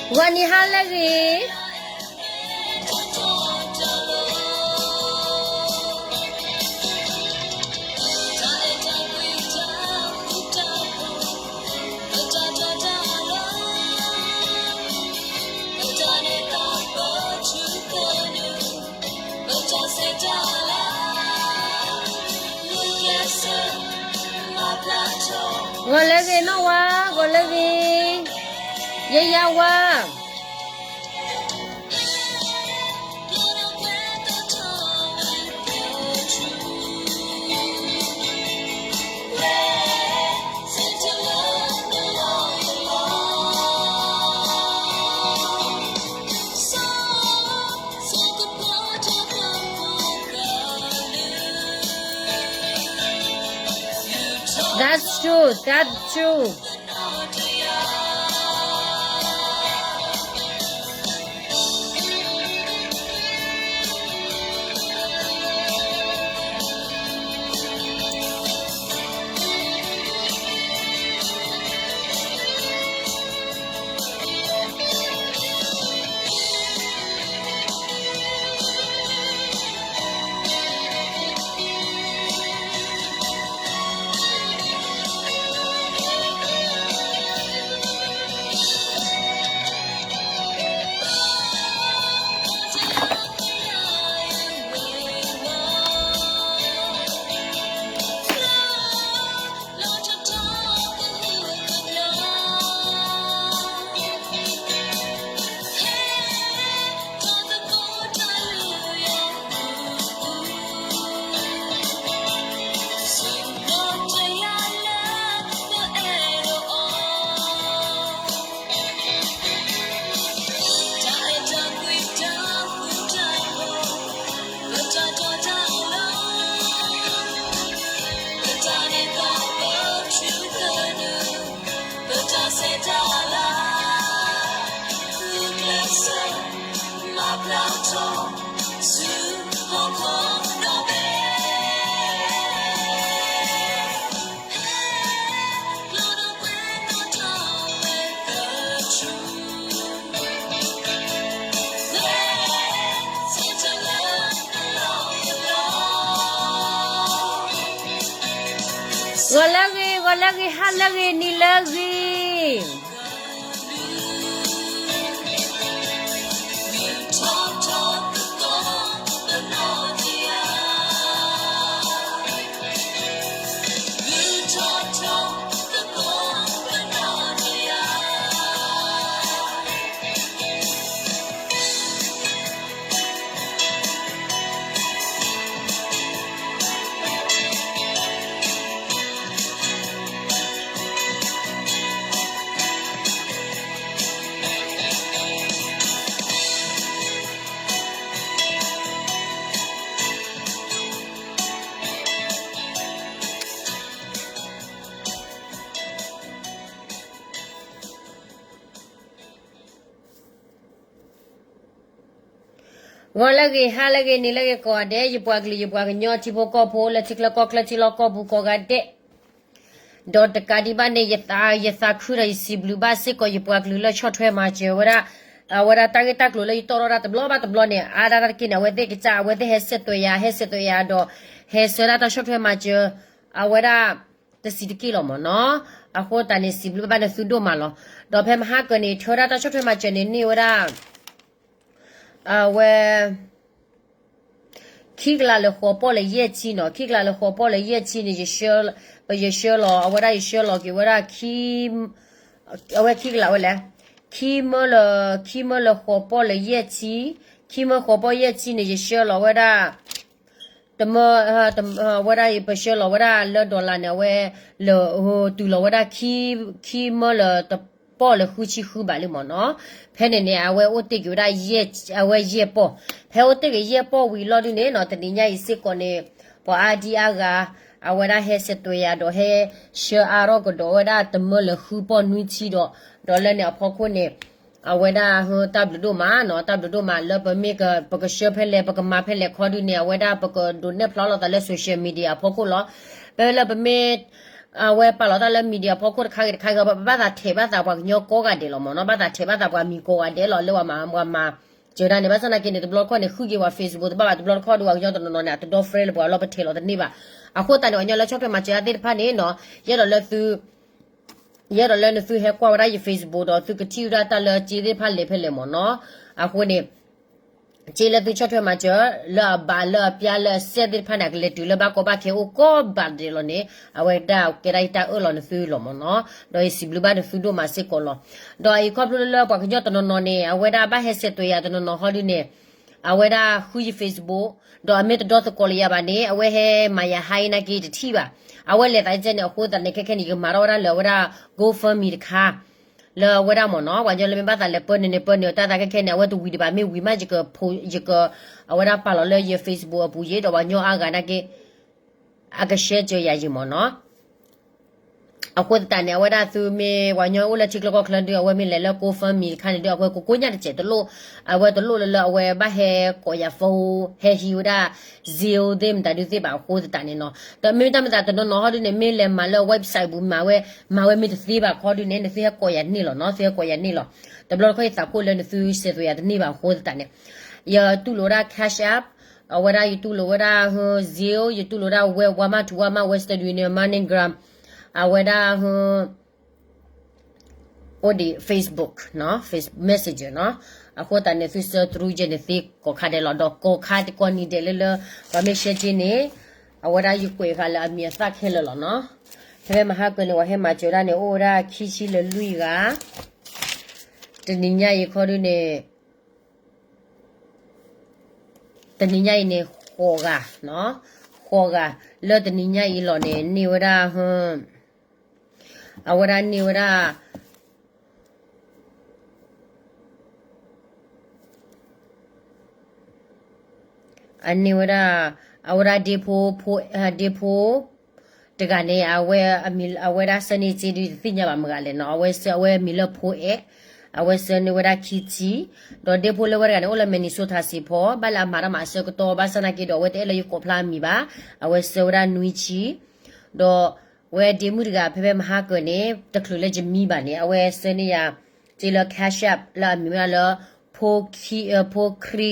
ဂီၤနံၤဟါလၢအဂ့ၤ. ဂီၤလၢအဂ့ၤနီၢ်ဝါ, ဂီၤလၢအဂ့ၤ, ယယါဝါ. That's true, that's true.ဂီၤလၢအဂ့ၤ, ဂီၤလၢအဂ့ၤ, ဟါလၢအဂ့ၤ, နံၤလၢအဂ့ၤ.ဂီၤလၢအဂ့ၤ, ဟါလၢအဂ့ၤ, နံၤလၢအဂ့ၤကိးဂၤဒဲး, ယပှၤကလုာ်ယပှၤကညီထံဖိကီၢ်ဖိ လၢထံချၢကီၢ်ချၢထံလီၢ်ကီၢ်ပူၤကိးဂၤဒဲး, ဒီးတကးဒံးဘၣ်န့ၣ် ယသးခုဒီးယစံးဘျုးဘၣ်စ့ၢ်ကီးယပှၤကလုာ်လၢဆီၣ်ထွဲမၤစၢၤဝဲဒၣ်, အဝဲဒၣ်တၢ်ဂ့ၢ်တၢ်ကျိၤလၢယတီၢ်ထီၣ်ဒၣ်တဘျီဘၣ်တဘျီန့ၣ် အါဒၣ်တၢ်တက့ၢ်န့ၣ် အဝဲသ့ၣ်ကစၢ် အဝဲသ့ၣ်ဟဲဆဲးသွဲးယၤ ဟဲဆဲးသွဲးယၤဒီး ဟဲဆှၢဒၣ်တၢ်ဆီၣ်ထွဲမၤစၢၤ အဝဲဒၣ် တဆံးတက့ၢ်လီၤမ့ၢ်နီၤ. အဃိသတးန့ၣ် စံးဘျုးဘၣ်နသုဒိၣ်မးလီၤ. ဒီးဖဲမဟါကၢန့ၣ် ထၢဒၣ်တၢ်ဆီၣ်ထွဲမၤစၢၤန့ၣ် န့ၢ်ဝဲဒၣ် အဝဲ ခံကလးလၢဃိးပီၢ်လၢယဲၢ်ဆံနီၤ, ခံကလးလၢဃိးပီၢ်လၢယဲၢ်ဆံန့ၣ် ယဆှၢလီၤ အဝဲဒၣ်ယဆှၢလီၤက့ၤဝဲဒၣ် အဝဲခံကလးဝဲလဲၣ်, ခံမၢလၢ, ခံမၢလၢဃိးပီၢ်လၢယဲၢ်ဆံ, ခံမၢဃိးပီၢ်ယဲၢ်ဆံန့ၣ် ယဆှၢလီၤဝဲဒၣ် တမၢ, ဝဲဒၣ်ပဆှၢလီၤဝဲဒၣ်လၢ dollar န့ၣ် အဝဲ လၢ တုၤလီၤဝဲဒၣ် ခံမၢလၢတပီၢ်လၢဃုဆံဃုဘးလံမ့ၢ်နီၤ. ဖဲန့ၣ်န့ၣ် အဝဲအိၣ်တ့ၢ်က့ၤဝဲဒၣ် အဝဲယဲၢ်ပီၢ်, ဖဲအိၣ်တ့ၢ်က့ၤယဲၢ်ပီၢ်ဝံၤလီၤဒုန့ၣ်နီၤ တနံၤညါအံၤစ့ၢ်ကီးန့ၣ် ပှၤအါဒံအါဂၤ အဝဲဒၣ်ဟဲဆဲးသွဲးယၤဒီး ဟဲဆှၢအါထီၣ်ကဒီးဝဲဒၣ်တမၢလၢဃုပီၢ်နွံဆံဒီး, ဒီးလၢန့ၣ်အဖီခိၣ်န့ၣ် အဝဲဒၣ်ဟၢတၢ်ဘျုးဒိၣ်မးနီၤ, တၢ်ဘျုးဒိၣ်မးလၢပမ့ၢ်က ပကဆှၢဖဲလဲၣ် ပကမၤဖဲလဲၣ်ခီဒုန့ၣ် အဝဲဒၣ်ပကဒုးနဲၣ်ဖျါလိာ်သးလၢ social media အဖီခိၣ်လီၤ. ဖဲလၢပမ့ၢ် အဝဲပာ်လီၤတၢ်လၢ media ဖီခိၣ်တခါဂ့ၤတခါဂ့ၤ ဘၣ်သးထဲးဘၣ်သးပှၤကညီကိးဂၤဒဲးလီၤမ့ၢ်နီၤ, ဘၣ်သးထဲးဘၣ်သးပှၤမံၤကိးဂၤဒဲးလီၤ လၢပှၤမၤ ပှၤမၤစၢၤတၢ်န့ၣ် ဘၣ်ဆၣ်သနာ်က့န့ၣ် တဘျီတခီၣ်န့ၣ် ဃုက့ၤပှၤ Facebook တဘၣ်ဘၣ် တဘျီတခီၣ်ဒီးပှၤကညီတနီၤနီၤန့ၣ် အတဒီ friend လၢပှၤလီၤ ပထဲးလီၤတန့ၢ်ဘၣ်. အဃိသတးန့ၣ် ပှၤကညီလၢဆီၣ်ထွဲမၤစၢၤတၢ်သ့ၣ်တဖၣ်န့ၣ်နီၤ ယအဲၣ်ဒိးလၢသု ယအဲၣ်ဒိးလၢနသုဟဲကွၢ်ဝဲဒၣ်ယ Facebook ဒီးသုကထံၣ်ဝဲဒၣ်တၢ်လၢစ့သ့ၣ်တဖၣ်လဲၤဖဲလဲၣ်မ့ၢ်နီၤ. အဃိန့ၣ် စ့လၢသုဆီၣ်ထွဲမၤစၢၤ လၢအဘးလၢအပျၢ်လၢအစဲးသ့ၣ်တဖၣ်န့ၣ် အကလဲၤတုၤလၢဘၣ်ကီဘၣ်ခဲအိၣ်ကိးဘးဒဲးလီၤန့ၣ် အဝဲဒၣ်ကဲဒၣ်ယတၢ်အၢၣ်လီၤနသုလီၤမ့ၢ်နီၤ, ဒီးယစံးဘျုးဘၣ်နသုဒိၣ်မးစ့ၢ်ကီးလီၤ. ဒီးအံၤခီဖျိလၢပှၤကညီတနီၤနီၤန့ၣ် အဝဲဒၣ်ဘၣ်ဟဲဆဲးသွဲးယၤတနီၤနီၤဟီဒုန့ၣ် အဝဲဒၣ်ဃုယ Facebook ဒီးအမ့ၢ်တဒီသကိးလၢယၤဘၣ်န့ၣ် အဝဲဟဲမၤယၤဟါအံၤနာ်က့တထံၣ်ဘၣ်. အဝဲလဲၤသးကဲန့ၣ် အဃိသတးန့ၣ် ခဲခဲန့ၣ် ယကမၤထီၣ်ဝဲဒၣ်လၢအဝဲဒၣ် GoFundMe တခါ လၢအဝဲဒၣ်မ့ၢ်နီၤ ပှၤကညီလၢမ့ၢ်ဘၣ်သးလဲၤပၢနုာ်န့ၣ် ပၢနုာ်အတၢ်သးခဲခဲန့ၣ် အဝဲတဝံၤဒံးဘၣ် မ့ၢ်ဝံၤမး ယက ယက အဝဲဒၣ်ပာ်လီၤလၢယ Facebook အပူၤယ့ၣ် ဒီးပှၤကညီအါဂၤနာ်က့ အက share စၢၤယၤယ့ၣ်မ့ၢ်နီၤ. အဃိသတးန့ၣ် အဝဲဒၣ်သုမ့ၢ်ပှၤကညီအိၣ်လၢထံချၢကီၢ်ချၢဒု အဝဲမ့ၢ်လဲၤလၢ GoFundMe တခါန့ၣ်ဒု အဝဲကိးကိးညါတစဲးတလိၣ်, အဝဲတလိၣ်လၢလၢအဝဲဘၣ်ဟဲကိးယၤ phone ဟဲဟံးဝဲဒၣ် Zelle သ့ၣ်မတၤဒုသ့ၣ်ဘၣ်အဃိသတးန့ၣ်နီၤ. ဒီးမ့ၢ်တၢ်မတၤတနီၤနီၤဟီဒုန့ၣ် မ့ၢ်လဲၤမၤလၢ website ပူၤမၤဝဲ မၤဝဲမ့ၢ်တသ့ဘၣ်ခီဒုန့ၣ် နသုဟဲကိးယၤန့ၢ်လီၤနီၤ, သုဟဲကိးယၤန့ၢ်လီၤ. တဘျီတခီၣ်ယသးခိၣ်လၢနသုဆဲးသွဲးယၤတန့ၢ်ဘၣ်အဃိသတးန့ၣ် ယတူၢ်လိာ်ဝဲဒၣ် Cash App, အဝဲဒၣ်ယတူၢ်လိာ်ဝဲဒၣ် Zelle, ယတူၢ်လိာ်ဝဲဒၣ် Web, Walmart to Walmart, Western Union, MoneyGram, အဝဲဒၣ် အိၣ်ဒံး Facebook နီၤ, Face Messenger နီၤ. အဃိသတးန့ၣ် သုဆှၢ through ယဲန့ၣ်သ့ကိးခါဒဲးလီၤ, ဒီးကိးခါကိးနံၤဒဲးလၢလၢ ပှၤမ့ၢ်ဆှၢက့န့ၣ် အဝဲဒၣ်ယကွဲးဃာ်လၢအမံၤအသၣ်ခဲလၢာ်လီၤနီၤ. ဖဲဖဲမဟါကၢၤန့ၣ် ပှၤဟဲမၤစၢၤဒၣ်န့ၣ် အိၣ်ဝဲဒၣ်ခံဆံလၢလွံၢ်ဂၤ, တနံၤညါအံၤခီဒုန့ၣ် တနံၤညါအံၤန့ၣ် ဃိးဂၤ, ဃိးဂၤ, လၢတနံၤညါအံၤလီၤန့ၣ် န့ၢ်ဝဲဒၣ် အဝဲဒၣ်န့ၢ်ဝဲဒၣ် အန့ၢ်ဝဲဒၣ် အဝဲဒၣ်ဒ့ဖိ, ဒ့ဖိ တဂၤန့ၣ် အဝဲ အဝဲဒၣ်ဆှၢန့ၢ်စ့ဒုတသ့ၣ်ညါဘၣ်မတၤဂၤလဲၣ်နီၤ, အဝဲဆှၢ အဝဲမံၤလၢဖိအဲၣ်, အဝဲဆှၢန့ၢ်ဝဲဒၣ်ခံဆံ, ဒီးဒ့ဖိလၢဝဲတဂၤန့ၣ် အိၣ်လၢ Minnesota စ့ၢ်ကီး, ဘၣ်လၢအမၤတၢ်မၤအဆၢကတီၢ် ဘၣ်ဆၣ်သနာ်က့ဒီး အဝဲတအဲၣ်လၢယကိးဖျါအမံၤဘၣ်, အဝဲဆှၢဝဲဒၣ်နွံဆံ, ဒီးဝဲဒ့မုၣ်တဂၤ ဖဲဖဲမဟါကၢၤန့ၣ် တချုးလၢယမံဘၣ်န့ၣ် အဝဲဆှၢန့ၢ်ယၤ စ့လၢ Cash App လၢအမံၤဝဲဒၣ်လၢ ဖိခရံ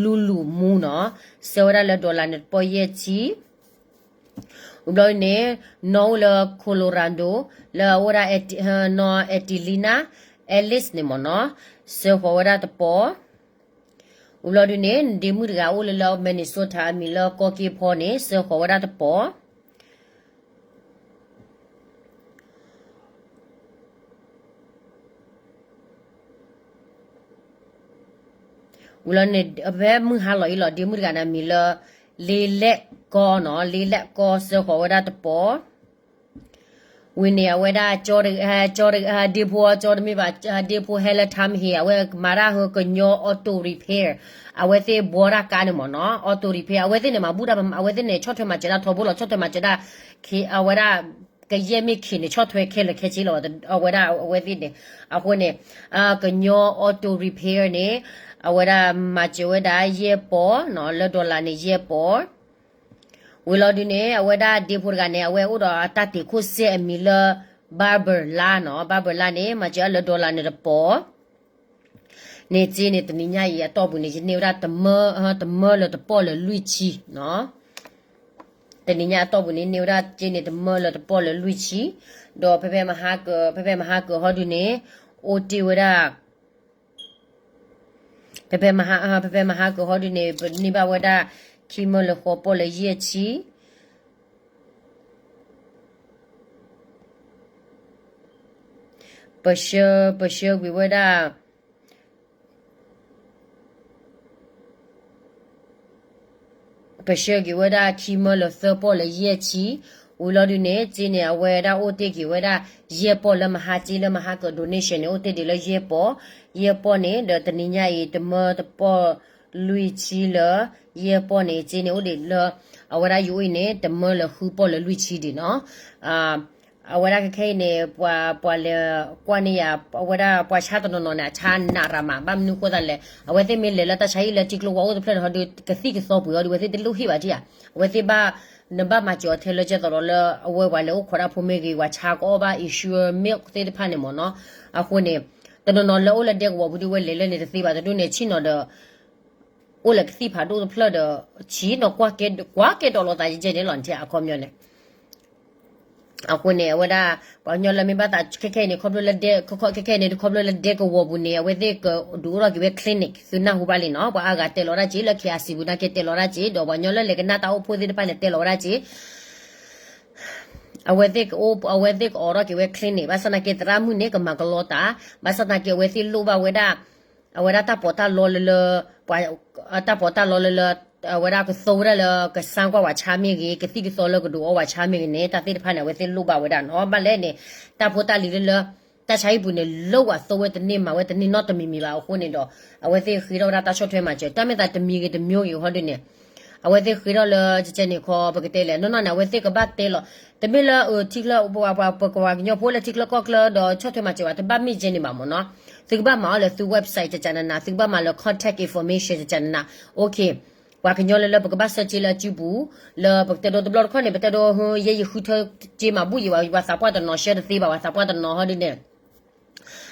လူလူမူနီၤ, ဆှၢဝဲဒၣ်လၢ dollar န့ၣ်တပီၢ်ယဲၢ်ဆံ, ဝံၤဘျီန့ၣ် နီၢ်အိၣ်လၢ Colorado လၢအအိၣ်ဒၣ် နီၢ် Etelina Ellis န့ၣ်မ့ၢ်နီၤ, ဆှၢဃီၤဝဲဒၣ်တပီၢ်, ဝံၤဘျီဒုန့ၣ် ဒ့မုၣ်တဂၤအိၣ်လၢလၢ Minnesota အမံၤလၢကီၢ်က့ဖီန့ၣ် ဆှၢဃီၤဝဲဒၣ်တပီၢ် ဝံၤလီၤန့ၣ် ဖဲမုၢ်ဟါလီၤအံၤလီၤ ဒ့မုၣ်တဂၤန့ၣ်မံၤလၢ လ့လဲၣ်ကီနီၤ, လ့လဲၣ်ကီ ဆှၢဃီၤဝဲဒၣ်တပီၢ်, ဝံၤန့ၣ် အဝဲဒၣ် ကၠီ ဒ့ဖိ ကၠီတမ့ၢ်ဘၣ် ဒ့ဖိဟဲလၢ Tom Hill အဝဲမၤတၢ်ဟၢကညီ auto repair အဝဲသ့ၣ်ဘှီတၢ်ကါန့ၣ်မ့ၢ်နီၤ auto repair အဝဲသ့ၣ်န့ၣ် မၤဘူၣ်တၢ် အဝဲသ့ၣ်န့ၣ် ဆီၣ်ထွဲမၤစၢၤတၢ်ထီဘိလီၤ ဆီၣ်ထွဲမၤစၢၤတၢ် အဝဲဒၣ် ကယဲၢ်မ့ၢ်ခံးန့ၣ် ဆီၣ်ထွဲခဲလၢာ်ခဲဆ့လီၤ အဝဲဒၣ်အဝဲသ့ၣ်န့ၣ် အဃိန့ၣ် ကညီ auto repair န့ၣ် အဝဲဒၣ်မၤစၢၤဝဲဒၣ်ယဲၢ်ပီၢ်နီၤ လၢ dollar န့ၣ် ယဲၢ်ပီၢ် ဝံၤလီၤဒုန့ၣ် အဝဲဒၣ်ဒ့ဖိတဂၤန့ၣ် အဝဲအိၣ်ဒီးအတၢ်တ့ၢ်ခိၣ်စဲအမံၤလၢ Barbara နီၤ Barbara န့ၣ် မၤစၢၤအီၤလၢ dollar န့ၣ်တပီၢ် န့ၣ်စ့န့ၣ် တနံၤညါအံၤအတီၢ်ပူၤန့ၣ် ယန့ၢ်ဝဲဒၣ် တမၢလၢတပီၢ်လၢလွံၢ်ဆံနီၤ တနံၤညါအတီၢ်ပူၤန့ၣ် န့ၢ်ဝဲဒၣ်စ့န့ၣ် တမၢလၢတပီၢ်လၢလွံၢ်ဆံ, ဒီးဖဲဖဲမဟါကၢၤ ဖဲဖဲမဟါကၢၤဟီဒုန့ၣ် အိၣ်တ့ၢ်ဝဲဒၣ် ဖဲဖဲမဟါ ဖဲဖဲမဟါကၢၤဟီဒုန့ၣ် ပန့ၢ်ဘၣ်ဝဲဒၣ် ခံမၢလၢဃိးပီၢ်လၢယဲၢ်ဆံ ပဆှၢ ပဆှၢကွံာ်ဝဲဒၣ် ပဆှၢက့ၤဝဲဒၣ်ခံမၢလၢသၢပီၢ်လၢယဲၢ်ဆံ, ဝံၤလီၤဒုန့ၣ် စ့န့ၣ် အဝဲဒၣ်အိၣ်တ့ၢ်က့ၤဝဲဒၣ် ယဲၢ်ပီၢ်လၢမဟါစ့လၢမဟါကၢၤ donation န့ၣ် အိၣ်တ့ၢ်ဒံးလၢယဲၢ်ပီၢ်, ယဲၢ်ပီၢ်န့ၣ် ဒီးတနံၤညါအံၤ တမၢတပီၢ်လွံၢ်ဆံလၢ ယဲၢ်ပီၢ်န့ၣ် စ့န့ၣ် အိၣ်ဒံးလၢ အဝဲဒၣ်ယအိၣ်အံၤန့ၣ် တမၢလၢဃုပီၢ်လၢလွံၢ်ဆံဒံးနီၤ အဝဲဒၣ်ခဲခဲအံၤန့ၣ် ပှၤ ပှၤလဲၤကွၢ်န့ၢ်ယၤ အဝဲဒၣ်ပှၤဆါတနီၤနီၤန့ၣ် အဆါနးရၤမး ဘၣ်မနုၤဃိသတးလဲၣ် အဝဲသ့ၣ်မ့ၢ်လဲၤလၢတၢ်ဆါဟံၣ်လၢထံကျိဝါအိၣ်တဖျၢၣ်န့ၣ်ဟီဒုး ကသံၣ်ကသီပှ့ၤအီၤဒုး အဝဲသ့ၣ်တလိၣ်ဟ့ၣ်ဘၣ်ထံၣ်ဧါ, အဝဲသ့ၣ်ဘၣ် နဘၣ်မၤစၢၤအီၤထဲလၢကဲသိးဒီးလၢအဝဲပှၤလဲၤအိၣ်ခိးတၢ်ဖိမ့ၢ်ဂ့ၤ ပှၤဆါကအီၣ်ဘၣ် insurance မ့ၢ်သ့ၣ်တဖၣ်န့ၣ်မ့ၢ်နီၤ. အဃိန့ၣ် တနီၤနီၤလၢအိၣ်လၢဒဲကဝီၤပူၤဒုးဝဲလဲၤလၢန့ၣ်တသ့ဘၣ် တဒိၣ်န့ၣ် ဆ့ၣ်နီၤဒီး အိၣ်လၢကသံၣ်ဖးဒိၣ်တဖျၢၣ်ဒီး ဆ့ၣ်နီၤကွၢ်ကဲ ကွၢ်ကဲဒီးလိာ်သးယဲၢ်န့ၣ်လီၤ နထံၣ်အခီပညီန့ၣ် အဃိန့ၣ် အဝဲဒၣ် ပှၤကညီလၢမ့ၢ်ဘၣ်သးခဲခဲအံၤန့ၣ် ခီဖျိလၢဒဲ ခဲခဲအံၤန့ၣ် ခီဖျိလၢဒဲကဝီၤပူၤန့ၣ် အဝဲသ့ၣ်ကဒုးအိၣ်ထီၣ်က့ၤဝဲ clinic သုနၢ်ဟူဘၣ်လံနီၤ ပှၤအါဂၤတဲလီၤဒၣ်က့ၤ လၢ KRC ပူၤနာ်က့တဲလီၤဒၣ်က့ၤ ဒီးပှၤကညီလၢလဲၤကနၣ်တၢ်အိၣ်ဖှိၣ်သ့ၣ်တဖၣ်န့ၣ်တဲလီၤဒၣ်က့ၤ အဝဲသ့ၣ်ကအိၣ် အဝဲသ့ၣ်ကအိးထီၣ်က့ၤဝဲ clinic ဘၣ်ဆၣ်သနာ်က့သရၣ်မုၣ်န့ၣ် ကမၤကလီတၢ် ဘၣ်ဆၣ်သနာ်က့အဝဲသ့ၣ်လိၣ်ဘၣ်ဝဲဒၣ် အဝဲဒၣ်တၢ်ပီးတၢ်လီလၢလၢ ပှၤ တၢ်ပီးတၢ်လီလၢလၢ အဝဲဒၣ်ကသိဝဲဒၣ်လၢကစၢ်ကွၢ်ဝဲဆါမ့ၢ်ဂ့ၤ ကသံၣ်ကသီလၢကဒုးအိၣ်ဝဲဆါမ့ၢ်ဂ့ၤန့ၣ် တၢ်သ့ၣ်တဖၣ်န့ၣ် အဝဲသ့ၣ်လိၣ်ဘၣ်ဝဲဒၣ်နီၤ ဘၣ်လဲၣ်န့ၣ် တၢ်ဖိတၢ်လံၤလၢလၢ တၢ်ဆါဟံၣ်ပူၤန့ၣ် လၢဝဲသိဝဲတန့ၢ်မၤဝဲတန့ၢ်နီတမံၤမံၤဘၣ်အဃိန့ၣ်ဒီး အဝဲသ့ၣ်ဃ့ထီၣ်ဝဲဒၣ်တၢ်ဆီၣ်ထွဲမၤစၢၤ တၢ်မ့ၢ်သးတမံၤဂ့ၤတမံၤဂ့ၤဟီဒုန့ၣ် အဝဲသ့ၣ်ဃ့ထီၣ်လၢ ကကဲန့ၣ်ခီ ပကတဲလဲၣ် နီၢ်နီၢ်န့ၣ် အဝဲသ့ၣ်ကဘၣ်တဲလီၤ တမ့ၢ်လၢထံချၢ ပှၤကညီဖိလၢထံချၢကီၢ်ချၢဒီးဆီၣ်ထွဲမၤစၢၤဘၣ် တဘၣ်မ့ၢ်ကဲန့ၣ်ဘၣ်မ့ၢ်နီၤ သုကဘၣ်မၤအီၤလၢသု website ကကနနၤ သုကဘၣ်မၤလၢ contact information ကကနနၤ ပှၤကညီလၢလၢပကဘၣ်ဆှၢစ့လၢအစုပူၤ လၢပကတဲဒိတဘျီတခီၣ်န့ၣ် ပတဲဒိ ယဲယဃုထၢစ့မၤဘူၣ်ယံၤဘၣ် ပှၤသးပှၢ်တနီၤဆှၢတသ့ဘၣ် ပှၤသးပှၢ်တနီၤဟီဒုန့ၣ်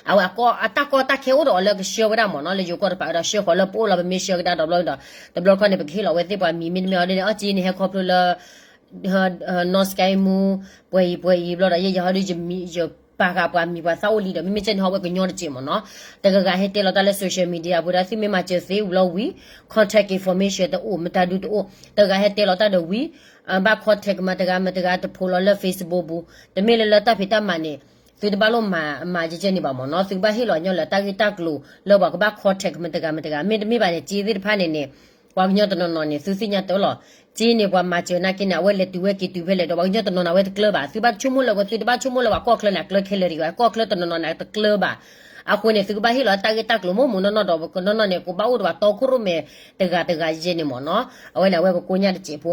အဝဲအတၢ်ကီတၢ်ခဲအိၣ်ဒီးအီၤလၢကဆှၢဝဲဒၣ်မ့ၢ်နီၤ လၢယိၤကီၢ်တပၤဝဲဒီးဆှၢဃီၤလၢပအိၣ်လီၤ ပမ့ၢ်ဆှၢကဒါဒီးဘျီဒီး တဘျီတခီၣ်န့ၣ် ပကဟ့ၣ်လီၤဝဲသ့ၣ်ပှၤမံၤ မ့တမ့ၢ်ဟီဒုန့ၣ် အီၣ်က့န့ၣ် ဟဲခီဖျိလၢ နီၢ်စကဲမူ ပှဲၤအံၤပှဲၤအံၤဘျီဒီး ယဲယဟီဒု ယပာ်ဃာ်ပှၤမံၤပှၤသၣ်အိၣ်လံဒီး မ့မ့ၢ်ကဲန့ၣ်ဟီဝဲကညီတစဲးမ့ၢ်နီၤ တဂၤဂၤဟဲတဲလီၤတၢ်လၢ social media ပူၤဒီး သုမ့ၢ်မၤစၢၤသ့ဝံၤလီၤဝံၤ contact information တအိၣ် မတၤဒုတအိၣ် တဂၤဟဲတဲလီၤတၢ်ဒီးဝံၤ ဘၣ် contact မတၤတဂၤမတၤတဂၤတဖိးလီၤလၢ Facebook ပူၤ တမ့ၢ်လၢလၢတၢ်ဖံးတၢ်မၤန့ၣ် သုတဘၣ်လိၣ်မၤမၤကဲကဲန့ၣ်ဘၣ်မ့ၢ်နီၤ သုကဘၣ်ဟ့ၣ်လီၤညီလၢတၢ်ဂ့ၢ်တၢ်ကျိၤလၢပှၤကဘၣ် contact မတၤတဂၤမတၤတဂၤ မ့တမ့ၢ်ဘၣ်န့ၣ် စ့သ့ၣ်တဖၣ်န့ၣ်န့ၣ် ပှၤကညီတနီၤနီၤန့ၣ် သုသ့ၣ်ညါတၢ်လီၤ စ့န့ၣ်ပှၤမၤစၢၤနာ်က့န့ၣ် အဝဲလဲၤတုၤဝဲက့ၤတုၤဖဲလဲၣ်ဒီး ပှၤကညီတနီၤနီၤအဝဲတကျၢၤဘၣ် သုဘၣ်ဆိကမိၣ်လၢ သုတဘၣ်ဆိကမိၣ်လၢပှၤကီၢ်ချၢန့ၣ် အကျၢၤခဲလၢာ်တဂ့ၤ ပှၤကီၢ်ချၢတနီၤနီၤန့ၣ် တကျၢၤဘၣ် အဃိန့ၣ် သုကဘၣ်ဟ့ၣ်လီၤတၢ်ဂ့ၢ်တၢ်ကျိၤမိၢ်မိၢ်နီၢ်နီၢ်ဒီး ပကနီၢ်နီၢ်န့ၣ် ကဘၣ်အိၣ်ဒီးပှၤတီခိၣ်ရိၣ်မဲတဂၤတဂၤယဲန့ၣ်မ့ၢ်နီၤ အဝဲန့ၣ် အဝဲကကိညၣ်တစဲးဖိ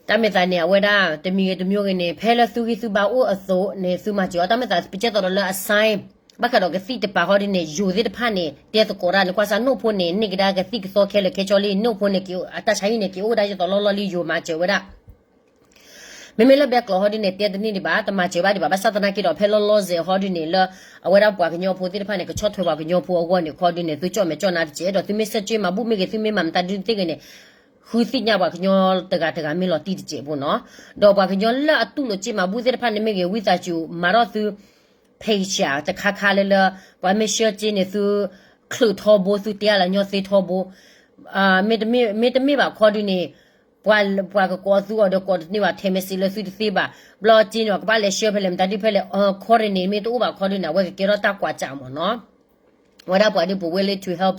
တၢ်မ့ၢ်သးန့ၣ် အဝဲဒၣ် တမံၤဂ့ၤတမံၤဂ့ၤန့ၣ် ဖဲလၢသုဂံၢ်သုဘါအိၣ်အသိးန့ၣ် သုမၤစၢၤအီၤ တၢ်မ့ၢ်သးပကဲသိးဒီးလၢအ sign ဘၣ်ဃးဒီးကသံၣ်တပၤဟီဒ်န့ၣ် ယိၤသ့ၣ်တဖၣ်န့ၣ် တဲသကိးတၢ်န့ၣ် ကွၢ်စၢ်နိၣ်ဖိန့ၣ် န့ၢ်ကဒါကသံၣ်ကသီခဲလၢာ်ခဲဆ့လံ နိၣ်ဖိန့ၣ် အတၢ်ဆါဟံၣ်န့ၣ် က့ၤအိၣ်ဝဲဒၣ်ယသိးလီၢ်လီၢ်လံ ယိၤမၤစၢၤဝဲဒၣ် မ့မ့ၢ်လၢဘဲကျိးဟီဒ်န့ၣ် တဲတန့ၢ်ဒံးဘၣ် တမၤစၢၤဘၣ်ဒံးဘၣ် ဘၣ်ဆၣ်သနာ်က့ဒီး ဖဲလီၤလီၤဆဲးဟီဒ်န့ၣ်လၢ အဝဲဒၣ်ပှၤကညီဖိသ့ၣ်တဖၣ်န့ၣ် ကဆီၣ်ထွဲပှၤကညီဖိအဂီၢ်န့ၣ် ခီဒ်န့ၣ် သုကၠီၣ်မဲာ်ကၠီၣ်နါတစဲး ဒီးသုမ့ၢ်ဆှၢစ့မၤဘူၣ်မ့ၢ်ဂ့ၤ သုမ့ၢ်မၤမတၤဒုသ့ၣ်ဂ့ၤန့ၣ် ဃုသ့ၣ်ညါပှၤကညီတဂၤတဂၤမ့ၢ်လီၤတံၢ်တစဲးဖိနီၤ ဒီးပှၤကညီလၢအတူၢ်လိာ်စ့မၤဘူၣ်သ့ၣ်တဖၣ်န့ၣ်မ့ၢ်ဂ့ၤ ဝံသးစူၤ မၤထီၣ်သု page တခါခါလၢလၢ ပှၤမ့ၢ်ဆှၢစ့န့ၣ် သုချုးထီဘိ သုတဲအါလၢညီသ့ထီဘိ မ့တမ့ၢ်ဘၣ်ခီဒုန့ၣ် ပှၤကကိးသုအီၤဒီးကိးတန့ၢ်ဘၣ် ထဲမဲာ်စံးလၢသုတသ့ဘၣ် ဘျီစ့န့ၣ် ကဘၣ်လဲၤဆှၢဖဲလဲၣ် မတၤဒုဖဲလဲၣ် ခီဒုန့ၣ် မ့ၢ်တအိၣ်ဘၣ်ခီဒုန့ၣ် အဝဲကကဲထီၣ်တၢ်ကွၢ်စးမ့ၢ်နီၤ ဝဲဒၣ်ပှၤဒုးပူၤ willing to help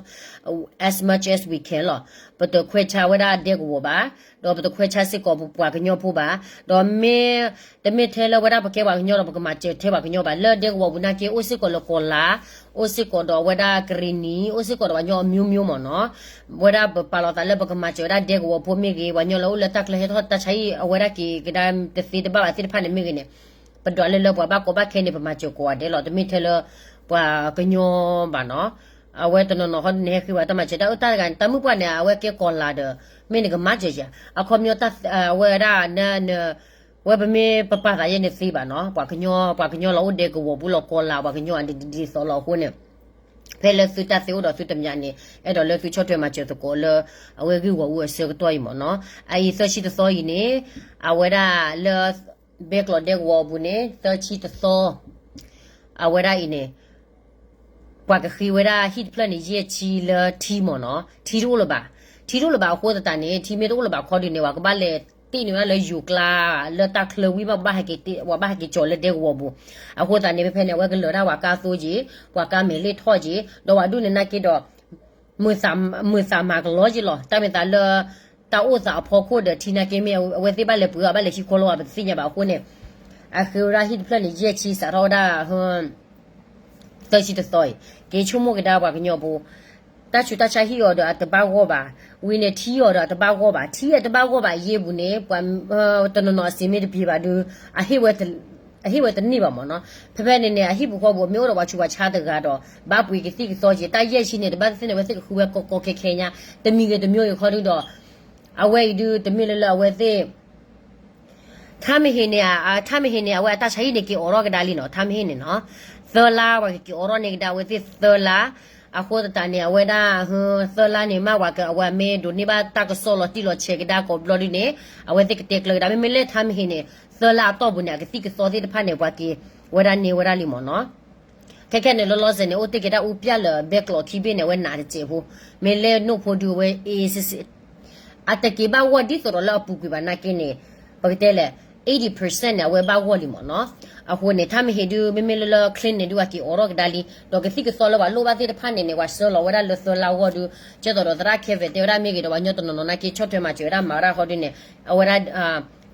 as much as we can လီၤ ပတခွဲးဆါဝဲဒၣ်ဒဲကဝီၤဘၣ် ဒီးပတခွဲးဆါစ့ၢ်ကီးပပှၤကညီဖိဘၣ် ဒီးမ့ၢ် တမ့ၢ်ထဲလၢဝဲဒၣ်ပကဲပှၤကညီဒီး ပကမၤစၢၤထဲပှၤကညီဘၣ် လၢဒဲကဝီၤပူၤနာ်က့ အိၣ်စ့ၢ်ကီးလၢကီၤလၤ အိၣ်စ့ၢ်ကီးဒီးဝဲဒၣ်ကရံၣ်နံၤ အိၣ်စ့ၢ်ကီးဒီးပှၤကညီအမျိုးမျိုးမ့ၢ်နီၤ ဝဲဒၣ်ပပာ်လီၤသးလၢပကမၤစၢၤဝဲဒၣ်ဒဲကဝီၤဖိမ့ၢ်ဂ့ၤ ပှၤကညီလၢအိၣ်လၢတၢ်ချၢဟဲထီၣ်တၢ်ဆါဟံၣ် အဝဲဒၣ်က့ၤကဒါတသ့တဘၣ်ဘၣ်သ့ၣ်တဖၣ်န့ၣ်မ့ၢ်ဂ့ၤန့ၣ် ပဒွးလၢလၢပှၤဘၣ်ကီဘၣ်ခဲန့ၣ် ပမၤစၢၤကိးဂၤဒဲးလီၤ တမ့ၢ်ထဲလၢ ပှၤကညီဘၣ်နီၤ အဝဲတနီၤနီၤဟီဒုန့ၣ် ဟဲဃ့ဝဲတၢ်မၤစၢၤ တၢ်အၢတၢ်တဂၤန့ၣ် တၢ်မုၣ်ပှၢ်န့ၣ် အဝဲကဲကီၤလၤဒီး မ့ၢ်နကမၤစၢၤယၤ အခီပညီတၢ် အဝဲဒၣ် ဝဲပမ့ၢ်ပပာ်သးယဲန့ၣ်သ့ဘၣ်နီၤ ပှၤကညီ ပှၤကညီလီၤအိၣ်ဒဲကဝီၤပူၤလီၤကီၤလၤ ပှၤကညီအဒ်ဒ်သိးလီၤအဃိန့ၣ် ဖဲလၢသုတၢ်သ့အိၣ်ဒီးသုတမံၤန့ၣ် အဲၣ်ဒိးလၢသုဆီၣ်ထွဲမၤစၢၤသကိးလၢ အဝဲဂ့ၢ်ဝီၤအူအဆၢကတီၢ်အံၤမ့ၢ်နီၤ အအံၤသၢဆံတသီအံၤန့ၣ် အဝဲဒၣ်လၢ ဘဲကျိးဒဲကဝီၤအပူၤန့ၣ် သၢဆံတသီ အဝဲဒၣ်အံၤန့ၣ် ပှၤကဃ့ဝဲဒၣ်ဟံၣ်တဖျၢၣ်န့ၣ် ယဲၢ်ဆံလၢထံမ့ၢ်နီၤ ထံတအိၣ်လၢၤဘၣ် ထံတအိၣ်လၢၤဘၣ်အဃိသတးန့ၣ် ထံမ့ၢ်တအိၣ်လၢၤဘၣ်ခီဒုန့ၣ် ပှၤကဘၣ်လဲၤတ့ၢ်န့ၢ်ဝဲဒၣ်လၢယိၤကျါ လၢတၢ်ချၢဝံၤမး ပှၤဘၣ်ဟဲက့ၤကၠီၤလၢဒဲကဝီၤပူၤ အဃိသတးန့ၣ် ဖဲဖဲန့ၣ် အဝဲကလၢာ်ဒၣ်ပှၤကါသိက့ၤ ပှၤကါမဲာ်လ့ၣ်ထီၣ်က့ၤ ဒီးပှၤဒူၣ်န့ၣ်နာ်က့ဒီး မုာ်သးမၤကလီက့ၤလီၤ တၢ်မ့ၢ်သးလၢ တၢ်အိၣ်သးအဖီခိၣ်ဒီးထံနာ်က့မ့ၢ် အဝဲသ့ၣ်ဘၣ်လဲၤပှ့ၤအီၤ ဘၣ်လဲၤဟံးခီလီၤအီၤ ပတသ့ၣ်ညါဘၣ်အဃိန့ၣ် အဃ့ဝဲဒၣ်ဟံၣ်တဖျၢၣ်န့ၣ် ယဲၢ်ဆံစးထီၣ်ဝဲဒၣ် သၢဆံတသီအံၤ က့ၤဆိကမိၣ်ကဒါပှၤကညီဖိ တၢ်ဆူးတၢ်ဆါဟံၣ်အီၤဒီးအတဘၣ်ဂီၢ်ဘၣ် ဝံၤန့ၣ်ထံအီၤဒီးအတဘၣ်ဂီၢ်ဘၣ် ထံအတဘၣ်ဂီၢ်ဘၣ်အယ့ၢ်ပူၤန့ၣ် ပှၤတနီၤနီၤအစ့မ့ၢ်တပှ့ၤဘၣ်ဒီး အဟ့ၣ်ဝဲတန့ၢ်ဘၣ်မ့ၢ်နီၤ ဖဲဖဲန့ၣ်န့ၣ် အဟံၣ်ပူၤဃီပူၤ မ့ၢ်အိၣ်ဒီးပှၤဆူးပှၤဆါတဂၤဒီး ဘၣ်ပှ့ၤကသံၣ်ကသီက့ၤ တၢ်ယဲၢ်ဆံန့ၣ် တဘၣ်သ့ၣ်သ့ၣ်န့ၣ် အဝဲသ့ၣ်ကဃုဝဲကီကီခဲခဲညါ တမံၤဂ့ၤတမံၤဂ့ၤခီဒုဒီး အဝဲအံၤဒုး တမ့ၢ်လၢလၢအဝဲသ့ၣ် ထါမဟ့ၣ်န့ၣ် ထါမဟ့ၣ်န့ၣ် အဝဲအတၢ်ဆါဟံၣ်န့ၣ် က့ၤအိးထီၣ်ကဒါလံနီၤ, ထါမဟ့ၣ်န့ၣ်နီၤ, သၢလါ ပှၤကက့ၤအိးထီၣ်န့ၢ်ကဒါအဝဲသ့ၣ်သၢလါ, အဃိသတးန့ၣ် အဝဲဒၣ် သၢလါန့ၣ် မ့ၢ်ဝဲက အဝဲမ့ၢ်ဒိးန့ၢ်ဘၣ်တၢ်ကစီၣ်လီၤတံၢ်လီၤဆဲးကဒါကိးဘျီဒုန့ၣ် အဝဲသ့ၣ်ကတဲကျၢၤကဒါ, မ့မ့ၢ်လၢထါမဟ့ၣ်န့ၣ် သၢလါအတီၢ်ပူၤန့ၣ် အကသံၣ်ကသီသ့ၣ်တဖၣ်န့ၣ် ပှၤက့ၤဝဲဒၣ်န့ၢ်ဝဲဒၣ်လံမ့ၢ်နီၤ. ခဲခဲန့ၣ် လီၤလီၤဆဲးန့ၣ် အိၣ်တ့ၢ်က့ၤတၢ်အူပျၢ်လၢဘဲကျိးခံဘ့ၣ်န့ၣ် အဝဲနးတစဲးဖိ, မ့ၢ်လဲၣ်နိၣ်ဖိဒုအဝဲ အ့စ့ အတက့ၤဘၣ်ဂီၢ်ဒ်သိးဒီးလၢအပူၤကွံာ်ဘၣ်နာ်က့န့ၣ်, ပကတဲလဲၣ် eighty percent န့ၣ် အဝဲဘၣ်ဂီၢ်လံမ့ၢ်နီၤ. အဃိန့ၣ် ထါမဟ့ၣ်ဒု မ့မ့ၢ်လၢလၢ clinic ဒု အက့ၤအိးထီၣ်ကဒါလံ, ဒီးကသံၣ်ကသီလၢပှၤလိၣ်ဘၣ်သ့ၣ်တဖၣ်န့ၣ်န့ၣ် ပှၤဆှၢလီၤဝဲဒၣ်လၢသၢလါအဂီၢ်ဒု, ကဲသိးဒီးသရၣ်ခဲဖဲတဲဝဲဒၣ်မ့ၢ်ဂ့ၤဒီး ပှၤကညီတနီၤနီၤနာ်က့ ဆီၣ်ထွဲမၤစၢၤဝဲဒၣ်မၤဝဲဒၣ်ဃီဒုန့ၣ်, အဝဲဒၣ်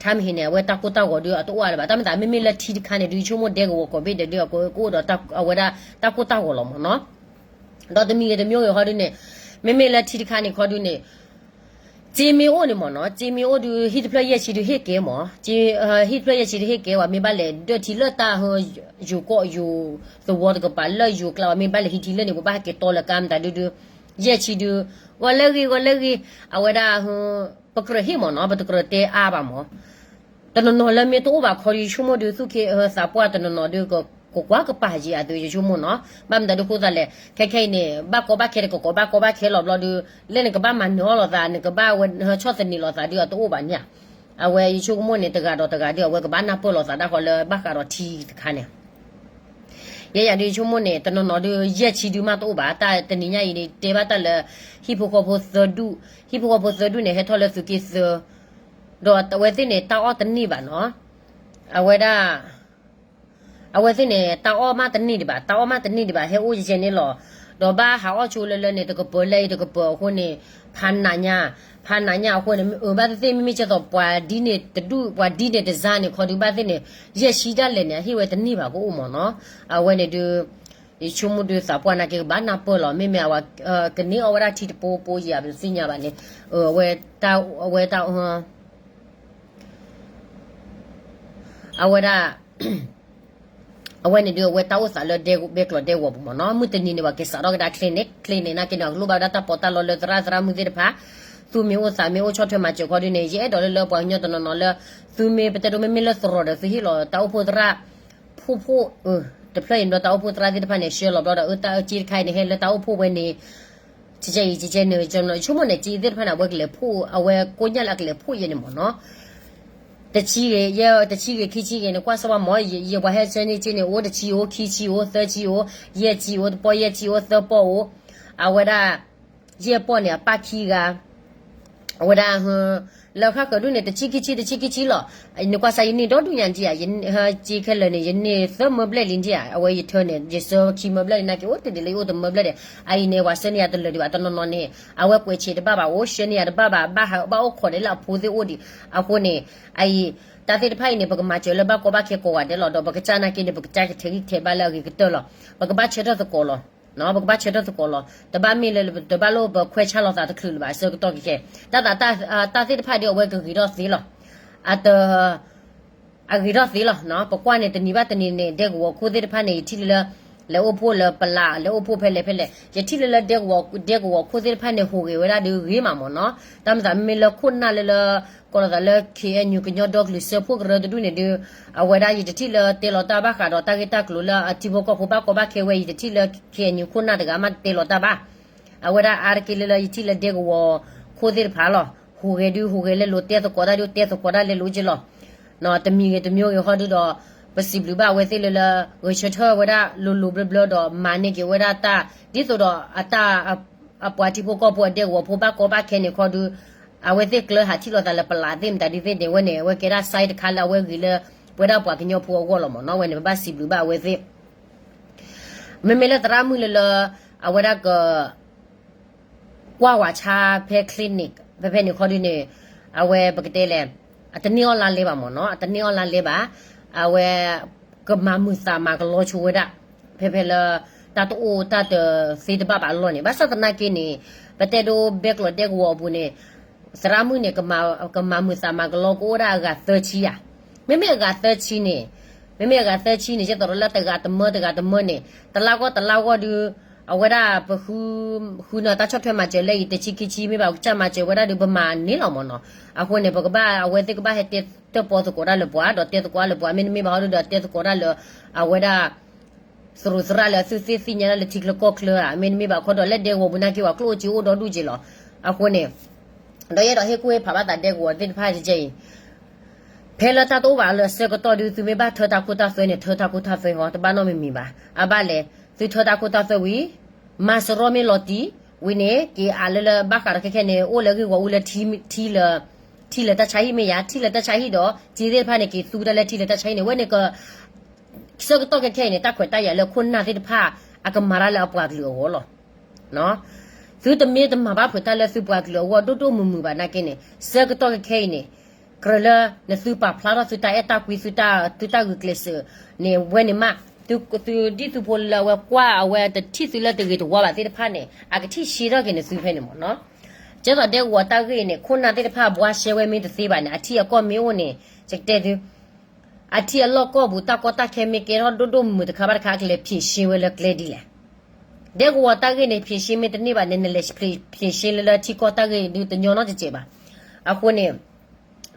ထါမဟ့ၣ်န့ၣ် အဝဲတၢ်ကိၢ်တၢ်ဂီၤဒု အတအိၣ်အါလၢၤဘၣ်. တၢ်မၤသး မ့မ့ၢ်လၢထံတခါန့ၣ်ဒု ယဆိကမိၣ်ဒဲကဝီၤကိးဘ့ၣ်ဒဲးဒု အကအိၣ်ဒီး အဝဲဒၣ်တၢ်ကိၢ်တၢ်ဂီၤလီၤမ့ၢ်နီၤ. ဒီးတမံၤဂ့ၤတမံၤဂ့ၤဃီဒုန့ၣ်, မ့မ့ၢ်လၢထံတခါန့ၣ်ခီဒုန့ၣ် စ့မ့ၢ်အိၣ်န့ၣ်မ့ၢ်နီၤ, စ့မ့ၢ်အိၣ်ဒု ဟံၣ်တဖျၢၣ်ယဲၢ်ဆံဒုဟ့ၣ်ကဲမ့ၢ်, ဟံၣ်တဖျၢၣ်ယဲၢ်ဆံဒုဟ့ၣ်ကဲ ပှၤမ့ၢ်ဘၣ်လဲၤဒၢၣ်ထံလၢတၢ် ယိၤကီၢ်ယိၤသဝီတကပၤ လၢယိၤကျါ ပှၤမ့ၢ်ဘၣ်လဲၤဟံးထံလၢန့ၣ် ပဘၣ်ဟဲက့ၤတီလၢကါမတၤဒုဒု, ယဲၢ်ဆံဒု, ဂီၤလၢဂ့ၤ ဂီၤလၢဂ့ၤ, အဝဲဒၣ် ပကြၢးဟ့ၣ်မ့ၢ်နီၤ, ပတကြၢးတဲအါဘၣ်မ့ၢ် တနီၤနီၤလၢမ့ၢ်တအိၣ်ဘၣ်ခီဒု ယဆိကမိၣ်ဒု သူၣ်က့သးပှၢ်တနီၤနီၤဒု ကကွၢ်ကပၤယံၤအသိးယဆိကမိၣ်နီၤ. ဘၣ်မတၤဒုအဃိသတးလဲၣ် ခဲခဲအံၤန့ၣ် ဘၣ်ကီဘၣ်ခဲတကကိး ဘၣ်ကီဘၣ်ခဲလီၤဘျီဒု လၢနကဘၣ်မၤနၢၤအီၤလိာ်သး နကဘၣ်ဝဲဆီၣ်သနံးလိာ်သးဒု အတအိၣ်ဘၣ်န့ၣ်ဧါ. အဝဲယဆိကမိၣ်န့ၣ် တဂၤဒီးတဂၤဒု အဝဲကဘၣ်နၢ်ပၢၢ်လိာ်သးဒၣ်ဃီလၢဘၣ်ဃးဒီးထံတခါန့ၣ် ယဲယၤဒုယဆိကမိၣ်န့ၣ် တနီၤနီၤဒု ယဲၢ်ဆံဒုမးတအိၣ်ဘၣ်, တၢ်တနံၤညါအံၤန့ၣ် တဲဘၣ်တၢ်လၢ ဟံၣ်ဖိဃီဖိသၢဒူၣ်, ဟံၣ်ဖိဃီဖိသၢဒူၣ်န့ၣ် ဟဲထီၣ်လၢသုးက့သၢ, ဒီးအဝဲသ့ၣ်န့ၣ် တၢ်အီၣ်တန့ၢ်ဘၣ်နီၤ, အဝဲဒၣ် အဝဲသ့ၣ်န့ၣ် တၢ်အီၣ်မးတန့ၢ်ဒံးဘၣ်, တၢ်အီၣ်မးတန့ၢ်ဒံးဘၣ် ဟဲအိၣ်ယဲၢ်န့ၣ်လီၤ. ဒီးဘၣ်ဟးအီၣ်ဆိလၢလၢန့ၣ် တကပၤလၢအံၤတကပၤအဃိန့ၣ် ဖးနးညါ, ဖးနးညါအဃိန့ၣ် အဘၣ်သ့ၣ်သ့ၣ် မ့မ့ၢ်ကဲသိးပှၤဒ်န့ၣ်တဒူၣ် ပှၤဒ်န့ၣ်တစၢ်န့ၣ် ခီဒုဘၣ်သ့ၣ်န့ၣ် ယဲၢ်ဆံဒၣ်လဲာ်န့ၣ် အဟ့ၣ်ဝဲတန့ၢ်ဘၣ်ကအိၣ်မ့ၢ်နီၤ. အဝဲန့ၣ်ဒု ယဆိကမိၣ်ဒုသးပှၢ်နာ်က့ကဘၣ်နၢ်ပၢၢ်လီၤ, မ့မ့ၢ်အဝဲ ကန့ၢ်အီၣ်ဝဲဒၣ်ထံတပိပိယံၤ ပတသ့ၣ်ညါဘၣ်န့ၣ်, အဝဲ အဝဲဒၣ် အဝဲန့ၣ်ဒု အဝဲတၢ်အိၣ်သးလၢဘဲကျိးဒဲကဝီၤပူၤမ့ၢ်နီၤ, မုၢ်တနံၤန့ၣ် ပှၤက့ၤစးထီၣ်ကဒါ clinic, clinic နာ်က့န့ၣ် အကလိၣ်ဘၣ်ဝဲဒၣ်တၢ်ပီးတၢ်လီလၢသရၣ်သရၣ်မုၣ်သ့ၣ်တဖၣ်, သူမ့ၢ်အိၣ်သးမ့ၢ်အိၣ်ဆီၣ်ထွဲမၤစၢၤခီဒုန့ၣ် ယအဲၣ်ဒိးလၢလၢပှၤကညီတနီၤနီၤလၢ သုမ့ၢ်ပတဲဒိမ့မ့ၢ်လၢသရိာ်ဒီး သုဟ့ၣ်လီၤတၢ်အိၣ်ဖှိၣ်သရၣ် ဖိဖိ တဖျၢၣ်အံၤဘျီ တၢ်အိၣ်ဖှိၣ်သရၣ်သ့ၣ်တဖၣ်န့ၣ် ဆှၢလီၤဘျီဒီး အၢတၢ်အၢက့တခါအံၤန့ၣ် ဟဲလၢတၢ်အိၣ်ဖှိၣ်ဝဲန့ၣ် ကကဲအံၤ ကကဲန့ၣ် ယဆိကမိၣ်န့ၣ် က့သ့ၣ်တဖၣ်န့ၣ် အဝဲကလဲၤဖှိၣ် အဝဲကိးညါလၢအကလဲၤဖှိၣ်ယဲန့ၣ်မ့ၢ်နီၤ, တဆံဂ့ၤ ယဲ တဆံဂ့ၤ ခံဆံဂ့ၤန့ၣ် ကွၢ်စၢ်ဘၣ်မ့ၢ် ယပှၤဟဲဆှၢန့ၢ်က့န့ၣ် အိၣ်တဆံအိၣ် ခံဆံအိၣ် သၢဆံအိၣ် ယဲၢ်ဆံအိၣ် တပီၢ်ယဲၢ်ဆံအိၣ် သၢပီၢ်အိၣ်, အဝဲဒၣ် ယဲၢ်ပီၢ်န့ၣ် အပၢ်ခံဂၤ အဝဲဒၣ် လၢဃၣ်ဃၢၤဒုန့ၣ် တဆံခံဆံ တဆံခံဆံလီၤ. နကွၢ်စၢ်ယန့ၢ်ဒီဒူၣ်ညါက့ဧါ, က့ခဲလၢာ်န့ၣ် ယန့ၢ်သၢမၢဘျဲၣ်လံက့ဧါ, အဝဲယထၢန့ၣ် ယဆှၢခံမၢဘျဲၣ်လံနာ်က့ အိၣ်တ့ၢ်ဒ်လၢယအိၣ်တမၢဘျဲၣ်ဒီး အအံၤန့ၣ် ပှၤဆှၢန့ၢ်ယၤတလၢာ်ဒံးဘၣ် တနီၤနီၤန့ၣ် အဝဲကွဲးဆဲးတဘၣ်ဘၣ် အိၣ်ဆှၢန့ၢ်ယၤတဘၣ်ဘၣ် ဘၣ်ဟးဘၣ်အိၣ်ခိးဒဲးလၢအဖိသ့ၣ်အိၣ်ဒံး အဃိန့ၣ် အအံၤ တၢ်သ့ၣ်တဖၣ်အံၤန့ၣ် ပကမၤစၢၤလၢဘၣ်ကီဘၣ်ခဲကိးဂၤဒဲးလီၤ. ဒီးပကစၢ်နာ်က့န့ၣ် ပကစၢ်ကထဲးဂံၢ်ထဲးဘါလၢအဂ့ၤကတၢၢ်လီၤ. ပကဘၣ်ဆၢထၢၣ်သကိးလီၤ. ပကဘၣ်ဆၢထၢၣ်သကိးလီၤ. တဘၣ်မ့ၢ်လၢ တဘၣ်လိၣ်ပခွဲးဆါလိာ်သးတချုးလၢၤဘၣ် အဆၢကတီၢ်ခဲခဲ တၢ်သး တၢ်သ့ၣ်တဖၣ်ဒီးအဝဲကဂ့ၤထီၣ်သ့လီၤ. အတ အဂ့ၤထီၣ်သ့လီၤ. ပကွၢ်န့ၣ် တနံၤဘၣ်တနံၤန့ၣ် ဒဲကဝီၤခိၣ်သ့ၣ်တဖၣ်န့ၣ် ယထံၣ်လၢ လဲၤအိၣ်ဖှိၣ်လၢပလး လဲၤအိၣ်ဖှိၣ်ဖဲလဲၣ်ဖဲလဲၣ် ယထံၣ်လၢလၢ ဒဲကဝီၤခိၣ်သ့ၣ်တဖၣ်န့ၣ် ဟူးဂဲၤဝဲဒၣ်ဒုးဂ့ၤမးမ့ၢ်နီၤ. တၢ်မၤသးမ့မ့ၢ်လၢခိၣ်နၢ်လၢလၢ ကိးလီၤသးလၢ ခ့ၣ်အဲၣ်ယူၣ် ကညီဒီကလုာ်စၢဖှိၣ်ကရၢတဒူၣ်န့ၣ်ဒုး အဝဲဒၣ်ယတထံၣ်လၢတဲလီၤတၢ်ဘၣ်ဃးဒီးတၢ်ဂ့ၢ်တၢ်ကျိၤလၢအထံဖိကီၢ်ဖိ ဘၣ်ကီဘၣ်ခဲဝဲ ယတထံၣ်လၢ ခ့ၣ်အဲၣ်ယူၣ် ခိၣ်နၢ်တဂၤမးတဲလီၤတၢ်ဘၣ်. အဝဲဒၣ်အါတက့ၢ်လၢလၢယထံၣ်လၢဒဲကဝီၤခိၣ်သ့ၣ်တဖၣ်လီၤ. ဟူးဂဲၤဒုးဟူးဂဲၤလဲၤလိၤ တဲသကိးတၢ်ဒုးတဲသကိးတၢ်လဲၤလိၤက့လီၤ. တမံၤဂ့ၤတမံၤဂ့ၤဟီဒုးဒီး ပစံးဘျုးဘၣ်အဝဲသ့ၣ်လၢလၢ ဂဲၤဆၢထၢၣ်ဝဲဒၣ်လိၤလိၤဘျၢဘျၢဒီးမၤန့ၢ်က့ၤဝဲဒၣ်တၢ် ဒ်သိးဒီးအတၢ် အပှၤထံဖိကီၢ်ဖိအဒဲကဝီၤဖိဘၣ်ကီဘၣ်ခဲန့ၣ်ခီဒုး အဝဲသ့ၣ်ကျၢၤဟးထံၣ်လိာ်သးလၢပလးသ့ၣ်မတၤဒုးသ့ၣ်န့ၣ် ဝဲန့ၣ် အဝဲကဲဒၣ် sign တခါလၢအဝဲဂ့ၤလၢ ပဝဲဒၣ်ပှၤကညီဖိအဂီၢ်လီၤမ့ၢ်နီၤ. ဝဲန့ၣ် ပဘၣ်စံးဘျုးဘၣ်အဝဲသ့ၣ် မ့မ့ၢ်လၢသရၣ်မုၣ်လၢလၢ အဝဲဒၣ်က ကွၢ်ဝဲဆါဖဲ clinic ဖဲဖဲန့ၣ်ခီဒုးန့ၣ် အဝဲပကတဲလဲၣ် အတန့ၢ်အီၣ်လါလဲဘၣ်မ့ၢ်နီၤ, အတန့ၢ်အီၣ်လါလဲဘၣ်. အဝဲ ကမၤမုာ်သးမၤကလီဆိဝဲဒၣ် ဖဲဖဲလၢ တၢ်တအိၣ်တၢ်တသ့တဘၣ်ဘၣ်အလီၢ်န့ၣ်. ဘၣ်ဆၣ်သနာ်က့န့ၣ် ပတဲဒိဘဲကျိးဒဲကဝီၤအပူၤန့ၣ် သရၣ်မုၣ်န့ၣ် ကမၤမုာ်သးမၤကလီကအိၣ်ဒၣ်အဂၤသၢဆံဧါ. မ့မ့ၢ်အဂၤသၢဆံန့ၣ် မ့မ့ၢ်အဂၤသၢဆံန့ၣ် ကဲသိးဒီးလၢတဂၤတမၢတဂၤတမၢန့ၣ် တလါဂီၢ်တလါဂီၢ်ဒုး အဝဲဒၣ်ပဃု ဃုန့ၢ်တၢ်ဆီၣ်ထွဲမၤစၢၤလၢအံၤ တဆံခံဆံ မ့ၢ်ဘၣ်ကစၢ်မၤစၢၤဝဲဒၣ်ဒီး ပမၤန့ၢ်လီၤမၢ်နီၤ. အဃိန့ၣ် ပကဘၣ် အဝဲသ့ၣ်ကဘၣ်ဟဲတဲတၢၣ်ပီသကိးတၢ်လၢပှၤ ဒီးတဲသကိးတၢ်လၢပှၤ မ့တမ့ၢ်ဘၣ်ဟီဒုဒီး တဲသကိးတၢ်လၢ အဝဲဒၣ် သရူးသရၣ်လၢအသုသ့ၣ်သ့ၣ်ညါတၢ်လၢထံချၢကီၢ်ချၢဧါ, မ့တမ့ၢ်ဘၣ်ခီဒီး လၢဒဲကဝီၤပူၤနာ်က့ ပှၤကျိၣ်အိၣ်စ့အိၣ်ဒီဒူၣ်က့လီၤ. အဃိန့ၣ် ဒီးယအဲၣ်ဒိးဟ့ၣ်ကူၣ်ဟ့ၣ်ဖးဘၣ်သးဒဲကဝီၤသ့ၣ်တဖၣ်တကဲအံၤ ဖဲလၢတၢ်တအိၣ်ဘၣ်လၢအဆၢကတီၢ်ဒု သုမ့ၢ်ဘၣ်ထၢတၢ်ခိတၢ်သွဲန့ၣ် ထၢတၢ်ခိတၢ်သွဲဟီ တဘၣ်နီတမံၤမံၤဘၣ်. အဘၣ်လဲၣ် သုထၢတၢ်ခိတၢ်သွဲဝံၤ မၤစရီမ့ၢ်လီၤတံၢ်ဝံၤန့ၣ် က့ၤအးလၢလၢဘၣ်ဃးဒီးခဲခဲန့ၣ် အိၣ်လၢဂ့ၢ်ဂီၢ်အူလၢ ထံလၢတၢ်ဆါဟံၣ်မ့ၢ်ယၤ ထံလၢတၢ်ဆါဟံၣ်ဒီး ထံသ့ၣ်တဖၣ်န့ၣ် က့ၤသူတၢ်လၢထံလၢတၢ်ဆါဟံၣ်န့ၣ် ဝဲန့ၣ်က ဆၢကတီၢ်ခဲခဲအံၤန့ၣ် တၢ်ခွဲးတၢ်ယာ်လၢခိၣ်နၢ်သ့ၣ်တဖၣ် အကမၤတၢ်လၢအပှၤကလုာ်အဂီၢ်လီၤ. သုတမ့ၢ်တမၤဘၣ်ဖုးတၢ်လၢသုပှၤကလုာ်အဂီၢ်ဒိၣ်ဒိၣ်မုၢ်မုၢ်ဘၣ်နာ်က့န့ၣ် ဆၢကတီၢ်ခဲခဲအံၤန့ၣ် ကြၢးလၢနသုပာ်ဖျါထီၣ်သုတၢ်အဲၣ်တၢ်ကွံ သုတၢ်ဂုာ်ကျဲးစၢးန့ၣ် ဝဲန့ၣ်မး သုဒ်သုဖိလၢအဝဲကွၢ်အဝဲတထံၣ်သုလၢတဂ့ၤတဝါဘၣ်သ့ၣ်တဖၣ်န့ၣ် အကထံၣ်ရှဲထီၣ်က့ၤနသုဖဲန့ၣ်မၢ်နီၤ. ကဲသိးဒဲကဝီၤတၢ်ဂ့ၢ်န့ၣ် ခိၣ်နၢ်သ့ၣ်တဖၣ်ဘှါရှဲဝဲမ့ၢ်တသ့ဘၣ်န့ၣ် အထံအကီၢ်မ့ၢ်အိၣ်န့ၣ် ယကတဲသု အထံအလီၢ်ကီၢ်ပူၤ တၢ်ကီတၢ်ခဲမ့ၢ်ကဲထီၣ်ဒိၣ်ဒိၣ်မုၢ်မုၢ်တခါဘၣ်တခါ အကလဲၤဖြေရှင်းဝဲလၢကျဲဒ်လဲၣ်. ဒဲကဝီၤတၢ်ဂ့ၢ်န့ၣ် ဖြေရှင်းမ့ၢ်တန့ၢ်ဘၣ်န့ၣ် နလဲၤဖြေရှင်းလၢလၢထံကီၢ်တၢ်ဂ့ၢ်ဒုး တညီနီတစဲးဘၣ်. အဃိန့ၣ်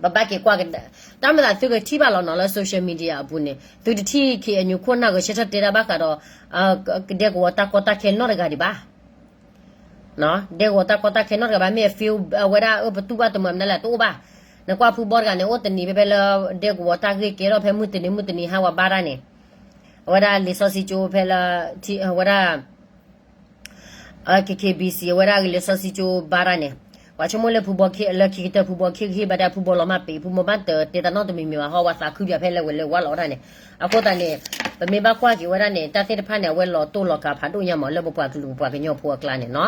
ပဘၣ်က့ၤကွၢ်ကဒါ တၢ်မၤသးသုကထံၣ်ဘၣ်လီၤနီၤ လၢ social media အပူၤန့ၣ် သုတထံၣ် ခ့ၣ်အဲၣ်ယူၣ် ခိၣ်နၢ်ဂဲၤဆၢထၢၣ်တဲတၢ်ဘၣ်ဃးဒီး ဒဲကဝီၤတၢ်ကီတၢ်ခဲနီတဂၤဒံးဘၣ်. ဒဲကဝီၤတၢ်ကီတၢ်ခဲနီတဂၤဘၣ် မ့ၢ်အ feel အဝဲဒၣ်အၢ ပတူၢ်ဘၣ်တမုာ်မနုၤလဲၣ် တအိၣ်ဘၣ်. နကွၢ်ဖုဘီတဂၤန့ၣ် အိၣ်တနံၤဖဲဖဲလၢ ဒဲကဝီၤတၢ်ဂ့ၢ်ကဲထီၣ်ဖဲမုၢ်တနံၤမုၢ်တနံၤဟါဝဲဘါတၢ်န့ၣ် အဝဲဒၣ်လံာ်စီဆှံကၠိဖဲလၢ အဝဲဒၣ် KKBC အဝဲဒၣ်ဂ့ၢ်လံာ်စီဆှံကၠိဘါတၢ်န့ၣ် ပှၤဆိကမိၣ်လၢဖုဘီလၢခံကတၢၢ် ဖုဘီခံကဟ့ၣ်ဘါတၢ် ဖုဘီလီၤမၢ်ပ့ၤ ဖုဘီဘၣ်တၢ်တဲတၢ်နီတမံၤမံၤဘၣ် ဟီဝဲသးခုပၠးဖဲလဲၣ်ဝဲလဲၣ်ဝဲလီၤဝဲဒၣ်န့ၣ်. အဃိသတးန့ၣ် ပမ့ၢ်ဘၣ်ကွၢ်က့ၤဝဲဒၣ်န့ၣ် တၢ်သ့ၣ်တဖၣ်န့ၣ် အဝဲလီၤတိၢ်လီၤကးဖးဒိၣ်ညါမးလၢပပှၤကလုာ်ပပှၤကညီဖိအကျါန့ၣ်နီၤ.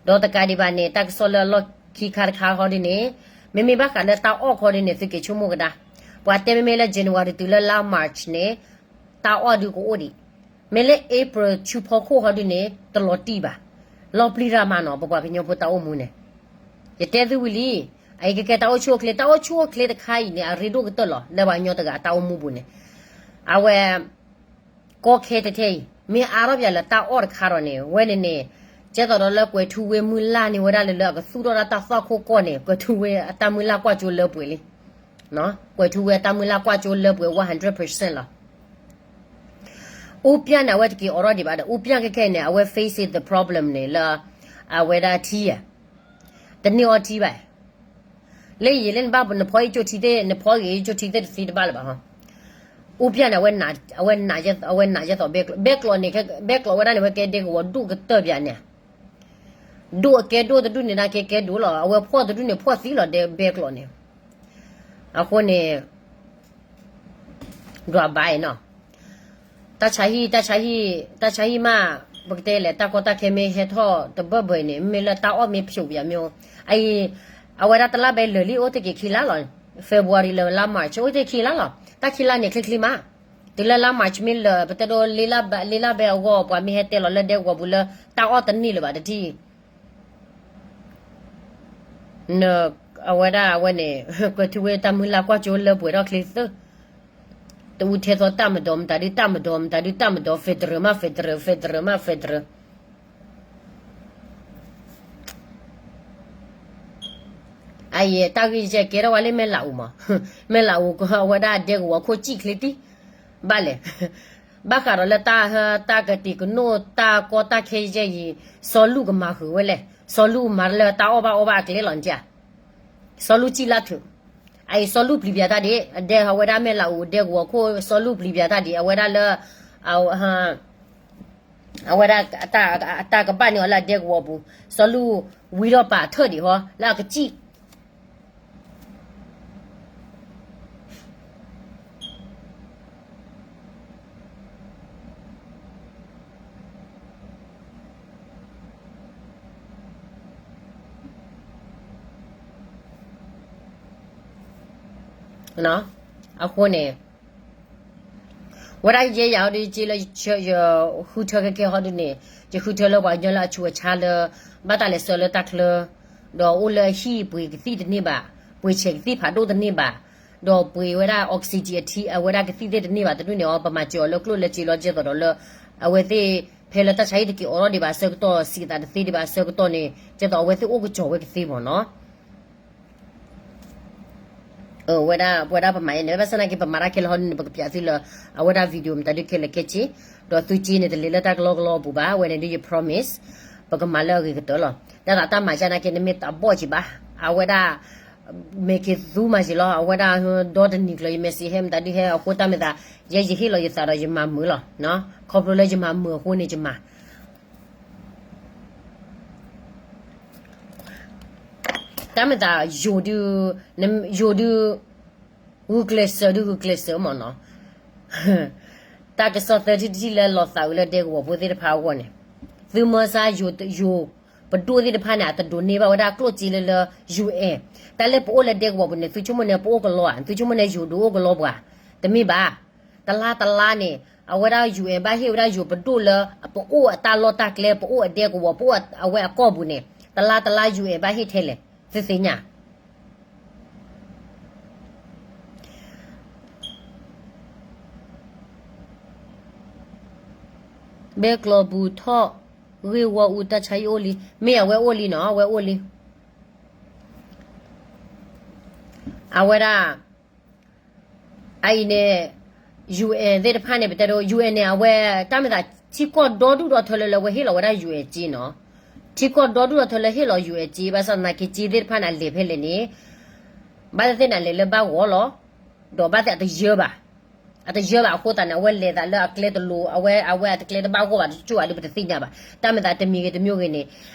ဒီးတကးဒံးဘၣ်န့ၣ် တၢ်ကစီၣ်လၢအလီၢ်ခံခါတခါဟီဒ်န့ၣ် မ့မ့ၢ်ဘၣ်ဃးလၢတၢ်အီၣ်ခီဒ်န့ၣ် သုက့ၤဆိကမိၣ်ကဒါ. ပှၤတဲမ့မ့ၢ်လၢ January တုၤလၢလါ March န့ၣ် တၢ်အီၣ်ဒုးကအိၣ်ဒံး. မ့ၢ်လၢ April ဆူဖီခိၣ်ဟီဒ်န့ၣ် တလီၤတံၢ်ဘၣ်. လီၤပျံၤရၣ်မးနီၤ ပပှၤကညီဖိတၢ်အိၣ်မူန့ၣ် ယတဲသုဝံၤလံ. အအံၤကကဲတၢ်အိၣ်ဆူၣ်အိၣ်ချ့ တၢ်အိၣ်ဆူၣ်အိၣ်ချ့တခါအံၤန့ၣ် အရ့ဒိၣ်ကတၢၢ်လီၤ လၢပှၤကညီတဂၤအတၢ်အိၣ်မူပူၤန့ၣ် အဝဲ ကီခဲထဲထဲအံၤ မ့ၢ်အါထီၣ်ပၠးလၢတၢ်အီၣ်တခါဒီးန့ၣ် ဝဲန့ၣ်န့ၣ် ကဲသိးဒီးလၢကွဲၤထူဝ့မုၢ်လၢ်န့ၣ်ဝဲဒၣ်လၢလၢအကသူၣ်ထီၣ်ဒၣ်တၢ်သွၣ်ခိၣ်ကီၢ်န့ၣ် ကွဲၤထူဝ့အတၢ်မုၢ်လၢ်ကွၢ်ကၠိလၢပှဲၤလံ. ကွဲၤထူဝ့အတၢ်မုၢ်လၢ်ကွၢ်ကၠိလၢပှဲၤဝဲ hundred percent လီၤ. အူပျၢ်န့ၣ် အဝဲတက့ၤအိးထီၣ်ဒံးဘၣ်ဒီး အူပျၢ်ခဲခဲအံၤန့ၣ် အဝဲ face the problem န့ၣ်လၢ အဝဲဒၣ်ထံဧါ တန့ၢ်အီထံဘၣ်. လၢယံာ်လၢနဘၣ်နဖီအံၤကၠိထံသ့ၣ် နဖီဂ့ၤကၠိထံသ့ၣ်တသ့တဘၣ်လၢၤဘၣ်ဟီ. အူပျၢ်န့ၣ် အဝဲနာ် အဝဲနာ်ယဲသိးဘဲကျိး ဘဲကျိးန့ၣ် ဘဲကျိးဝဲဒၣ်န့ၣ် ဝဲကဲဒဲကဝီၤဒိၣ်ကတၢၢ်ပၠးန့ၣ် ဒိၣ်အကဲဒိၣ်တဒူၣ်န့ၣ် နာ်ကဲကဲဒိၣ်လီၤ အဝဲဖှီၣ်တဒူၣ်န့ၣ် ဖှီၣ်သံလီၤဒဲဘဲကျိးန့ၣ်. အဃိန့ၣ် ဒွးဘၣ်အံၤနီၤ တၢ်ဆါဟံၣ် တၢ်ဆါဟံၣ် တၢ်ဆါဟံၣ်မး ပကတဲလဲၣ် တၢ်ကီတၢ်ခဲမ့ၢ်ဟဲထီၣ်တဘၢၣ်ဘၢၣ်အံၤန့ၣ် မ့ၢ်လၢတၢ်အီၣ်မ့ၢ်ဖျိးပၠးမ့ၢ်အိၣ် အအံၤ အဝဲဒၣ်တလါဘဲလၢာ်လံ အိၣ်တ့ၢ်က့ၤခံလါလီၤ. February လၢလါ March အိၣ်တ့ၢ်ခံလါလီၤ. တၢ်ခံလါန့ၣ်ချ့ချ့မး တုၤလၢလါ March မ့ၢ်လၢာ် ပတဲဒိး လ့လါဘဲအဂီၢ် ပှၤမ့ၢ်ဟဲတဲလီၤလၢဒဲကဝီၤပူၤလၢ တၢ်အီၣ်တန့ၢ်လၢၤဘၣ်တထံၣ် န အဝဲဒၣ်အဝဲန့ၣ် ကွဲၤထူဝ့တၢ်မုၢ်လၢ်ကွၢ်ကၠိလၢပှဲၤထီၣ်ချ့သၢ တအူထဲသိးတၢ်မဒီးမတၤဒု တၢ်မဒီးမတၤဒု တၢ်မဒီး federal မး federal federal မး federal အယဲၢ်တၢ်ဂ့ၢ်ယဲၢ်ကဲထီၣ်ဝဲလၢမဲၢ်လးအူမး မဲၢ်လးအူအဝဲဒၣ်ဒဲကဝီၤခိၣ်စံၣ်ချ့တံၢ် ဘၣ်လဲၣ် ဘၣ်ဃးဒီးလၢတၢ် တၢ်ကတံၤကနိၣ် တၢ်ကီတၢ်ခဲယဲၢ်အံၤ စီၤလူၢ်ကမၤဃုာ်ဝဲလဲၣ် စီၤလူၢ်မၤတၢ်လၢတၢ်အီၣ်ဘၣ်အီဘၣ်အကျဲလီၤန့ၣ် စီၤလူၢ်စံၣ်လၢ်ထုး အအံၤစီၤလူၢ်ပျံၤပၠးတၢ်ဒံး အဒဲအဝဲဒၣ်မဲၢ်လးအူဒဲကဝီၤခိၣ် စီၤလူၢ်ပျံၤပၠးတၢ်ဒံး အဝဲဒၣ်လၢ အဝဲဒၣ် တၢ်ကဘၣ်န့ၢ်အီၤလၢအဒဲကဝီၤပူၤ စီၤလူၢ်ဝံထီၣ်ပာ်ထၢၣ်ဒံးဟီ လၢအကစံၣ် အဃိန့ၣ် ဝဲဒၣ်ယဲယၤဟီဒုး က့လၢယဃုထၢခဲကဲဟီဒုးန့ၣ် ယဃုထၢလၢပှၤကညီလၢအဆူးအဆါလၢ ဘၣ်တၢ်လဲၤဆှၢလၢတၢ်ချၢ ဒီးအိၣ်လၢအဟံၣ်ပှ့ၤကသံၣ်တန့ၢ်ဘၣ်, ပှ့ၤဆဲးကသံၣ်ဖးဒိၣ်တန့ၢ်ဘၣ်, ဒီးပှ့ၤဝဲဒၣ် oxygen အထံ အဝဲဒၣ်ကသံၣ်သ့ၣ်တန့ၢ်ဘၣ်တဒူၣ်န့ၣ်အီၤ ပမၤစၢၤအီၤလၢကျိၣ်လၢစ့လီၤ ကဲသိးဒီးလၢ အဝဲသ့ၣ် ဖဲလၢတၢ်ဆါဟံၣ်တက့ၤအိးထီၣ်ဒံးဘၣ်အဆၢကတီၢ် စံးသးတသ့ဒံးဘၣ်အဆၢကတီၢ်န့ၣ် ကဲသိးအဝဲသ့ၣ်အိၣ်ကစီၤဝဲကသ့မ့ၢ်နီၤ. ဝဲဒၣ်ပဝဲဒၣ်ပမၤအံၤန့ၣ် ဘၣ်ဆၣ်သနာ်က့ ပမၤတၢ်ခဲလၢာ်ဟီဒ်န့ၣ် ပကပျးသုလၢ အဝဲဒၣ် video မတၤဒုခဲလၢာ်ခဲဆ့, ဒီးသုက့န့ၣ် တလဲၤလၢတၢ်ကလီကလီအပူၤဘၣ်, ဝဲန့ၣ်ဒုးယ promise, ပကမၤလၢအဂ့ၤကတၢၢ်လီၤ. တၢ်သးတၢ်မၤကၢ်နာ်က့ နမ့ၢ်တဘီၣ်က့ၤဘၣ်, အဝဲဒၣ် မ့ၢ်က့ၤသူမၤက့ၤလီၤ, အဝဲဒၣ်ဒီတနံၤကျၢၤ ယ message ဟဲမတၤဒုးဟဲအဃိ တၢ်မ့ၢ်သး ယဲယဟ့ၣ်လီၤယသးဒီးယမၤမုာ်လီၤ. ခီဖျိလၢယမၤမုာ်အဃိန့ၣ် ယမၤ တၢ်မ့ၢ်သး ယိၤဒုး, ယိၤဒုး, ဂုာ်ကျဲးစၢးဒုးဂုာ်ကျဲးစၢးမ့ၢ်နီၤ. တၢ်ကစီၣ်သၢထံၣ်တထံၣ်လၢလီၤသးဝံၤလၢဒဲကဝီၤဖိသ့ၣ်တဖၣ်အဂီၢ်န့ၣ်, သုမၢစါယိၤပဒိၣ်သ့ၣ်တဖၣ်န့ၣ် အတဒိးန့ၢ်ဘၣ်ဝဲဒၣ်ကျိၣ်စ့လၢလၢ UN, တၢ်လၢပအိၣ်လၢဒဲကဝီၤပူၤန့ၣ် သုဆိကမိၣ်န့ၣ် ပအိၣ်ကလီဧါ, သုဆိကမိၣ်န့ၣ် ယိၤဒုးအိၣ်ကလီပှၤ, တမ့ၢ်ဘၣ်. တလါတလါန့ၣ် အဝဲဒၣ် UN ဘၣ်ဟ့ၣ်ဝဲဒၣ်ယိၤပဒိၣ်လၢ ပအိၣ်အတၢ်လီၢ်တၢ်ကျဲ ပအိၣ်အဒဲကဝီၤ ပအိၣ်အဝဲအကီၢ်ပူၤန့ၣ် တလါတလါ UN ဘၣ်ဟ့ၣ်ထဲလဲၣ်, သုသ့ၣ်ညါ ဘဲကျီၤပူၤထီၣ်ဂ့ၢ်ဝီအူတၢ်ဆါဟံၣ်အိၣ်လံ, မ့ၢ်အဝဲအိၣ်လံနီၤ, အဝဲအိၣ်လံ. အဝဲဒၣ် အအံၤန့ၣ် UN သ့ၣ်တဖၣ်န့ၣ် ပတဲဒိ UN န့ၣ် အဝဲ တၢ်မ့ၢ်သး ထံကီၢ်ဒီဒူၣ်ဒီထၢလၢလၢအဝဲဟ့ၣ်လီၤဝဲဒၣ် UN စ့နီၤ, ထံကီၢ်ဒီဒူၣ်ဒီထၢလၢဟ့ၣ်လီၤ UN စ့ ဘၣ်ဆၣ်သနာ်က့ စ့သ့ၣ်တဖၣ်န့ၣ် အလဲၤဖဲလဲၣ်န့ၣ် ဘၣ်သ့ၣ်သ့ၣ်န့ၣ် အလဲၤလၢဘၣ်ဂီၤလီၤ, ဒီးဘၣ်သ့ၣ်အတယၢဘၣ် အတယၢဘၣ်အဃိသတးန့ၣ် အဝဲလဲၤသးလၢအကျဲတလိၤ အဝဲ အဝဲအတကျဲတဘၣ်ဂီၢ်ဘၣ် တကၠိၣ်ဘၣ်ဒီး ပတသ့ၣ်ညါဘၣ်. တၢ်မ့ၢ်သးတမံၤဂ့ၤတမံၤဂ့ၤန့ၣ်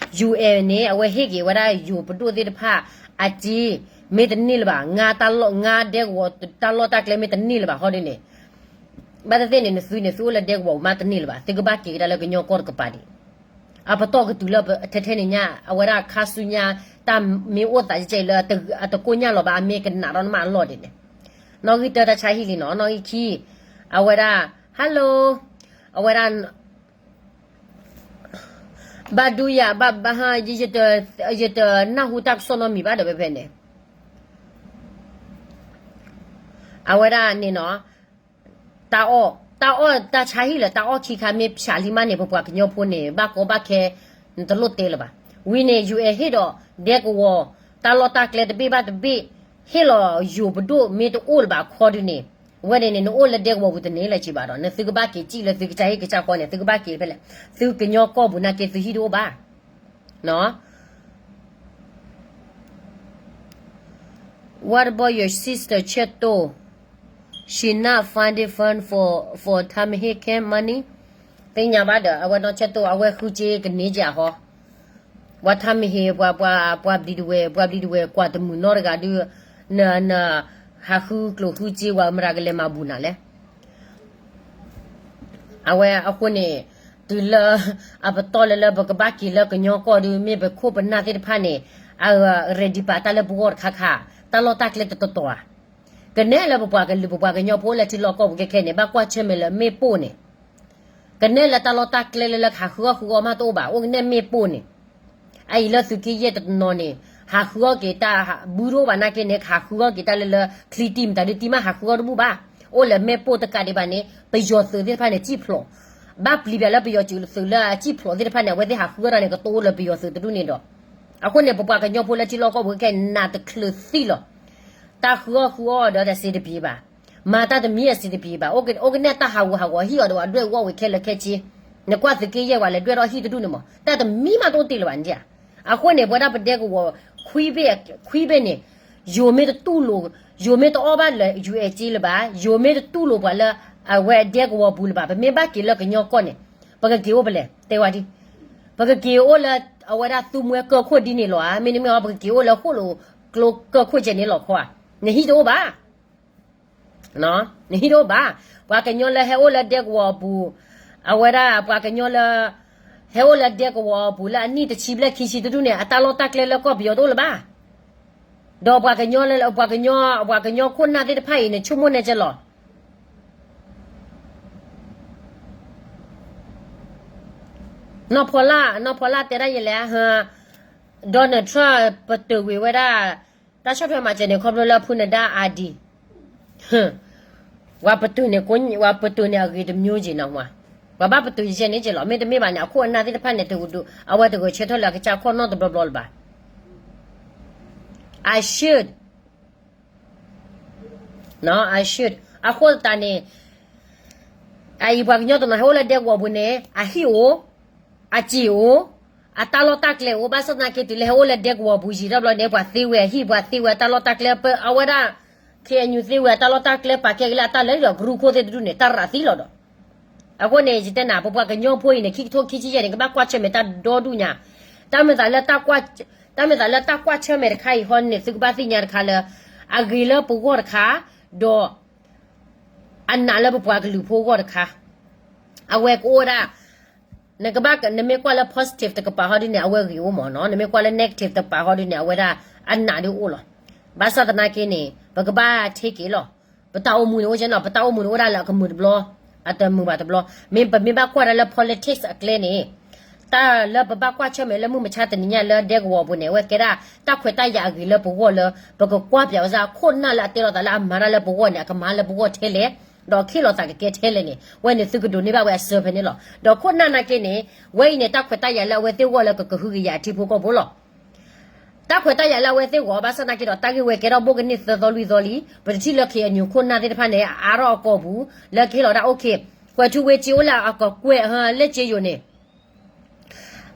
UN န့ၣ် အဝဲဟ့ၣ်က့ၤဝဲဒၣ်ယိၤပဒိၣ်သ့ၣ်တဖၣ် အစ့ မ့ၢ်တန့ၢ်လၢၤဘၣ်, ငါတၢ်လီၢ် ငါဒဲကဝီၤ တၢ်လီၢ်တၢ်ကျဲမ့ၢ်တန့ၢ်လၢၤဘၣ် ဟီဒ်န့ၣ် ဘၣ်သ့ၣ်သ့ၣ်န့ၣ် နသုန့ၣ် သုအိၣ်လၢဒဲကဝီၤပူၤမးတန့ၢ်လၢၤဘၣ်, သုကဘၣ်က့ၤကဒါလၢကညီကီၢ်တကပၤဒံး အပတီၢ်ကတုၤလၢထဲထဲန့ၣ်ညါ အဝဲဒၣ်ခါဆူညါ တၢ်မ့ၢ်အိၣ်သးကဲကဲအံၤလၢ အတကိၢ်ညါလီၤဘၣ် အမ့ၢ်ကနးထီၣ်နမးအလီၢ်ဒ်န့ၣ်, နီၣ်ဂံၢ်တၢတၢ်ဆါဟံၣ်လံနီၤ, နီၣ်ဂံၢ်ခံ အဝဲဒၣ် hello အဝဲဒၣ် ဘၣ်ဒူယၤ ဘၣ်ဘၣ်ဟါ ယတနၢ်ဟူတၢ်ကစီၣ်နီတမံၤဘၣ်ဒီး ဖဲဖဲန့ၣ် အဝဲဒၣ်န့ၣ်နီၤ တၢ်အီၣ် တၢ်အီၣ်တၢ်ဆါဟံၣ်လၢ တၢ်အီၣ်ခံခါမ့ၢ်ဖျးလံမးန့ၣ် ပပှၤကညီဖိန့ၣ် ဘၣ်ကီဘၣ်ခဲ နတလိၣ်တဲလၢၤဘၣ်. ဝံၤန့ၣ် UN ဟ့ၣ်ဒီးဒဲကဝီၤ တၢ်လီၢ်တၢ်ကျဲတဘ့ၣ်ဘၣ်တဘ့ၣ် ဟ့ၣ်လီၤယိၤပဒိၣ်မ့ၢ်တအိၣ်လၢၤဘၣ်ခီဒုန့ၣ် ဝဲန့ၣ်န့ၣ် နအိၣ်လၢဒဲကဝီၤပူၤတန့ၢ်လၢၤဘၣ်ဒီး နသုကဘၣ်က့ၤစံၣ်လၢသုကစၢ်ဟ့ၣ်ကစၢ်ဃီန့ၣ် သုကဘၣ်က့ၤဖဲလဲၣ် သုကညီကီၢ်ပူၤနာ်က့သုဟံၣ်တအိၣ်ဘၣ် What about your sister ဆဲးတိၢ် She not finding fund for for ထါမဟ့ camp money သ့ၣ်ညါဘၣ်ဒီး အဝဲနီၢ်ဆဲးတိၢ် အဝဲဃုစ့ကန့ၢ်ကဟီ ပှၤထါမဟ့ ပှၤပှၤပှၤဘျံးတဝဲၢ် ပှၤဘျံးတဝဲၢ် ကွၢ်တမုာ်နီတဂၤဒုး န န ဟးဃုကျိၤဃုစ့ဝဲ မတၤကလဲၤမၤဘူၣ်နၤလဲၣ် အဝဲအဃိန့ၣ် တုၤလၢ အပတီၢ်လၢလၢပကဘၣ်က့ၤလၢကညီကီၢ်ဒုး မ့ၢ်ပခိၣ်ပနၢ်သ့ၣ်တဖၣ်န့ၣ် အ ready ပာ်တၢ်လၢပဂီၢ်တခါခါ တၢ်လီၢ်တၢ်ကျဲတတီၤတီၤဧါ ကနဲလၢပပှၤကလုာ် ပပှၤကညီဖိလၢထံလီၢ်ကီၢ်ပူၤခဲခဲန့ၣ် ဘၣ်ကွၢ်ဆၢၣ်မဲာ်လၢမ့ၣ်ပိၢ်န့ၣ် ကနဲလၢတၢ်လီၢ်တၢ်ကျဲလၢလၢကဟးဃုအီၣ်ဃုအီမးတအိၣ်ဘၣ် အိၣ်ကနဲမ့ၣ်ပိၢ်န့ၣ် အအံၤလၢသုးက့ယဲၢ်တနီၤန့ၣ် ဟးဃုအီၣ်က့ၤတၢ်ဘုတအိၣ်ဘၣ်နာ်က့န့ၣ် ကဟးဃုအီၣ်က့ၤတၢ်လၢလၢ ချံတံၢ်မတၤဒုးတံၢ်မးဟးဃုအီၣ်တဘူၣ်ဘၣ် အိၣ်လၢမ့ၣ်ပိၢ်တကးဒံးဘၣ်န့ၣ် ပယီၤသုးသ့ၣ်တဖၣ်န့ၣ် စံၣ်ဖျိး ဘၣ်ပျံၤဘၣ်လၢပယီၤသုးလၢအစံၣ်ဖျိးသ့ၣ်တဖၣ်န့ၣ် အဝဲသ့ၣ်ဟးဃုအီၣ်တၢ်န့ၣ် ကတအိၣ်လၢပယီၤသုးတဒူၣ်န့ၣ်ဒီး အဃိန့ၣ် ပပှၤကညီဖိလၢထံလီၢ်ကီၢ်ပူၤခဲခဲ နးတချုးသံလီၤ တၢ်ဃုအီၣ်ဃုအီဒီးတစ့တပံၤဘၣ် မၤတၢ်တမံၤအစ့တပံၤဘၣ် အိၣ်ကနဲတၢ်ဟးဂူာ်ဟးဂီၤဟံၣ်အီၤဒီးအဒွဲၣ်ဝီၣ်ဝံၤခဲလၢာ်ခဲဆ့ နကွၢ်သုးက့ယဲၢ်ဝဲလဲၤဒွဲၣ်ထီၣ်ဟံၣ်တဒူၣ်န့ၣ်မး တၢ်တမံၤမးတအိၣ်တ့ၢ်လၢၤဘၣ်န့ၣ်ဧါ အဃိန့ၣ် ပဝဲဒၣ်ပဒဲကဝီၤ ခွံဘ့ၣ် ခွံဘ့ၣ်န့ၣ် ယိၤမ့ၢ်တတူၢ်လိာ် ယိၤမ့ၢ်တအီၣ်ဘၣ်လၢ UN စ့လၢၤဘၣ် ယိၤမ့ၢ်တတူၢ်လိာ်ပှၤလၢ အဝဲဒဲကဝီၤပူၤလၢၤဘၣ် ပမ့ၢ်ဘၣ်က့ၤလၢကညီကီၢ်န့ၣ် ပကက့ၤအိၣ်ဖဲလဲၣ် တဲဝဲဒ် ပကက့ၤအိၣ်လၢ အဝဲဒၣ်သူမွဲကၢၢ်ခိၣ်ဒ်န့ၣ်လီၤဧါ မ့တမ့ၢ်အီၤ ပကက့ၤအိၣ်လၢဃိၣ်လိာ်ကျိကၢၢ်ခိၣ်ကဲန့ၣ်လီၤခီဧါ နဟံၣ်တအိၣ်ဘၣ် နဟံၣ်တအိၣ်ဘၣ် ပှၤကညီလၢဟဲအိၣ်လၢဒဲကဝီၤအပူၤ အဝဲဒၣ်ပှၤကညီလၢ ဟဲအိၣ်လၢဒဲကဝီၤအပူၤလၢအနံၣ်တဆံဘျဲၣ်ခံဆံတဒူၣ်န့ၣ် အတၢ်လီၢ်တၢ်ကျဲလၢကီၢ်ပယီၤတအိၣ်လၢၤဘၣ် ဒီးပှၤကညီလၢ ပှၤကညီ ပှၤကညီခိၣ်နၢ်သ့ၣ်တဖၣ်အံၤန့ၣ် ဆိကမိၣ်န့ၢ်ကဲလီၤ နီၢ်ဖီလာ် နီၢ်ဖီလာ်တဲဒၣ်ယဲလဲၣ် Donald Trump ပတုာ်ဝံၤဝဲဒၣ် တၢ်ဆီၣ်ထွဲမၤစၢၤန့ၣ် ခီဖျိလၢဖုနဒါအါဒံ ပှၤပတုာ်န့ၣ် ပှၤပတုာ်န့ၣ်အဂ့ၤတမျိုးက့ၤနီၤဝဲ ပှၤဘၣ်ပတုာ်ယဲၢ်န့ၣ်က့လီၤ. မ့တမ့ၢ်ဘၣ်န့ၣ် အခိၣ်အနၢ်သ့ၣ်တဖၣ်န့ၣ် တကဒုး အဝဲတဂဲၤဆၢထၢၣ်လၢအကစၢ်ခီၣ်နီၣ်တဘျီဘျီလၢၤဘၣ်. I should, I should. အဃိသတးန့ၣ် အအံၤပှၤကညီတနီၤဟဲအိၣ်လၢဒဲကဝီၤပူၤန့ၣ် အဟံၣ်အိၣ်, အစံာ်အိၣ်, အတၢ်လီၢ်တၢ်ကျဲအိၣ်, ဘၣ်ဆၣ်သနာ်က့တုၤလၢဟဲအိၣ်လၢဒဲကဝီၤပူၤယံာ်ထီၣ်ဘျီန့ၣ် ပှၤသ့ဝဲအဟံၣ်, ပှၤသ့ဝဲအတၢ်လီၢ်တၢ်ကျဲ, အဝဲဒၣ် ခ့ၣ်အဲၣ်ယူၣ် သ့ဝဲအတၢ်လီၢ်တၢ်ကျဲ ပာ်ကဲက့ၤလၢအတၢ်လၢာ်ဒီး ကရူၢ်ခိၣ်သ့ၣ်တဒူၣ်န့ၣ် တၢ်ရးသံလီၤဒီး အဃိန့ၣ် ယတဲနၤ ပပှၤကညီဖိအံၤန့ၣ် ခံကထိခံဆံယဲၢ်န့ၣ် ကဘၣ်ကွၢ်ဆၢၣ်မဲာ်တၢ်ဒီဒူၣ်ညါ, တၢ်မ့ၢ်သးလၢ တၢ်မ့ၢ်သးလၢတၢ်ကွၢ်ဆၢၣ်မဲာ်တခါအံၤဟီန့ၣ် သုကဘၣ်သ့ၣ်ညါတခါလၢ အဂ့ၤလၢပဂီၢ်တခါ, ဒီး အနးလၢပပှၤကလုာ်ဖိအဂီၢ်တခါ, အဝဲကအိၣ်ဝဲဒၣ် နကဘၣ် နမ့ၢ်ကွၢ်လၢ positive တကပၤဟီဒ်န့ၣ် အဝဲဂ့ၤအိၣ်မးနီၤ, နမ့ၢ်ကွၢ်လၢ negative တကပၤဟီဒ်န့ၣ် အဝဲဒၣ်အနးဒ်အိၣ်လီၤ. ဘၣ်ဆၣ်သနာ်က့န့ၣ် ပကဘၣ် take it လီၤ. ပတၢ်အိၣ်မူန့ၣ်အိၣ်ကနီၤ, ပတၢ်အိၣ်မူန့ၣ်အိၣ်ဒၣ်လၢအကမုာ်တဘျီ, အတမုာ်ဘၣ်တဘျီ, မ့ၢ်ပမ့ၢ်ဘၣ်ကွၢ်ဒၣ်လၢ politics အကျဲန့ၣ် တၢ်လၢပဘၣ်ကွၢ်ဆၢၣ်မဲာ်လၢမုၢ်မဆါတနံၤညါလၢဒဲကဝီၤပူၤန့ၣ် အဝဲကဲဒၣ်တၢ်ခွဲးတၢ်ယာ်အဂ့ၤလၢပဂီၢ်လၢ ပကကွၢ်ပၠးဝဲစ့ၢ်ခိၣ်နၢ်လၢအတဲလိာ်သးလၢအမၤတၢ်လၢပဂီၢ်န့ၣ် အကမၤလၢပဂီၢ်ထဲလဲၣ်, ဒီးခ့ၣ်လီၤသးကကဲထဲလဲၣ်န့ၣ် ဝဲန့ၣ်သုကဒိးန့ၢ်ဘၣ်ဝဲအစၢဖဲန့ၣ်လီၤ. ဒီးခိၣ်နၢ်နာ်က့န့ၣ် ဝဲအံၤန့ၣ် တၢ်ခွဲးတၢ်ယာ်လၢအဝဲသ့ၣ်ဂီၢ်လၢကကဟုကယာ်အထံဖိကီၢ်ဖိလီၤ. တၢ်ခွဲးတၢ်ယာ်လၢအဝဲသ့ၣ်ဂီၢ် ဘၣ်ဆၣ်သနာ်က့ဒီး တၢ်ဂ့ၢ်ဝဲကဲထီၣ်ဘိၣ်ကန့ၢ်သၢသီလွံၢ်သီလံ, ပတထံၣ်လၢ ခ့ၣ်အဲၣ်ယူၣ် ခိၣ်နၢ်သ့ၣ်တဖၣ်န့ၣ် အအါထီၣ်အကိာ်ပူၤ လၢကဟ့ၣ်လီၤဒၣ် okay, ကွဲးထူဝ့စ့အိၣ်လၢအကကွဲၢ် လၢစ့ယိၤန့ၣ်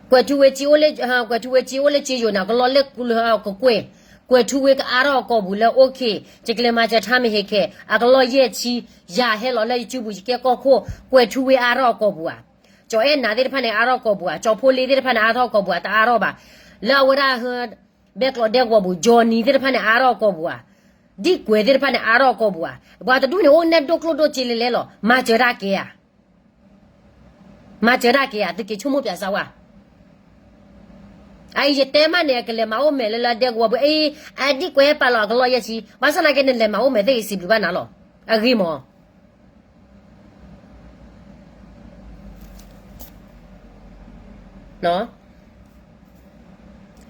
ကွဲးထူဝ့စ့အိၣ်လၢ ကွဲးထူဝ့စ့အိၣ်လၢစ့ယိၤန့ၣ် အကလီၢ်လၢကကွဲၢ်, ကွဲးထူဝ့ကအါထီၣ်အကိာ်ပူၤလၢ okay, ယကလဲၤမၤစၢၤထါမ့ၢ်ဟ့ၣ်ခဲ, အကလီၢ်ယဲၢ်ဆံ, ယၤဟဲလီၤလၢယစုပူၤ ယကဲကီၢ်ခိၣ်, ကွဲးထူဝ့အါထီၣ်အကိာ်ပူၤဧါ. ကၠီၤအဲၣ်နၤသ့ၣ်တဖၣ်န့ၣ် အါထီၣ်အကိာ်ပူၤဧါ, ကၠီၤဖိလ့သ့ၣ်တဖၣ်န့ၣ် အါထီၣ်အကိာ်ပူၤဧါ, တအါထီၣ်ဘၣ်. လၢအဝဲဒၣ် ဘဲကျိးဒဲကဝီၤပူၤ ကၠီၤနံၤသ့ၣ်တဖၣ်န့ၣ် အါထီၣ်အကိာ်ပူၤဧါ, ဒံၣ်ကွဲးသ့ၣ်တဖၣ်န့ၣ် အါထီၣ်အကိာ်ပူၤဧါ, ပှၤတဒူၣ်န့ၣ် အိၣ်နဲၣ်ဒိၣ်ကျိၣ်ဒိၣ်စ့လဲၤလဲၤလီၤ, မၤစၢၤတၢ်ကဲဧါ. မၤစၢၤတၢ်ကဲဧါ, သုက့ၤဆိကမိၣ်ပၠးစၢဝါ. အအံၤယတဲမးန့ၣ် အကလဲၤမၤအိၣ်မဲာ်လၢလၢဒဲကဝီၤပူၤ, အအံၤ အဒံၣ်ကွဲးဟဲပာ်လီၤအကလီၢ်ယဲၢ်ဆံ, ဘၣ်ဆၣ်သနာ်က့ နလဲၤမၤအိၣ်မဲာ်သ့ၣ်ဂ့ၤ စံးဘျုးဘၣ်နၤလီၤ. အဂ့ၤမး.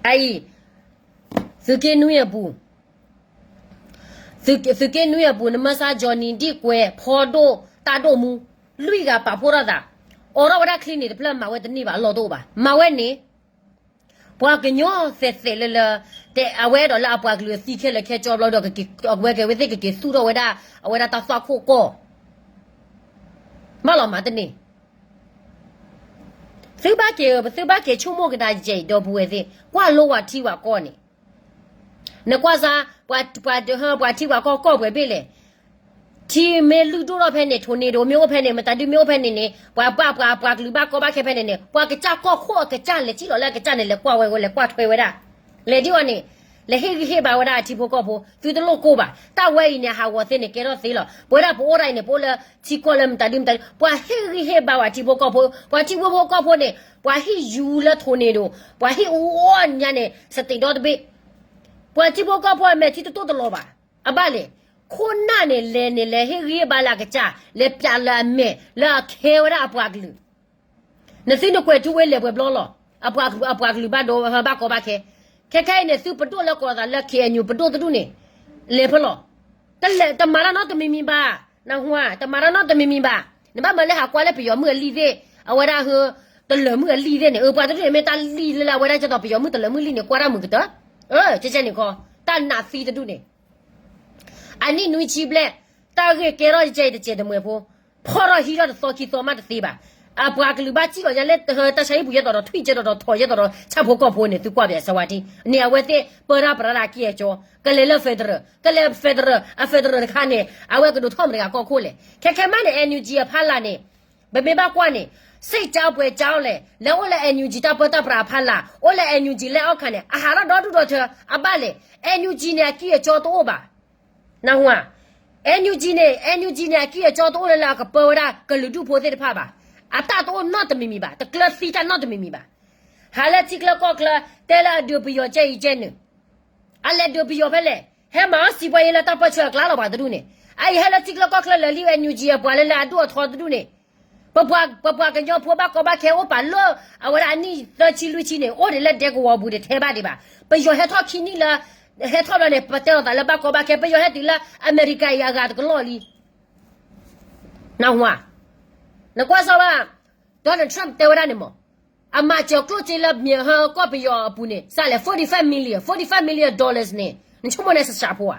အအံၤ သုးက့နွံအပူၤ သုးက့နွံအပူၤ နမၢစါ ကၠီၤနံၤ ဒံၣ်ကွဲး ဖီဒိၣ် တၢ်ဒိၣ်မူ လွံၢ်ဂၤပာ်ဖှိၣ်ထီၣ်သး, အိးထီၣ်ဝဲဒၣ်ချံန့ၣ်တဖျၢၣ် မၤဝဲတန့ၢ်ဘၣ် အလီၢ်တအိၣ်ဘၣ် မၤဝဲန့ၣ် ပှၤကညီသဲးသဲးလၢလၢ တဲအဝဲဒီးလၢအပှၤကလုာ်အသံခဲလၢာ်ခဲဆ့ဘျီဒီး အဝဲက့ၤဝဲသ့ၣ်ကက့ၤသူၣ်ထီၣ်ဝဲဒၣ် အဝဲဒၣ်တၢ်သွၣ်ခိၣ်ကီၢ် ဘၣ်လီၤမၤတန့ၢ် သုဘၣ်က့ၤ သုဘၣ်က့ၤဆိကမိၣ်ကဒါကဲအံၤ ဒီပုၢ်ဝဲၢ်သ့ၣ် ကွၢ်လိဝဲထံဝဲကီၢ်န့ၣ် နကွၢ်စါ ပှၤ ပှၤထံပှၤကီၢ်ကီၢ်ပှဲၤဘ့ၣ်လဲၣ်. ထံမ့ၢ်လုၢ်ဒိၣ်ထီၣ်ဖဲန့ၣ် ထိၣ်န့ၢ်ဒိၣ်မ့ၢ်အိၣ်ဖဲန့ၣ် မတၤဒုမ့ၢ်အိၣ်ဖဲန့ၣ်န့ၣ် ပှၤဘၣ်ပှၤပှၤကလုာ်ဘၣ်ကီဘၣ်ခဲဖဲန့ၣ်န့ၣ် ပှၤကစၢ်ကီၢ်ခိၣ်အကစၢ်လဲၤထံၣ်လီၤလၢအကစၢ်န့ၣ် လဲၤကွၢ်ဝဲဝဲ လဲၤကွၢ်ထွဲဝဲဒၣ် လဲၤဒ်အီၤန့ၣ် လဲၤဟ့ၣ်ဂံၢ်ဟ့ၣ်ဘါဝဲဒၣ်အထံဖိကီၢ်ဖိ သုတလိၣ်ကိၢ်ဘၣ်. တၢ်ဝဲအံၤန့ၣ် ဟးဂီၤသ့န့ၣ် ကဲထီၣ်သ့လီၤ. ပဝဲဒၣ်ပအိၣ်ဒၣ်အံၤန့ၣ် ပအိၣ်လၢထံကီၢ်လၢမတၤဒုမတၤဒု ပှၤဟ့ၣ်ဂံၢ်ဟ့ၣ်ဘါဝဲအထံဖိကီၢ်ဖိ ပှၤထံဖိကီၢ်ဖိန့ၣ် ပှၤဟ့ၣ်ယူၤလၢထိၣ်န့ၢ်ဒိၣ် ပှၤဟ့ၣ်အူအီၣ်ညါန့ၣ် စတ့းဒီတဘ့ၣ် ပှၤထံဖိကီၢ်ဖိအမဲာ်ထံတတိၢ်တလီၤဘၣ်. အဘၣ်လဲၣ်. ခိၣ်နၢ်န့ၣ် လဲၤန့ၣ် လဲၤဟ့ၣ်ဂံၢ်ဟ့ၣ်ဘါလၢအကစၢ် လဲၤပၠးလၢအမဲာ် လၢအခဲဝဲဒၣ်အပှၤကလုာ် နသုနကွဲးထူဝ့လဲၤပှဲၤဘျီလီၤ. အပှၤကလုာ်ဘၣ်ဒိဘၣ်ကီဘၣ်ခဲ ခဲခဲအံၤန့ၣ် သုပဒိၣ်လၢကိးသးလၢ ခ့ၣ်အဲၣ်ယူၣ် ပဒိၣ်တဒူၣ်န့ၣ် လဲၤဖဲလီၤ. တမၤတၢ်နီတမံၤမံၤဘၣ်. နဟါ တမၤတၢ်နီတမံၤမံၤဘၣ်. နဘၣ်မၤလၢဟးကွၢ်လၢပယီၤမုၣ်အလံၣ်သ့ၣ် အဝဲဒၣ်ဟ တလၢာ်မုၣ်အလံၣ်သ့ၣ်န့ၣ် အပှၤတဒူၣ်န့ၣ် မ့ၢ်တၢ်လံၣ်လၢလၢအဝဲဒၣ်ကဲသိး ပယီၤမုၣ်တလၢာ်မုၣ်လံၣ်န့ၣ် ကွၢ်တၢ်မုာ်ကတၢၢ် ကဲကဲန့ၣ်ခီ တၢ်နးသံတဒူၣ်န့ၣ် အနံၣ်နွံဆံဘျဲၣ် တၢ်ဂ့ၢ်ကဲထီၣ်ကဲအံၤတစဲးတမှဲၤဖိ ဖီၣ်ထီၣ်ဟံးထီၣ်တသီခံသီမးတသ့ဘၣ်. အပှၤကလုာ်ဘၣ်စံၣ်လီၤညါလၢ တၢ်ဆါဟံၣ်ပူၤယဲသိးဒီး ထွံၣ်ယဲသိးဒီး ထီၣ်ယဲသိးဒီး ဆၣ်ဖိကီၢ်ဖိန့ၣ် သုကွၢ်ပၠးစဝါတံၢ်န့ၣ် အဝဲသ့ၣ်ပၢတၢ်ပြးတၢ်က့ၢ်အကၠီ ကလဲၤလၢ federal ကလဲၤ federal အ federal တခါန့ၣ် အဝဲကဒိးထီၣ်မတၤတဂၤကီၢ်ခိၣ်လဲၣ်. ခဲခဲမးန့ၣ် NUG အဖီလာ်န့ၣ် ပမ့ၢ်ဘၣ်ကွၢ်န့ၣ် စ့ၢ်ကီးပှဲၤကၠီလဲၣ် လဲၤအိၣ်လၢ NUG တၢ်ပၢတၢ်ပြးအဖီလာ် အိၣ်လၢ NUG လဲၤအီၣ်ခါန့ၣ် အဟးထီၣ်ဒီဒူၣ်ဒီထၢ အဘၣ်လဲၣ်. NUG န့ၣ် အက့ၢ်အကၠီတအိၣ်ဘၣ်. နဟါ NUG န့ၣ် NUG န့ၣ် အက့ၢ်အကၠီတအိၣ်လၢလၢအကပၢဝဲဒၣ်ကလုာ်ဒူၣ်ဖိသ့ၣ်တဖၣ်ဘၣ်. အတၢ်တအိၣ်နီတမံၤမံၤဘၣ် တကျၢၤသံတၢ်နီတမံၤမံၤဘၣ်. ဟးလၢထံချၢကီၢ်ချၢ တဲလၢအဒုးပယီၤကဲအံၤကဲနုာ် အလဲၤဒုးပယီၤဖဲလဲၣ်. ဟဲမၤအီၣ်စံးပှၤယဲလၢတၢ်ပၢဆှၢအကျါလီၤ ပှၤတဒူၣ်န့ၣ် အအံၤဟဲလၢထံချၢကီၢ်ချၢလၢာ်လံ NUG အပှၤလၢလၢအဒိၣ်အထီတဒူၣ်န့ၣ် ပပှၤ ပပှၤကညီဖိဘၣ်ကီဘၣ်ခဲအိၣ်ပာ်လၢ အဝဲဒၣ်အနံၣ်သၢဆံလွံၢ်ဆံန့ၣ် အိၣ်ဒံးလၢဒဲကဝီၤပူၤတထဲဘၣ်ဒံးဘၣ်. ပယီၤဟဲထီၣ်ခံနံၣ်လၢ ဟဲထီၣ်ဘျီန့ၣ် ပတဲလိာ်သးလၢဘၣ်ကီဘၣ်ခဲ ပယီၤဟဲတုၤလၢအမဲရကၤအံၤအဂၤတကလီၢ်လံ. နဟါ နကွၢ်စၢ်ဘၣ် Donald Trump တဲဝဲဒၣ်န့ၣ်မး, အမၤစၢၤကျိၣ်စ့လၢမ့ၢ်ဟၢကီၢ်ပယီၤအပူၤန့ၣ် စးလဲၣ် forty five million, forty five million dollars န့ၣ် နဆိကမိၣ်န့ၣ်စှၤဖိဧါ.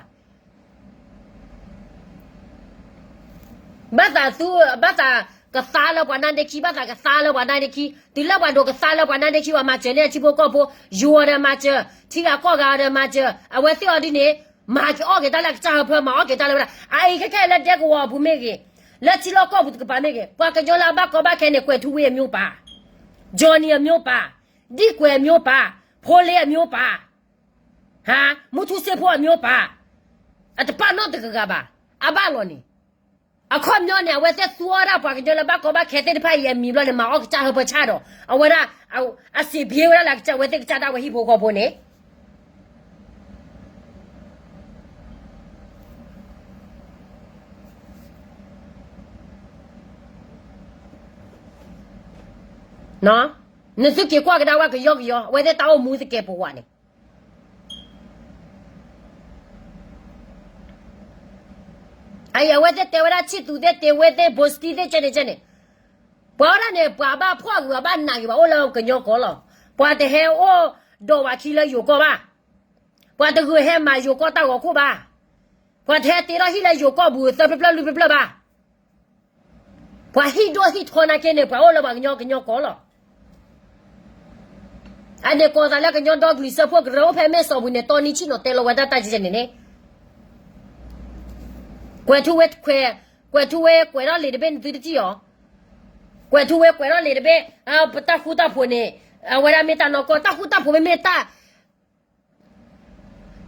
ဘၣ်သးသူ, ဘၣ်သးကသါလၢပှၤနါဒ့ခံ, ဘၣ်သးကသါလၢပှၤနါဒ့ခံ, တုၤလၢပှၤဒိးကသါလၢပှၤနါဒ့ခံ ပှၤမၤစၢၤန့ၢ်ထံဖိကီၢ်ဖိ, ယိၤအီၤဒီးမၤစၢၤ, ထံဂၤကီၢ်ဂၤအီၤဒီးမၤစၢၤ, အဝဲသ့ၣ်အီၤဒ်န့ၣ်, မၤကအီၣ်က့ၤတၢ်လၢအကစၢ်ဟၢဖၢ, မၤအီၣ်က့ၤတၢ်လၢဝဲဒၣ်, အအံၤခဲခဲလၢဒဲကဝီၤအပူၤမ့ၢ်ဂ့ၤ, လၢထံလီၢ်ကီၢ်ပူၤတကပၤမ့ၢ်ဂ့ၤ, ပှၤကညီလၢအဘၣ်ကီဘၣ်ခဲန့ၣ် ကွဲၤထူဝ့အမျိုးပါ, ကၠီၤနံၤအမျိုးပါ, ဒံၣ်ကွဲၤအမျိုးပါ, ဖိလ့အမျိုးပါ, ဟါ, မူထူစ့ဖိအမျိုးပါ, အတပာ်နီၣ်တဂၤဂၤဘၣ်, အဘၣ်လီၤန့ၣ်, အခီပညီန့ၣ် အဝဲသ့ၣ်သူအီၣ်ဒၣ်ပှၤကညီလၢဘၣ်ကီဘၣ်ခဲသ့ၣ်တဖၣ်အံၤအမံၤဘျီန့ၣ် မၤအီၣ်ကစၢ်ဟၢဖၢဆၣ်ဒီး အဝဲဒၣ်, အစံးဘျ့ဝဲဒၣ်လၢကစၢ် အဝဲသ့ၣ်ကစၢ်ဒၣ်ဝဲဟံၣ်ဖိဃီဖိန့ၣ် နသုက့ၤကွၢ်ကဒါဝဲကယီကယီ အဝဲသ့ၣ်တၢ်အိၣ်မူသကဲးပဝးန့ၣ်, အအံၤ အဝဲသ့ၣ်တဲဝဲဒၣ်ဆံၣ်သူးသ့ၣ် တ့ဝဲသ့ၣ် ဘိစတံသ့ၣ် ကဲန့ၣ်ကဲန့ၣ်, ပှၤဝဲဒၣ်န့ၣ် ပှၤဘၣ်ဖှီၣ်ဂ့ၤ ဘၣ်နးဂ့ၤ ဘၣ်အိၣ်လၢကညီကီၢ်လီၤ. ပှၤတဟဲအိၣ်ဒိးဝးခံလၢယိၤကီၢ်ဘၣ်, ပှၤတဂုာ်ဟဲမၤယိၤကီၢ်တၢ်ဂီၤခိၣ်ဘၣ်, ပှၤတဟဲတ့ထီၣ်ဟံၣ်လၢယိၤကီၢ်ပူၤသၢဖျၢၣ်ဖျၢၣ်လွံၢ်ဖျၢၣ်ဖျၢၣ်ဘၣ် ပှၤဟံၣ်ဒိၣ်ဟံၣ်ထီနာ်က့န့ၣ် ပှၤအိၣ်လၢပှၤကညီကညီကီၢ်လီၤ. အန့ၣ်ကိးသးလၢကညီဒီကလုာ်စၢဖှိၣ်ကရၢ အိၣ်ဖဲမဲၢ်စီၤပူၤန့ၣ် တီနံဆံၣ်နီၤ တဲလီၤဝဲဒၣ်တၢ်ကဲန့ၣ်န့ၣ်, ကွဲၤထူဝ့, ကွဲၤထူဝ့ကွဲးထီၣ်လံာ်တဘ့ၣ်န့ၣ်သုတထံၣ်အီၤ, ကွဲၤထူဝ့ကွဲးထီၣ်လံာ်တဘ့ၣ်, ပတၢ်ဃူတၢ်ဖိးန့ၣ်, အဝဲဒၣ်မ့ၢ်တၢ်နီၢ်ကီၢ် တၢ်ဃူတၢ်ဖိးမ့မ့ၢ်တၢ်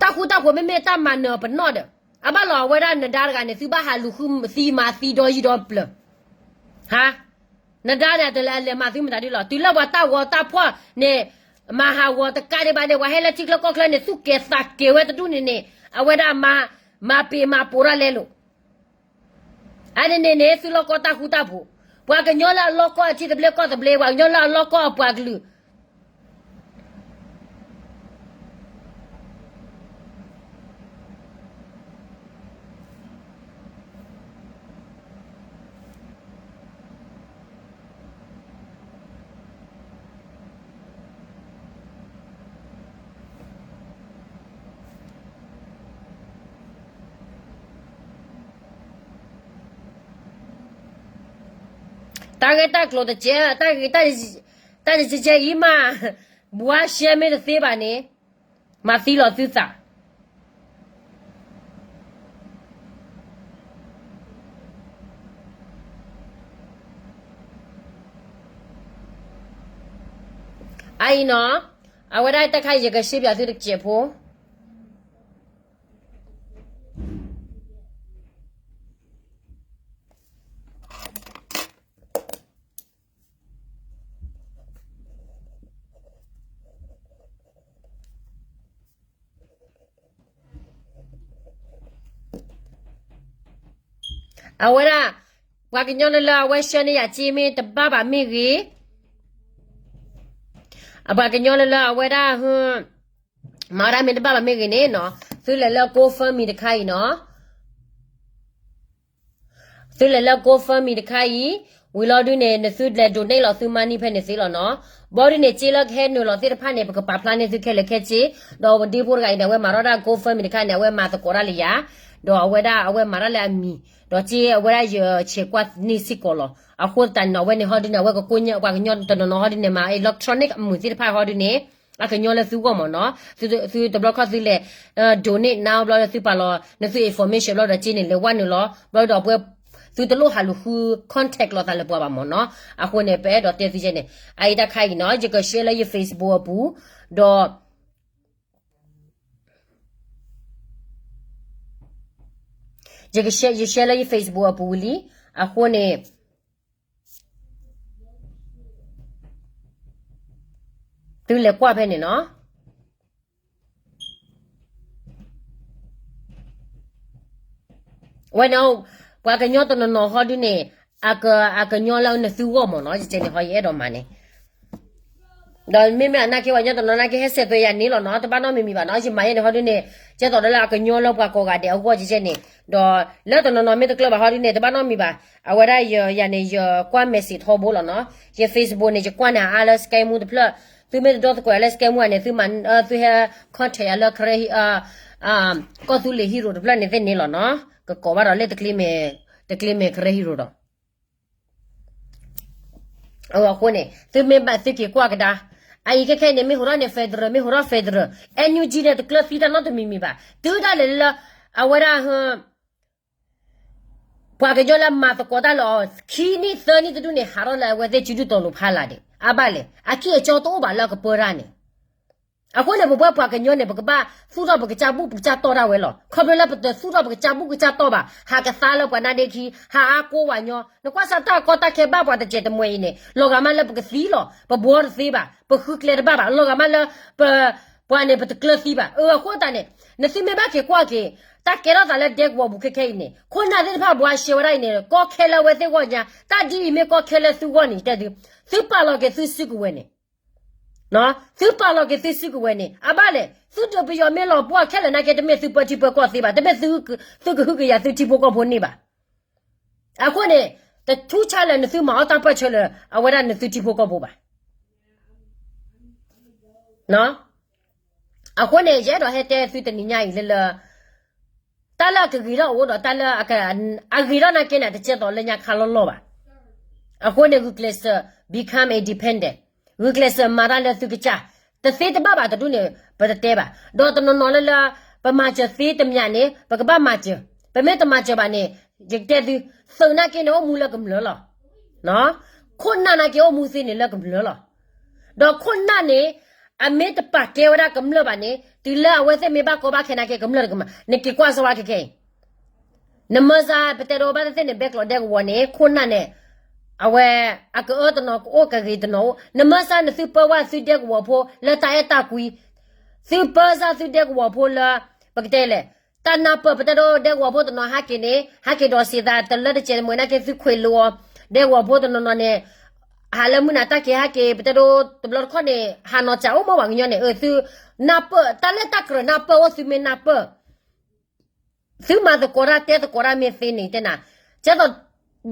တၢ်ဃူတၢ်ဖိးမ့မ့ၢ်တၢ်မၤနၢၤပနီၣ်ဒီး, အဘၣ်လီၤအဝဲဒၣ်နဒါတဂၤန့ၣ် သုဘၣ်ဟးလူၤဃုသံမၤသံဒီယံၤဒီပျၢၤ, ဟါ, နဒါန့ၣ် တလဲၤလဲၤမၤသုမတၤဒ်လီၤ. တုၤလၢပှၤတၢ်ဂီၤတၢ်ဖှီၣ်န့ၣ်, မၤဟးဂီၤတကးဒံးဘၣ်န့ၣ် ပှၤဟဲလၢထံချၢကီၢ်ချၢန့ၣ် သူၣ်ကဲၤသးကဲၤဝဲတဒူၣ်န့ၣ်န့ၣ်, အဝဲဒၣ်မၤ, မၤပ့ၤမၤပိးတၢ်လဲလိာ် အန့ၣ်န့ၣ်န့ၣ် သုလီၢ်ကီၢ်တၢ်ဃူတၢ်ဖိး, ပှၤကညီလၢအလီၢ်ကီၢ်အထံသဘျ့ကီၢ်သဘျ့, ပှၤကညီလၢအလီၢ်ကီၢ်အပှၤကလုာ်, တၢ်ဂ့ၢ်တၢ်ကျိၤတကဲ, တၢ်ဂ့ၢ်တၢ်, တၢ်တကဲကဲအံၤမး, ဘှါရှဲမ့ၢ်တသ့ဘၣ်န့ၣ်, မၤသံလီၤသုသး အအံၤနီၤ, အဝဲဒၣ်တၢ်ခါအံၤ ယကရှဲပၠးသုတစဲးဖိ အဝဲဒၣ်, ပှၤကညီလၢလၢအဝဲဆှၢန့ၢ်ယၤစ့ မ့ၢ်တဘၣ်ဘၣ်မ့ၢ်ဂ့ၤ, အပှၤကညီလၢလၢအဝဲဒၣ်, မၤဝဲဒၣ်မ့ၢ်တဘၣ်ဘၣ်မ့ၢ်ဂ့ၤန့ၣ်နီၤ, သုလဲၤလၢ GoFundMe တခါအံၤနီၤ, သုလဲၤလၢ GoFundMe တခါအံၤ, ဝံၤလီၤဒုန့ၣ် နသုလဲၤ donate လီၤသု money ဖဲန့ၣ်သ့လီၤနီၤ. ဘီဒုန့ၣ် စ့လၢကဟဲနုာ်လီၤသ့ၣ်တဖၣ်န့ၣ် ပကပာ်ဖျါန့ၢ်သုခဲလၢာ်ခဲဆ့, ဒီးဝဒ့ဖိတဂၤအံၤန့ၣ် အဝဲမၤထီၣ်ဒၣ် GoFundMe တခါန့ၣ် အဝဲမၤသကိးတၢ်လၢယၤ, ဒီးအဝဲဒၣ်အဝဲမၤတၢ်လၢအမံၤ, ဒီးစ့အဝဲဒၣ်ယဆဲးကွၢ်န့ၢ်စ့ၢ်ကီးလီၤ. အဃိသတးန့ၣ် အဝဲန့ၣ်ဟီဒုန့ၣ် အဝဲကကိးညၣ် ပှၤကညီတနီၤနီၤဟီဒုန့ၣ် မၤ electronic အမုာ်သ့ၣ်တဖၣ်ဟီဒုန့ၣ်, အကညီလၢသုဂီၢ်မ့ၢ်နီၤ, သုတဘျီခီၣ်သုလဲၤ donate now ဘျီဒီးသုပာ်လီၤ နသု information ဘျီဒီးစ့န့ၣ် လဲၤဝဲနုာ်လီၤ, ဘျီဒီးပဝဲ သုတလိၣ်ဟးလူၤဃု contact လိာ်သးလၢပှၤဘၣ်မ့ၢ်နီၤ. အဃိန့ၣ် ပအဲၣ်ဒိးတဲသုယဲန့ၣ်, အအံၤတၢ်ခါအံၤနီၤ ယက share လၢယ Facebook အပူၤ, ဒီး ယက share, ယ share လၢယ Facebook အပူၤဝံၤလံ, အဃိန့ၣ် သုလဲၤကွၢ်ဖဲန့ၣ်နီၤ. ဝဲန့ၣ်, ပှၤကညီတနီၤနီၤဟီဒုန့ၣ်, အကညီလၢနသုဂီၢ်မ့ၢ်နီၤ, ယကဲန့ၣ်ဟီယအဲၣ်ဒိးမၤန့ၣ် ဒီးမ့မ့ၢ်အနာ်က့ ပှၤကညီတနီၤနာ်က့ ဟဲစဲးသွဲးယၤန့ၣ်လီၤနီၤ, တဘၣ်နီတမံၤမံၤဘၣ်နီၤ, ယမၤယဲန့ၣ်ဟီဒုန့ၣ် ကဲသိးဒီးလၢအကညီလၢပှၤကိးဂၤဒဲးအဂီၢ်ကဲန့ၣ်, ဒီးလၢတနီၤနီၤမ့ၢ်တကျၢၤဘၣ်ဟီဒုန့ၣ် တဘၣ်နီတမံၤဘၣ်, အဝဲဒၣ်ယၤန့ၣ် ယကွၢ် message ထီဘိလီၤနီၤ, ယ Facebook န့ၣ် ယကွၢ်န့ၣ်အါလၢ scam တဖျၢၣ်, သုမ့ၢ်တဒိသကိးလၢ scam န့ၣ် သုမၤ သုဟဲ contact ယၤလၢ ကီၢ်သူလ့ၤ hero တဖျၢၣ်န့ၣ်သ့ၣ်န့ၣ်လီၤနီၤ, ကကိးဘၣ်ဒီးလၢ တကျ့မ့ၢ် hero ဒီး အဃိန့ၣ် သုမ့ၢ်ဘၣ်သုက့ၤကွၢ်ကဒါ, အအံၤခဲခဲအံၤန့ၣ် မ့ၢ်ဟူးထီၣ်န့ၣ် federal မ့ၢ်ဟူးထီၣ် federal, NUG န့ၣ် တကျၢၤသံတၢ်နီတမံၤမံၤဘၣ်, တုၤဒၣ်လဲာ်လၢ အဝဲဒၣ် ပှၤကညီလၢမၤသကိးတၢ်လၢအီၤ ခံနံၣ်သၢနံၣ်တဒူၣ်န့ၣ် ဟးထီၣ်လၢအဝဲသ့ၣ်စုဒုၣ်တီၤလိၤဖးလာ်ဒံး, အဘၣ်လဲၣ် အခံအကၠီတအိၣ်ဘၣ်လၢအကပၢတၢ်န့ၣ်, အဃိန့ၣ် ပပှၤကညီန့ၣ် ပကဘၣ်သူၣ်ထီၣ်ပကစၢ်ဘူၣ်ပကစၢ်တီၢ်ဒၣ်ဝဲလီၤ, ခီဖျိလၢပတသူၣ်ထီၣ်ပကစၢ်ဘူၣ်ကစၢ်တီၢ်ဘၣ် ဟးကသါလၢပှၤနါဒ့ခံ ဟးအါကိးဝဲညီ, နကွၢ်စၢ်တၢ်ကီတၢ်ခဲဘၣ်ပှၤတစဲးတမှဲၤအံၤန့ၣ် လီၤဂာ်မးလၢပကသံလီၤ, ပဘှီတသ့ဘၣ်, ပဃုကျဲတဘၣ်ဘၣ်, လီၤဂာ်မးလၢ ပှၤန့ၣ် ပတကျၢၤသံဘၣ်, အဃိသတးန့ၣ် နသုမ့ၢ်ဘၣ်က့ၤကွၢ်က့ၤ တၢ်ကဲထီၣ်သးလၢဒဲကဝီၤပူၤခဲခဲအံၤန့ၣ် ခိၣ်နၢ်သ့ၣ်တဖၣ်ဘှါရှဲဝဲဒၣ်အံၤန့ၣ် ကီခဲလၢအဝဲသ့ၣ်ဂီၢ်ညါ, တၢ်ဒ်အံၤမ့ၢ်ကီခဲလၢသုဂီၢ်န့ၣ် တဲသု, သုပာ်လီၤက့ၤသုစုကဝဲၤန့ၣ် သုပာ်လီၤက့ၤသုစုကဝဲၤန့ၣ် အဘၣ်လဲၣ်, သုဒုးပယီၤမ့ၢ်လီၤပှီၢ်ခဲလၢာ်နာ်က့ တမ့ၢ်သုပၢထံပၢကီၢ်သ့ဘၣ်, တမ့ၢ်သုကဟုကယာ်သုထံဖိကီၢ်ဖိန့ၣ်ဘၣ်, အဃိန့ၣ် တထူးဆါလၢနသုမၤအီၣ်တၢ်ပၢၢ်ဆၢလၢ အဝဲဒၣ်နသုထံဖိကီၢ်ဖိဘၣ်. အဃိန့ၣ် ယအဲၣ်ဒိးဟဲတဲသုတနံၤညါအံၤလၢလၢ တၢ်လၢအကဂ့ၤထီၣ်အိၣ်ဒီးတၢ်လၢအဂ့ၤထီၣ်နာ်က့န့ၣ် တကဲသိးလၢညါခါလီၢ်လီၢ်ဘၣ်. အဃိန့ၣ် ဂုာ်ကျဲးစၢး become independent, ဂုာ်ကျဲးစၢးမၤတၢ်လၢသုကစၢ်, တသ့တဘၣ်ဘၣ်တဒူၣ်န့ၣ် ပတတဲဘၣ်, ဒီးတနီၤနီၤလၢလၢ ပမၤစၢၤသ့တမံၤန့ၣ် ပကဘၣ်မၤစၢၤ, ပမ့ၢ်တမၤစၢၤဘၣ်န့ၣ် ယကတဲသု, သုးနာ်က့န့ၣ် အိၣ်မူလၢကမျၢၢ်လီၤ. ခိၣ်နၢ်နာ်က့အိၣ်မူသ့န့ၣ်လၢကမျၢၢ်လီၤ. ဒီးခိၣ်နၢ်န့ၣ် အမ့ၢ်တပာ်ကဲဝဲဒၣ်ကမျၢၢ်ဘၣ်န့ၣ် တုၤလၢအဝဲသ့ၣ်မ့ၢ်ဘၣ်ကီဘၣ်ခဲနာ်က့ ကမျၢၢ်တကမၤ, နက့ၤကွၢ်စၢၤဝဲခဲခဲအံၤ နမၢစၢ်ပတဲဒိဘၣ်သ့ၣ်သ့ၣ်န့ၣ် ဘဲကျိးဒဲကဝီၤန့ၣ် ခိၣ်နၢ်န့ၣ် အဝဲ အကအၢတနီၤကအိၣ် ကဂ့ၤတနီၤအိၣ်, နမၢစၢ်နသုပၢဝဲသုဒဲကဝီၤဖိလၢတၢ်အဲၣ်တၢ်ကွံ, သုပၢစၢ်သုဒဲကဝီၤဖိလၢ ပကတဲလဲၣ်, တၢ်နၢ်ပၢၢ် ပတဲဒိဒဲကဝီၤဖိတနီၤဟးက့ၤန့ၣ် ဟးက့ၤဒီးစံးသးတလၢတစဲးတမှဲၤနာ်က့ သုခွဲးလိအီၤ, ဒဲကဝီၤဖိတနီၤနီၤန့ၣ် ဟးလၢမုၢ်နၤတၢ်က့ၤဟးက့ၤ ပတဲဒိတဘျီတခီၣ်န့ၣ် ဟးနီၤစၢ်အိၣ်မ့ၢ်ပှၤကညီန့ၣ် အသုနၢ်ပၢၢ် တၢ်လၢတၢ်ကြၢးနၢ်ပၢၢ်အိၣ် သုမ့ၢ်နၢ်ပၢၢ် သုမၤသကိးတၢ်တဲသကိးတၢ်မ့ၢ်သ့န့ၣ် တဲနၤ, ကဲသိး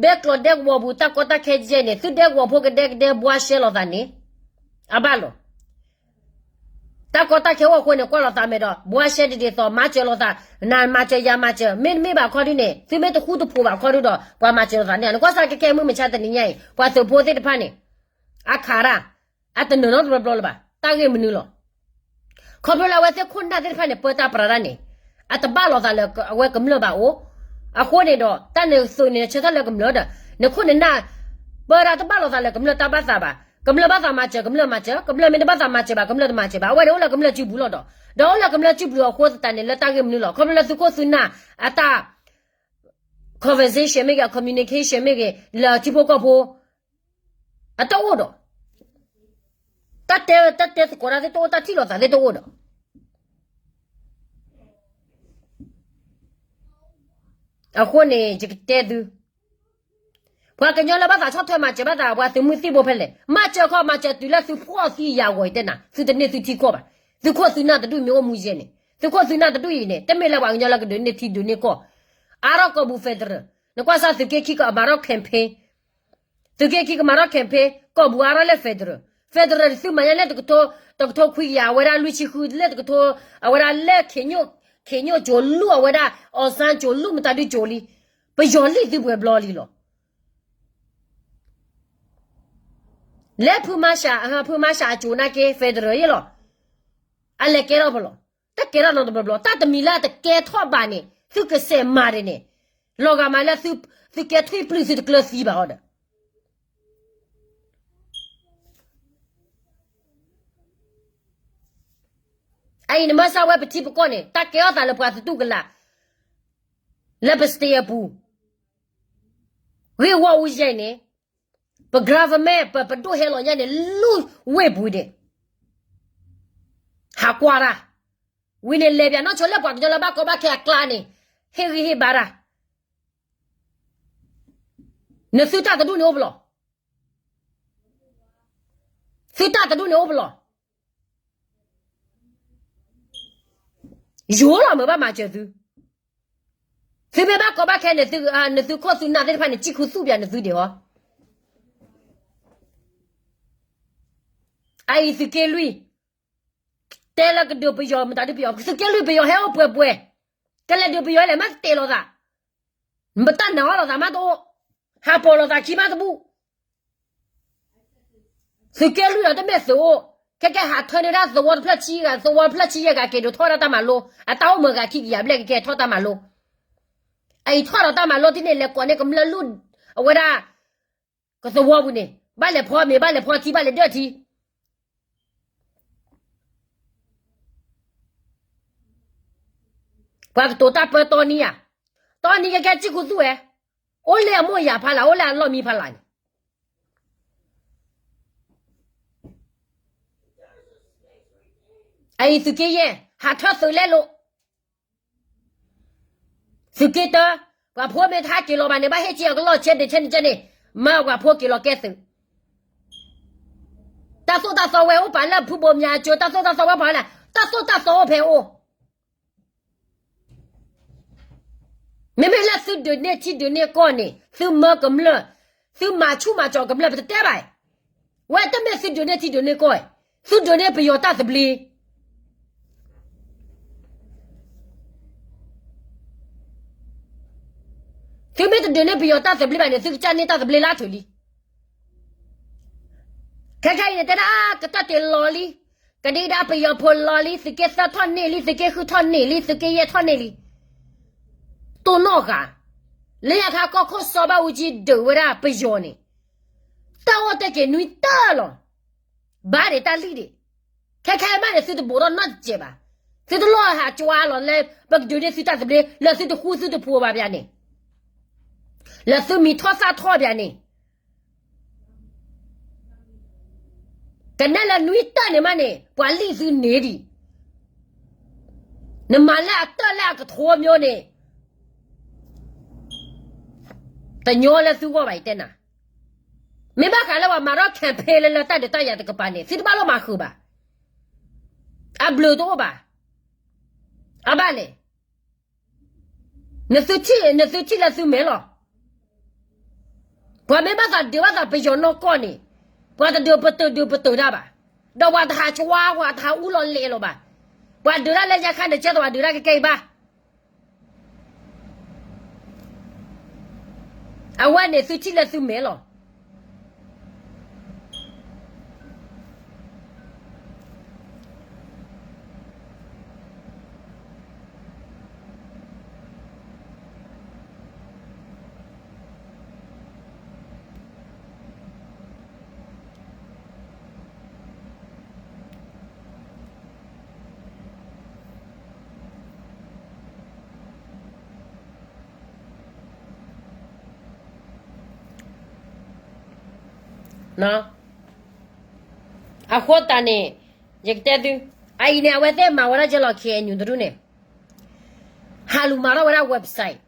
ဘဲကျိးဒဲကဝီၤပူၤ တၢ်ကီတၢ်ခဲကဲန့ၣ် သုဒဲကဝီၤဖိကဒဲကဒဲဘှါရှဲလိာ်သးန့ၣ် အဘၣ်လီၤ. တၢ်ကီတၢ်ခဲအိၣ်အဃိန့ၣ် ကွၢ်လိာ်သးမဲာ်ဒီး ဘှါရှဲတဒ်သိး မၤစၢၤလိာ်သး, နမၤစၢၤယၤမၤစၢၤ မ့တမ့ၢ်ဘၣ်ခီဒုန့ၣ် သုမ့ၢ်တဃူတဖိးဘၣ်ခီဒုဒီး ပှၤမၤစၢၤလိာ်သးန့ၣ် နကွၢ်စၢ်ကဲကဲမုၢ်မဆါတနံၤညါအံၤ ပှၤသုးဖိသ့ၣ်တဖၣ်န့ၣ် အခးတၢ် အတနၢၤနီတဘျီဘျီလၢၤဘၣ် တၢ်ဂ့ၢ်မနုၤလီၤ. ခီဖျိလၢအဝဲသ့ၣ်ခိၣ်နၢ်သ့ၣ်တဖၣ်န့ၣ် ပၢတၢ်ပြးတၢ်န့ၣ် အတဘၣ်လိာ်သးလၢအဝဲကမျၢၢ်ဘၣ်အိၣ်, အဃိန့ၣ်ဒီး တၢ်နသုးန့ၣ် နဆၢထၢၣ်လၢကမျၢၢ်ဒီး နခိၣ်နနၢ် ပၢတၢ်တဘၣ်လိာ်သးလၢကမျၢၢ်တၢ်ဘၣ်သးဘၣ်, ကမျၢၢ်ဘၣ်သးမၤစၢၤ ကမျၢၢ်မၤစၢၤ, ကမျၢၢ်မ့ၢ်တဘၣ်သးမၤစၢၤဘၣ် ကမျၢၢ်တမၤစၢၤဘၣ်, အဝဲန့ၣ်အိၣ်လၢကမျၢၢ်စုပူၤလီၤဒီး, ဒီးအိၣ်လၢကမျၢၢ်စုပူၤအဃိသတးန့ၣ် လၢတၢ်ဂ့ၢ်မနုၤလီၤ. ခီဖျိလၢသုးခိၣ်သုးနၢ်အတၢ် conversation မ့ၢ်ဂ့ၤ communication မ့ၢ်ဂ့ၤ လၢထံဖိကီၢ်ဖိ အတအိၣ်ဒီး တၢ်တဲ တၢ်တဲသကိးတၢ်သ့ၣ်တအိၣ် တၢ်ထံၣ်လိာ်သးသ့ၣ်တအိၣ်ဒီး အဃိန့ၣ် ယကတဲသု, ပှၤကညီလၢဘၣ်သးဆီၣ်ထွဲမၤစၢၤဘၣ်သး ပှၤသုးမုၢ်သံၣ်ဘိဖဲလဲၣ်, မၤစၢၤခီမၤစၢၤတုၤလၢသုဖှီၣ်သံယာ်ဂီၤအံၤတဲနၤ, သုတန့ၢ်သုထံကီၢ်ဘၣ်. သုးခိၣ်သုးနၢ်တဒူၣ်မ့ၢ်အိၣ်မူယဲန့ၣ်, သုးခိၣ်သုးနၢ်တဒူၣ်အံၤန့ၣ် တမ့ၢ်လၢပှၤကညီလၢကဒုးန့ၢ်ထံဒုးန့ၢ်ကီၢ်, အါထီၣ်ကီၢ်ပူၤ federal, နကွၢ်စၢ်သုးက့ခံကမၤထီၣ် campaign သုးက့ခံကမၤထီၣ် campaign ကီၢ်ပူၤအါထီၣ်လၢ federal, federal တသုးမၤညါလၢတကထိ, တကထိခွံကယၤ အဝဲဒၣ်လွံၢ်ဆံဃုလၢတကထိ, အဝဲဒၣ်လၢ ခ့ညိၣ်ကိၤလူၢ် အဝဲဒၣ် အောင်ဆန်း ကိၤလူၢ် မတၤဒုကိၤလံ, ပယီၤလံၢ်သုပှဲၤဘျီလံလီၤ. လၢဖုမၤရှး, ဖုမၤရှးအကိၤနာ်က့ federal ယဲလီၤ. အလဲၤကဲထီၣ်ဖဲလီၤ. တၢ်ကဲထီၣ်နီတဘျီဘျီ, တၢ်တမံၤလၢအတကဲထီၣ်ဘၣ်န့ၣ် သုကစဲးမၤဒ်န့ၣ်, လီၤဂာ်မးလၢသုကဲထွံၣ်ပျုၢ်သုတကျၢၤသံဘၣ်အီၤဒီး အအံၤနမၤစၢ်ဝဲပထံပကီၢ်န့ၣ် တၢ်ကဲထီၣ်သးလၢပှၤသတူၢ်ကလာ် လၢပ state အပူၤ ဂ့ၢ်ဝီအူယဲၢ်န့ၣ် ပ government ပပဒိၣ်ဟဲလီၤညါန့ၣ် လူၢ်ဝ့ၢ်ပူၤဒဲး ဟးကွၢ်တၢ်, ဝံၤန့ၣ်လဲၤပၠးနီၢ်ဆိလၢပှၤကညီလၢဘၣ်ကီဘၣ်ခဲအကျါန့ၣ် ဟ့ၣ်ဂံၢ်ဟ့ၣ်ဘါတၢ်, နသုတၢ်တဒူၣ်န့ၣ်အိၣ်ပလီၢ်. သုတၢ်တဒူၣ်န့ၣ်အိၣ်ပလီၢ်, ယိၤလီၤမုာ်ဘၣ်မၤစၢၤသု, သုမ့ၢ်ဘၣ်ကီဘၣ်ခဲန့ၣ် နသုခိၣ်သုနၢ်သ့ၣ်တဖၣ်န့ၣ် စံၣ်ခူသူၣ်ပၠးနသုဒံးဟီ, အအံၤသုးက့လွံၢ် တဲလၢကဒုးပယီၤမတၤဒုးပယီၤ, သုးက့လွံၢ်ပယီၤဟဲအိၣ်ပှဲၤပှဲၤ, ကလဲၤဒုးပယီၤလဲၣ် မ့ၢ်တတဲလိာ်သး, ပတၢ်နာ်အီၤလိာ်သးမးတအိၣ်, ဟးပိာ်လိာ်သးခံမးတဘူၣ်, သုးက့လွံၢ်ဒီးတမ့ၢ်သုးအိၣ်, ခဲကဲဟးထၢန့ၢ်ဒၣ်သဝီတဖျၢၣ်ဆံဂၤ သဝီတဖျၢၣ်ဆံယဲၢ်ဂၤက့ၤဒိးထီၣ်ဒၣ်တၢ်မၤလိ, အတၢ်အိၣ်မုာ်ဂၤခံကယၤဘျဲၣ်ကကဲထီၣ်တၢ်မၤလိ, အအံၤထီၣ်ဒီးတၢ်မၤလိတန့ၢ် လဲၤကိးန့ၢ်ကမျၢၢ်လူၢ်, အဝဲဒၣ် ကသဝီပူၤန့ၣ် ဘၣ်လဲၤဖီမ့ၤ ဘၣ်လဲၤဖီထံ ဘၣ်လဲၤဒၢၣ်ထံ, ပှၤကတိၤတၢ်ပၢတီနံဧါ, တီနံကကဲစံၣ်ခူသူၣ်ဝဲ, အိၣ်လၢအမိၢ်ယၤဖးလၢ် အိၣ်လၢအလီၢ်မံဖးလၢ်န့ၣ်, အအံၤသုးက့ယဲၢ် ဟးထၢသုးလဲလိာ် သုးက့တၢ, ပှၤဖိမ့ၢ်တဟးက့ၤလီၤဘၣ်န့ၣ် ဘၣ်ဟ့ၣ်က့ၤအကလီၢ်ဆဲဒၣ်ဆဲန့ၣ်, မၢပှၤဖိက့ၤလီၤကဲသုး, တၢ်သိၣ်တၢ်သီဝဲအိၣ်ပာ်လၢဖုဘိမၠးအကၠိ တၢ်သိၣ်တၢ်သီဝဲပာ်လၢ တၢ်သိၣ်တၢ်သီအိၣ်ဖဲအိၣ်, မ့မ့ၢ်လၢသုဒုးန့ၢ်ထံဒုးန့ၢ်ကီၢ်န့ၣ် သုမၢကမျၢၢ်, သုမၤဆူၣ်မၤစီၤကမျၢၢ် ပတတဲဘၣ်, ဝဲတမ့ၢ်သုဒုးန့ၢ်ထံဒုးန့ၢ်ကီၢ်, သုဒုးန့ၢ်ပယီၤတၢ်သဘျ့ သုမ့ၢ်တဒုးန့ၢ်ပယီၤတၢ်သဘျ့ဘၣ်န့ၣ် သုကစၢ်န့ၢ်တၢ်သဘျ့လၢအထုးလံ. ခဲခဲအံၤန့ၣ် တဲဒၣ်ကတၢၢ်တ့ၢ်လီၤလံ, ကဒံကဒါပယီၤဖိလီၤလံ, သုးက့သၢထီၣ်န့ၢ်လံ, သုးက့ဃုထီၣ်န့ၢ်လံ, သုးက့ယဲၢ်ထီၣ်န့ၢ်လံ, တိၢ်နီၣ်ဃာ်, လၢညါခါကီၢ်ခိၣ်စီၤဘၣ်အူကၠံဒုးဝဲဒၣ်ပယီၤန့ၣ်, တၢ်အိၣ်တ့ၢ်က့ၤနွံတၢၢ်လီၤ. ဘၣ်ဒံးတၢ်လံၣ်ဒံး, ခဲခဲအံၤမးန့ၣ် သုတဘိးထီၣ်နီတစဲးဘၣ်, သုတလီၢ်ဟးကၠွါလီၤလၢ ပကဒုးန့ၢ်သုတၢ်သဘျ့ လၢသုတဃူသုတဖိးဘၣ်ဘၣ်န့ၣ်, လၢသုမံၤထီၣ်သၣ်ထီၣ်ဘၣ်န့ၣ်, ကနဲလၢနွံတၢၢ်န့ၣ်မးန့ၣ် ပှၤလံၣ်သုန့ၢ်ဒံး, နမၤလၢအတၢၢ်လၢအကထိမျိုးန့ၣ် တညီလၢသုဂီၢ်ဘၣ် ယတဲနၤ, မ့ၢ်ဘၣ်ဃးလၢပှၤမၤထီၣ် campaign လၢလၢတၢ်ဒုးတၢ်ယၤတကပၤန့ၣ် သုတဘၣ်လီၤမၤဃုာ်ဘၣ်, အဘျုးတအိၣ်ဘၣ်, အဘၣ်လဲၣ်, နသုထံၣ် နသုထံၣ်လၢသုမဲာ်လီၤ. ပှၤမ့ၢ်ဘၣ်သးဒုးဘၣ်သးပယီၤနီၢ်ကီၢ်န့ၣ်, ပှၤတဒုးပတုာ်ဒုးပတုာ်တၢ်ဘၣ်, ဒီးပှၤတဟးကၠွါ ပှၤတဟးအူလီၤလဲၤလီၤဘၣ်, ပှၤဒုးတၢ်လၢညါခါန့ၣ် ကဲသိးပှၤဒုးတၢ်ကဲကဲအံၤဘၣ်. အဝဲန့ၣ်သုထံၣ်လၢသုမဲာ်လီၤ. အဃိသတးန့ၣ် ယကတဲသု, အအံၤန့ၣ် အဝဲသ့ၣ်မၤဝဲဒၣ်ကဲလီၤ K N U တဒူၣ်န့ၣ်, ဟးလူၤမၤထီၣ်ဝဲဒၣ် website,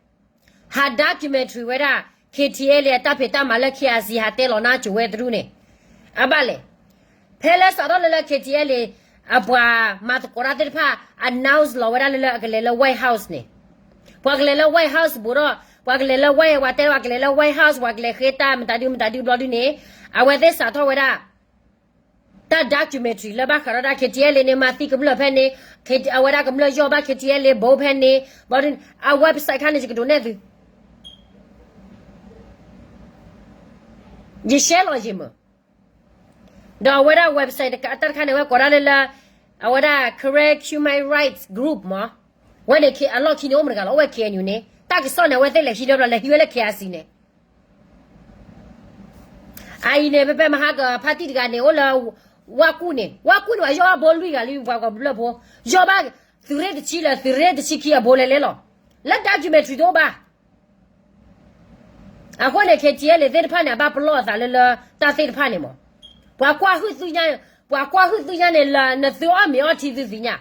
ဟး documentary ဝဲဒၣ် K T L A အတၢ်ဖံးတၢ်မၤလၢ K I C ဟးတဲလီၤနါစိၤဝဲတဒူၣ်န့ၣ်, အဘၣ်လဲၣ်. ဖဲလၢစးထီၣ်လၢလၢ K T L A အပှၤမၤသကိးတၢ်သ့ၣ်တဖၣ် announce လီၤဝဲဒၣ်လၢလၢအကလဲၤလၢ White House န့ၣ်, ပှၤကလဲၤလၢ White House ဘူးဒီး ပှၤကလဲၤလၢ White ဝဲတဲပှၤကလဲၤလၢ White House ပှၤကလဲၤဃ့တၢ်မတၤဒုမတၤဒုဘျီဒုန့ၣ်, အဝဲသ့ၣ်စးထီၣ်ဝဲဒၣ် တၢ် documentary လၢဘၣ်ဃးဒီးဒၣ် K T L A န့ၣ် မၤသံကမျၢၢ်ဖဲန့ၣ်, အဝဲဒၣ်ကမျၢၢ်ယီၢ်ဘၣ် K T L A ဘိဖဲန့ၣ်, ဘျီဒုန့ၣ် အ website ခါန့ၣ် ယကဒုးနဲၣ်သု, ယ share လီၤယံၤမး, ဒီးအဝဲဒၣ် website တၢ်တခါန့ၣ် အဝဲကိးဒၣ်လၢလၢ အဝဲဒၣ် Karen Human Rights Group မး, ဝဲန့ၣ်အလီၢ်ခံန့ၣ် အိၣ်မတဂၤလီၤ အိၣ်ဝဲ K N U န့ၣ်, တၢ်ကစီၣ်န့ၣ် အဝဲသ့ၣ်လဲၤဟံးဒီးဘျီ လဲၤဟံးဝဲလၢ K I C န့ၣ် အအံၤန့ၣ် ဖဲဖဲမဟါကဖါတံၢ်တဂၤန့ၣ် အိၣ်လၢ ဝါကူၣ်န့ၣ်, ဝါကူၣ်န့ၣ် ပှၤယီၢ်ဘၣ်ဘိလွံၢ်ဂၤလံ ပှၤကမျၢၢ်ဖိ, ယီၢ်ဘၣ်သုးရ့ၣ်တဆံလၢသုးရ့ၣ်တဆံခံအဘိလဲၤလဲၤလီၤ, လၢ documentary တအိၣ်ဘၣ်. အဃိန့ၣ် K T L A သ့ၣ်တဖၣ်န့ၣ် အဘၣ်ပလီၢ်အသးလၢလၢတၢ်သ့ၣ်တဖၣ်န့ၣ်မး, ပှၤကွၢ်ဟုၣ်သုညါ, ပှၤကွၢ်ဟုၣ်သုညါန့ၣ် လၢနသုအီၣ်မ့ၤအီထံသုသ့ၣ်ညါ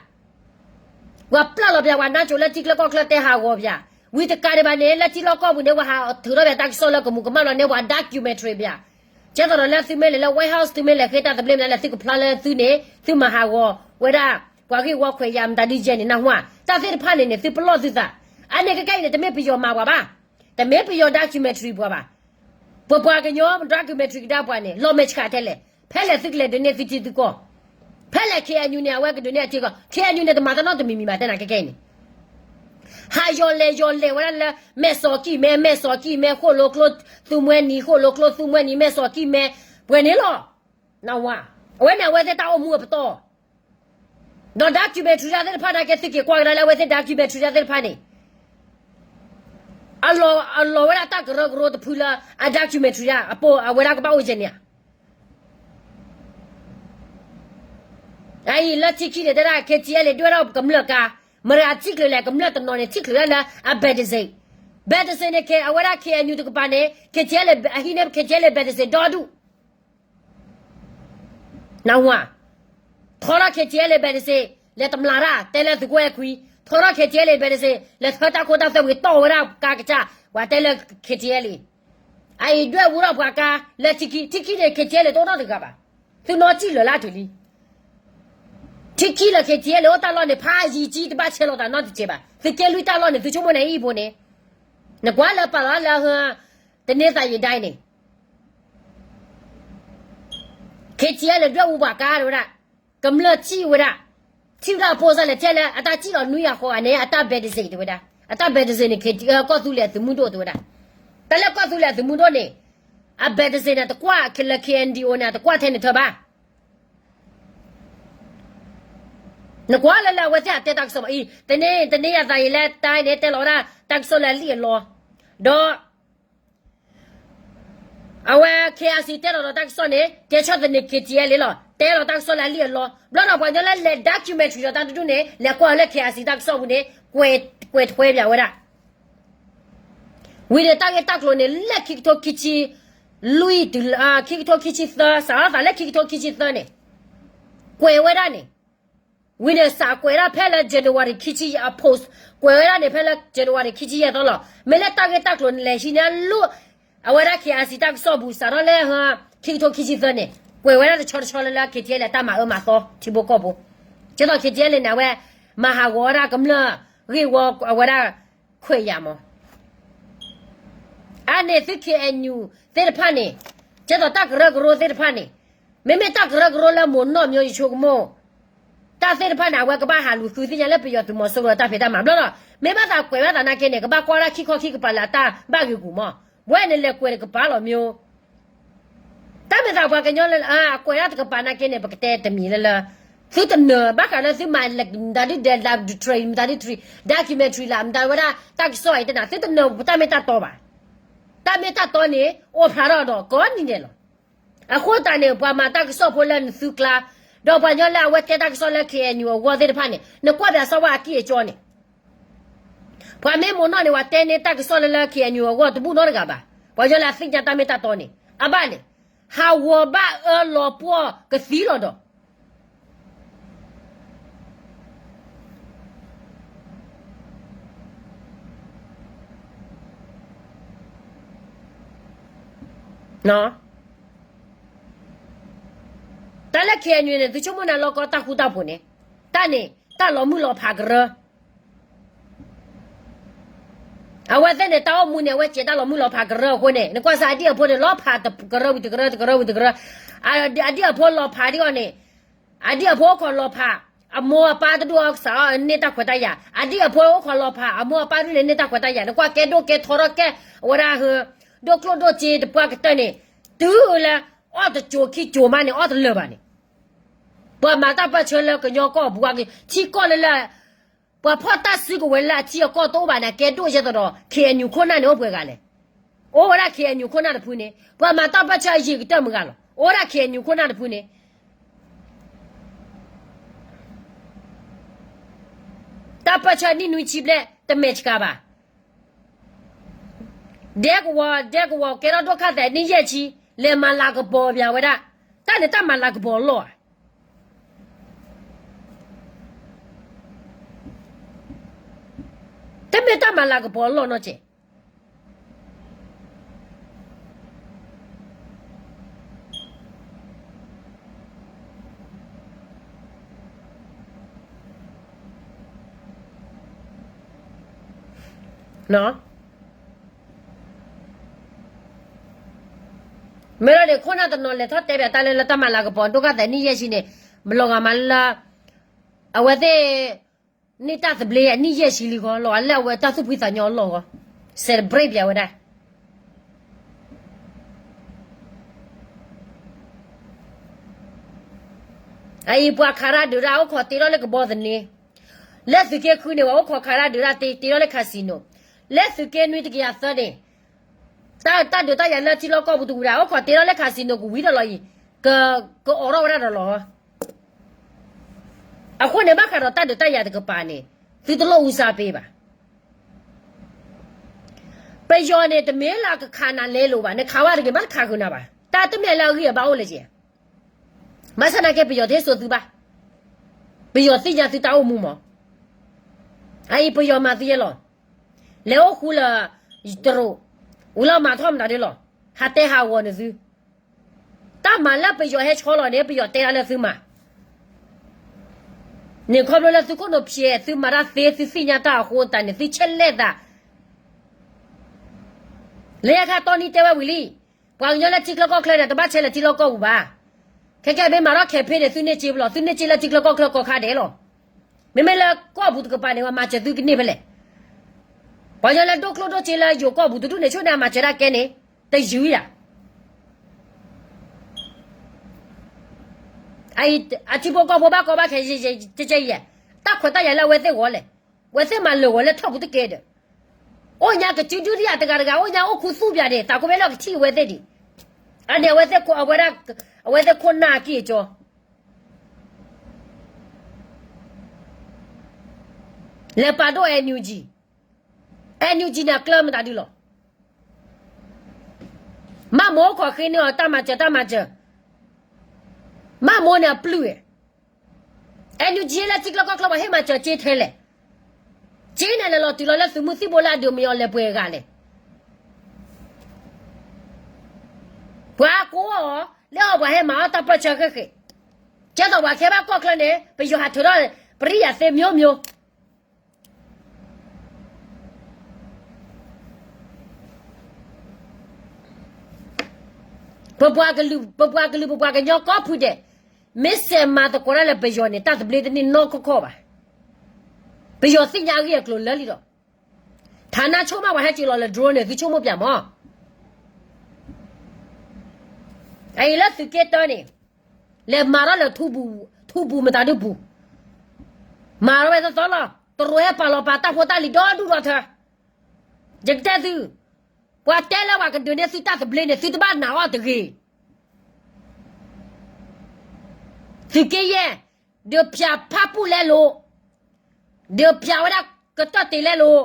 ပှၤပျၢ်လီၤပျး ပှၤနါစိၤလၢထံချၢကီၢ်ချၢတဲဟးဂီၤပျး, ဝံၤတကးဒံးဘၣ်န့ၣ် လၢထံလီၢ်ကီၢ်ပူၤန့ၣ် ပှၤဟးထုးထီၣ်ပျးတၢ်ကစီၣ်လၢကမူးကမၣ်လီၤန့ၣ် ပှၤ documentary ပျး, ကဲသိးဒီးလၢသုမ့ၢ်လဲၤလၢ White House သုမ့ၢ်လဲၤဃ့တၢ်သဘျ့မနုၤလဲၣ် သုကဖျါလၢသုန့ၣ် သုမၤဟးဂီၤဝဲဒၣ် ပှၤဂ့ၢ်ဝီခွဲးယာ်မတၤဒုယဲၢ်န့ၣ် နၢ်ဟူဧါ, တၢ်သ့ၣ်တဖၣ်န့ၣ်န့ၣ် သုပလီၢ်သုသး, အန့ၣ်ကကဲအံၤန့ၣ် တမ့ၢ်ပယီၤမၤပှၤဘၣ်, တမ့ၢ်ပယီၤ documentary ပှၤဘၣ်, ပပှၤကညီ documentary ကဒါပှၤန့ၣ် လီၤမဲာ်ဆှးထဲလဲၣ်, ဖဲလဲၣ်သုကလဲၤဒုးန့ၢ်သုထံသုကီၢ်, ဖဲလဲၣ် K N U န့ၣ် အဝဲကဒုးန့ၢ်အထံကီၢ်, K N U န့ၣ် တမၤတၢ်နီတမံၤမံၤဘၣ် တဲနၤကဲကဲအံၤန့ၣ် ဟးယီၤလဲၤယီၤလဲၤဝဲဒၣ်လၢ မဲာ်စီၤကံၢ်မဲ မဲာ်စီၤကံၢ်မဲ ဃိၣ်လိကျိ သူမှဲနံၤ ဃိၣ်လိကျိ သူမှဲနံၤ မဲာ်စီၤကံၢ်မဲ ပှဲၤန့ၣ်လီၤ. နၢ်ဟူဧါ, အဝဲန့ၣ်အဝဲသ့ၣ်တၢ်အိၣ်မူအပတီၢ်, ဒီး documentary တၢ်သ့ၣ်တဖၣ်န့ၣ်က့ သုက့ၤကွၢ်ကဒါလၢအဝဲသ့ၣ် documentary တၢ်သ့ၣ်တဖၣ်န့ၣ် အလီၤဝဲဒၣ်တၢ်ကရၢကရိတဖုလၢအ documentary တၢ်အပိ အဝဲဒၣ်ကဘၣ်အိၣ်ယဲၢ်န့ၣ်ဧါ. အအံၤလၢထံခံန့ၣ် တဲဒၣ် K T L ဒွဲၣ်ထီၣ်ကမျၢၢ်ကါ, မတၤထံၣ်ချုးလဲၣ် ကမျၢၢ်တနီၤန့ၣ် ထံၣ်ချုးဒၣ်လၢအ Baptist, Baptist န့ၣ်က့ အဝဲဒၣ် K N U တကပၤန့ၣ် K T L အဟံးန့ၢ် K T L Baptist ဒီဒူၣ် နၢ်ဟူဧါ, ထီထီၣ် K T L Baptist လဲၤတမျးတၢ် တဲလၢသုးခိၣ်အဲၣ်ခွံ, ထီထီၣ် K T L Baptist လဲၤထၢတၢ်ခိတၢ်သွဲဝံၤ တီၢ်ဝဲဒၣ်ကါကစၢ် ပှၤတဲလၢ K T L အံၤ, အအံၤဒွဲၣ်ဝူထီၣ်ပှၤကါလၢထံခံ, ထံခံန့ၣ် K T L တအိၣ်နီတဂၤဘၣ်, သုနီၢ်စံၣ်လၢာ်လၢအထုးလံ ထံခံလၢ K T L အိၣ်တၢ်လီၢ်န့ၣ် ဖးယံၤကံ တဘၣ်ဆဲးလီၤသးနီတစဲးဘၣ်, သုးက့လွံၢ်တၢ်လီၢ်န့ၣ် သုဆိကမိၣ်န့ၣ်အံၤဖိန့ၣ်, နကွၢ်လၢပာ်လီၤလၢ တန့သးယံာ်ဒၣ်န့ၣ် K T L ဒွဲၣ်ဝူပှၤကါတဝဲဒၣ်, ကမျၢၢ်ထံၣ်ဝဲဒၣ်, ထံၣ်ဝဲဒၣ်အဖိစၢ်လဲၣ် ထဲလၢအတၢ်စံၣ်လီၤနွံဂၤဃိးဂၤန့ၣ် အတၢ် Baptist တဝဲဒၣ်, အတၢ် Baptist န့ၣ် ကီၢ်သူလ့ၤအသုးမုၢ်ဒိၣ်တဝဲဒၣ်, တၢ်လၢကီၢ်သူလ့ၤအသုးမုၢ်ဒိၣ်န့ၣ် အ Baptist န့ၣ် တကွၢ်လၢ K N D O န့ၣ် တကွၢ်ထဲန့ၣ်ထၢဘၣ် နကွၢ်လၢလၢအဝဲသ့ၣ်အတဲတၢ်ကစီၣ်မးအံၤ, တန့ၢ်တန့ၢ်ယၤသးယံာ်လၢတၢ်န့ၣ် တဲလီၤဝဲဒၣ်တၢ်ကစီၣ်လၢအလံၣ်အလီ, ဒီး အဝဲ K I C တဲလီၤဒီးတၢ်ကစီၣ်န့ၣ် တဲဆီၣ်သနံး K T L လီၤ, တဲလီၤတၢ်ကစီၣ်လၢအလံၣ်အလီ, ဘျီဒီးပှၤကညီလၢလဲၤ documentary ဒီးတၢ်တဒူၣ်န့ၣ် လဲၤကွၢ်လၢ K I C တၢ်ကစီၣ်ပူၤန့ၣ် ကွဲးထွဲပၠးဝဲဒၣ် ဝံၤန့ၣ် တၢ်ဂ့ၢ်တၢ်ကျိၤန့ၣ် လၢခံကထိခံဆံလွံၢ်တုၤ ခံကထိခံဆံသၢ စးထီၣ်သးလၢခံကထိခံဆံသၢန့ၣ် ကွဲးဝဲဒၣ်န့ၣ်, ဝံၤန့ၣ် စးကွဲးဒၣ်ဖဲလၢ January ခံဆံယဲၢ်အ post ကွဲးဝဲဒၣ်န့ၣ် ဖဲလၢ January ခံဆံယဲၢ်သီလီၤ. မ့ၢ်လၢတၢ်ဂ့ၢ်တၢ်ကျိၤန့ၣ် လဲၤဟံးန့ၢ်လၢ အဝဲဒၣ် K I C တၢ်ကစီၣ်ပူၤ စးထီၣ်လၢ ခံကထိခံဆံသၢန့ၣ် ကွဲးဝဲဒၣ်တဆီတဆီလၢလၢ K T L အတၢ်မၤအၢမၤသီထံဖိကီၢ်ဖိ, ကဲသိး K T L န့ၣ် အဝဲ မၤဟးဂီၤဝဲဒၣ်ကမျၢၢ်ဂ့ၢ်ဝီ အဝဲဒၣ် ခွဲးယာ်မး, အန့ၣ်သု K N U သ့ၣ်တဖၣ်န့ၣ်, ကဲသိးတၢ်ကရၢကရိသ့ၣ်တဖၣ်န့ၣ်, မ့မ့ၢ်တၢ်ကရၢကရိလၢမိၢ်နီၢ်မၠိယဆိကမိၣ်, တၢ်သ့ၣ်တဖၣ်န့ၣ် အဝဲကဘၣ်ဟးလူၤဃုသ့ၣ်ညါလၢပယီၤသုးမီၤစိရိၤအတၢ်ဖံးတၢ်မၤဘျီဒီး, မ့ၢ်ဘၣ်သးကွဲးဘၣ်သးနာ်က့န့ၣ် ကဘၣ်ကွၢ်ဒၣ်ခံခီခံကပၤလၢအတၢ်ဘၣ်ဂ့ၤဂူာ်မး, ဘၣ်န့ၣ်လဲၤကွဲးတကပၤလီၤမၠိ တၢ်မ့ၢ်သးပှၤကညီလၢ အကွဲးဒၣ်တကပၤနာ်က့န့ၣ် ပကတဲတမံၤလၢလၢ, သုတနၢၤ ဘၣ်ဃးလၢသုမၤ မတၤဒု documentary လၢ မတၤဒု တၢ်ကစီၣ်အံၤတနၤ သုတနၢၤပတၢ်မ့ၢ်တၢ်တီဘၣ်, တၢ်မ့ၢ်တၢ်တီန့ၣ် အိၣ်ဖျါထီၣ်ဒီးကိးနံၤဒဲးလီၤ. အဃိသတးန့ၣ် ပှၤမၤတၢ်ကစီၣ်ဖိလၢနသုကျါ, ဒီးပှၤကညီလၢအဝဲတဲတၢ်ကစီၣ်လၢ K N U အဂီၢ်သ့ၣ်တဖၣ်န့ၣ် နကွၢ်ပၠးစီၤဝါအကံၢ်အကၠီန့ၣ် ပှၤမ့ၢ်မိၢ်နီၢ်န့ၣ် ပှၤတဲန့ၢ်တၢ်ကစီၣ်လၢလၢ K N U အဂီၢ်တဘူၣ်နီတဂၤဘၣ်. ပှၤကညီလၢအသ့ၣ်ညါတၢ်မ့ၢ်တၢ်တီန့ၣ် အဘၣ်န့ၣ် ဟးဂီၤဘၣ်အၢလီၤပှီၢ်ကသံလီၤဒီး တၢ်လၢ K N U န့ၣ် သုဆိကမိၣ်န့ၣ် လီၢ်ကီတၢ်ဃူတၢ်ဖိးန့ၣ်, တၢ်န့ၣ် တၢ်လီၤမုၢ်လီၤဖးကရၢ အဝဲသ့ၣ်န့ၣ် တၢ်အိၣ်မူန့ၣ် အဝဲစဲးတၢ်လီၤမုၢ်လီၤဖးကရၢအဃိန့ၣ် နကွၢ်စ့ၢ်အဒံၣ်အဖိန့ၣ် လီၤဖးတကရၢဝံၤတကရၢ တကရၢဝံၤတကရၢ, အဒံၣ်အဖိလီၤဖးဒံးအီၤန့ၣ်, အဒံၣ်အဖိအိၣ်ခိးလီၤဖး, အမိၢ်အပၢ်တဒူၣ်အီၤကစးအီၤန့ၢ်တၢ်ခွဲးတၢ်ယာ်, အဒံၣ်အဖိအိၣ်ခိးလီၤဖး, အမိၢ်အပၢ်ဒ်န့ၣ်န့ၢ်တၢ်ခွဲးတၢ်ယာ်, နကွၢ်ကဲဒိၣ်ကဲထီထီၣ်ကဲ, အဝဲဒၣ်ဟ, ဒိၣ်ကျိၣ်ဒိၣ်စ့တပှၢ်ကတၢၢ်န့ၣ်, တုၤလၢ အီၣ်တစိၤခံစိၤမးန့ၣ် အီၣ်တလၢာ်ဘၣ်န့ၣ် ပှၤမၤတၢ်ပၢၢ်ဆၢလၢကညီကီၢ်ပူၤ ထံကီၢ်လၢလၢ, ပှၤဖီၣ်တၢ်စုကဝဲၤလၢအထံအကီၢ်တအိၣ်ဘၣ်န့ၣ် အကဲဒိၣ်ယဲသိးဒီး K N U ခိၣ်နၢ်န့ၣ်အိၣ်ပှဲၤဂၤလဲၣ်. အိၣ်ဝဲဒၣ် K N U ခိၣ်နၢ်တဖုန့ၣ် ပှၤမၤတၢ်ပၢၢ်ဆၢအယံာ်ကတၢၢ်မုၢ်ဂၤလီၤ. အိၣ်ဝဲဒၣ် K N U ခိၣ်နၢ်တဖုန့ၣ် တၢ်ပၢၢ်ဆၢနံၣ်နွံဆံဘျဲၣ် တမဲာ်ဆှးဘၣ်. ဒဲကဝီၤ ဒဲကဝီၤကဲထီၣ်ဒိၣ်ခါသဲးနံၣ်ယဲၢ်ဆံ လဲၤမၤလၤကပီၤပၠးဝဲဒၣ်, တၢ်န့ၣ်တၢ်မၤလၤကပီၤအလီၢ်ဧါ. တမ့ၢ်တၢ်မၤလၤကပီၤအလီၢ်နီတစဲး တၢ် မ့ၢ်လီၤန့ၣ် ခိၣ်နၢ်တနီၤလဲၤထီၣ်တဲပၠးတၢ်လၢ လၢတၢ်မၤလၤကပီၤ ဒိၣ်ကၢ်သဲးနံၣ်ယဲၢ်ဆံန့ၣ် မလီၤဂာ်မးလၢ အဝဲသ့ၣ် န့ၢ်တၢ်သဘျ့အနံၣ်ယဲၢ်ဆံလံဃီ လီၤဂာ်လၢအဝဲတၢ်သူၣ်ဖှံသးညီအလီၢ်ဃီ celebrate ပၠးဝဲဒၣ် အအံၤပှၤခးရၣ်ဒုးရၣ် အိၣ်ခိးတ့ထီၣ်လၢကဘီသန့ လၢသုးက့ဃုန့ၣ် ပှၤအိၣ်ခိးခးရၣ်ဒုးရၣ်တ့ တ့ထီၣ်လၢ casino လၢသုးက့နွံတကယၤသၢန့ၣ် တၢ်ဒုးတၢ်ယၤလၢထံလီၢ်ကီၢ်ပူၤတဝံၤဒၣ် အိၣ်ခိးတ့ထီၣ်လၢ casino ကဝံၤဒီးလီၤအံၤ ကအိးထီၣ်ဝဲဒၣ်ဒီးလီၤ အဃိန့ၣ် ဘၣ်ဃးဒီးတၢ်ဒုးတၢ်ယၤတကပၤန့ၣ် သုတလိၣ်အူစၢ်ပ့ၤဘၣ်. ပယီၤန့ၣ် တမ့ၢ်လၢကခးနၤလဲလိာ်ဘၣ်, နခးဝဲတဂ့ၤမးတခးဃုာ်နၤဘၣ်. တၢ်တမ့ၢ်လၢအဂံၢ်အဘါအိၣ်လၢၤက့ၤ, ဘၣ်ဆၣ်သနာ်က့ ပယီၤတဟ့ၣ်စိာ်သုဘၣ်. ပယီၤသ့ၣ်ညါသုတၢ်အိၣ်မူမး. အအံၤပယီၤမၤသုယဲလီၤ. လဲၤအိၣ်ဃူလၢတရူး, ဝံၤလီၤမၤထီၣ်မတၤဒ်လီၤ. ဟးတဲဟးဂီၤန့ၢ်သု တၢ်မၤလၢပယီၤဟဲဆီလီၤန့ၣ် ပယီၤတဲဒၣ်လၢသုမၤ န့ၣ်ခီဖျိလၢသုခိၣ်နူာ်ဖျဲး သုမၤတၢ်သ့ သုသ့ၣ်ညါတၢ်အဃိသတးန့ၣ် သုဆဲးလဲၣ်သး လၢညါခါတီနံတဲဝဲဝံၤလံ, ပှၤကညီလၢထံချၢကီၢ်ချၢန့ၣ် တဘၣ်ဆဲးလၢထံလီၢ်ကီၢ်ပူၤဘၣ်. ခဲကဲမ့ၢ်မၤထီၣ် campaign န့ၣ် သုန့ၢ်စ့ပလီၢ်, သုန့ၢ်စ့လၢထံချၢကီၢ်ချၢကီၢ်ခါဒဲးလီၤ. မ့မ့ၢ်လၢကီၢ်ပူၤတကပၤန့ၣ် ပှၤမၤစၢၤသုကန့ၢ်ဖဲလဲၣ်. ပှၤကညီလၢဒိၣ်ကျိၣ်ဒိၣ်စ့လၢယိၤကီၢ်ပူၤတဒူၣ်န့ၣ် ဆိၣ်န့ၢ်အမၤစၢၤဒၣ်ကဲန့ၣ် တယုၢ်ယၤ အထံဖိကီၢ်ဖိဘၣ်ကီဘၣ်ခဲ ကဲကဲအံၤ, တၢ်ခွဲးတၢ်ယာ်လၢအဝဲသ့ၣ်ဂီၢ်လဲၣ်. အဝဲသ့ၣ်မၤလၢာ်ဂီၤလၢထီၣ်ပူၤတကဲဒီး, အိၣ်ညါကစုဒုတယၤတဂၤတဂၤ အိၣ်ညါအိၣ်ခူသူၣ်ပၠးန့ၣ် သးကိးဝဲလၢကထံၣ်အဝဲသ့ၣ်ဒံး, အန့ၣ်အဝဲသ့ၣ်ခိၣ်, အဝဲဒၣ်, အဝဲသ့ၣ်ခိၣ်နၢ်အကံၢ်အကၠီ လဲၤပာ်ဒိၣ် NUG, NUG န့ၣ်အကျၢၤမတၤဒုလီၤ. မၢ်မိၢ်အိၣ်ခိးဃ့န့ၢ်အီၤတၢ်မၤစၢၤတၢ်မၤစၢၤ, မၢ်မိၢ်န့ၣ်အပျုၢ်ဝဲ, NUG လၢထံချၢကီၢ်ချၢပှၤဟ့ၣ်မၤစၢၤစ့ထဲလဲၣ်. စ့န့ၣ်လဲၤလီၤတုၤလီၤလၢသုးမုၢ်သံၣ်ဘိလၢအဒုးမယီၤလဲၤပှဲၤဂၤလဲၣ်. ပှၤကိးအီၤ, လၢအီၤပှၤဟဲမၤအီၣ်တၢ်ပၢၢ်ဆၢဃ့ၣ်ဃ့ၣ်, ကဲသိးပှၤခဲဘၣ်ကီၢ်ချၢန့ၣ် ပယီၤဟးထုးထီၣ်ပရိယာယ်သစ်မျိုးမျိုး ပပှၤကလုာ်, ပပှၤကလုာ် ပပှၤကညီကီၢ်ဖုဒဲး, မ့ၢ်စဲးမၤသကိးတၢ်လၢပယီၤန့ၣ် တၢ်သဘျ့တန့ၢ်နီတခီၣ်ခီၣ်ဘၣ်. ပယီၤသ့ၣ်ညါအဂ့ၢ်အကျိၤလၢာ်လံဒီး, ဌာနချုပ်မးပှၤဟဲက့ၤလီၤလၢ drone န့ၣ် သုဆိကမိၣ်ပၠးမး. အအံၤလၢသုးက့တၢန့ၣ်, လဲၤမၤထီၣ်လၢ ထူပူၤမတၤဒုပူၤ, မၤထီၣ်ဝဲသီသီလီၤ. တရူးဟဲပာ်လီၤပာ်တၢ်ဖိတၢ်လံၤဒီဒူၣ်ဒီထၢ ယကတဲသု, ပှၤတဲလၢပှၤကဒုးန့ၢ်သုတၢ်သဘျ့န့ၣ် သုတဘၣ်နာ်အီၤတဂ့ၤ. သုးက့ယဲၢ်, ဒုးဖၠးဖၣ်ပူၣ်လဲလိာ်, ဒုးဖၠးဝဲဒၣ်ကတၢၢ်တ့လဲလိာ်.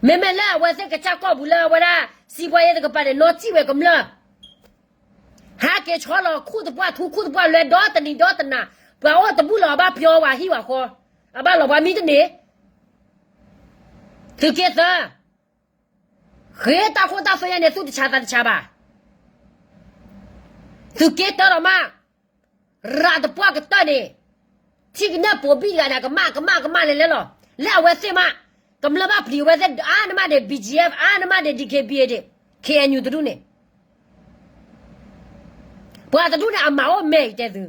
မ့မ့ၢ်လၢအဝဲသ့ၣ်ကစၢ်ကီၢ်ပူၤလၢအဝဲဒၣ် စံးပှဲၤယဲၢ်တကပၤန့ၣ် နီၢ်စံၣ်ဝဲကမျၢၢ် ဟဲက့ၤဆီလီၤခူၣ်သပှၢ်ထူခူၣ်သပှၢ်လွဲဒီတနံၤဒီတနၤ, ပှၤအိၣ်တဘူၣ်လီၤ အဘၣ်ပျီဝဲဟံၣ်ဝဲဃီ, အဘၣ်လီၤပှၤမံတန့ၢ်. သုးက့သၢ, ဃ့တၢ်ခိၣ်တၢ်သွဲညါန့ၣ် သူၣ်တဆးသးတဆးဘၣ်. သုးက့တၢဒီးမး, ရၤတပှၢ်ကတၢၢ်န့ၣ်, ထံကနၢၣ်ပိာ်ဘံၣ်တဂၤန့ၣ် ကမၣ်ကမၣ်ကမၣ်လဲၤလဲၤလီၤ. လၢအဝဲသ့ၣ်မး, ကမျၢၢ်ဘၣ်ပျံၤအဝဲသ့ၣ်အါန့ၢ်မးန့ၣ် BGF အါန့ၢ်မးန့ၣ် DKBA န့ၣ် KNU တဒူၣ်န့ၣ်, ပှၤတဒူၣ်န့ၣ် အမၤအိၣ်မဲာ်အံၤတဲသု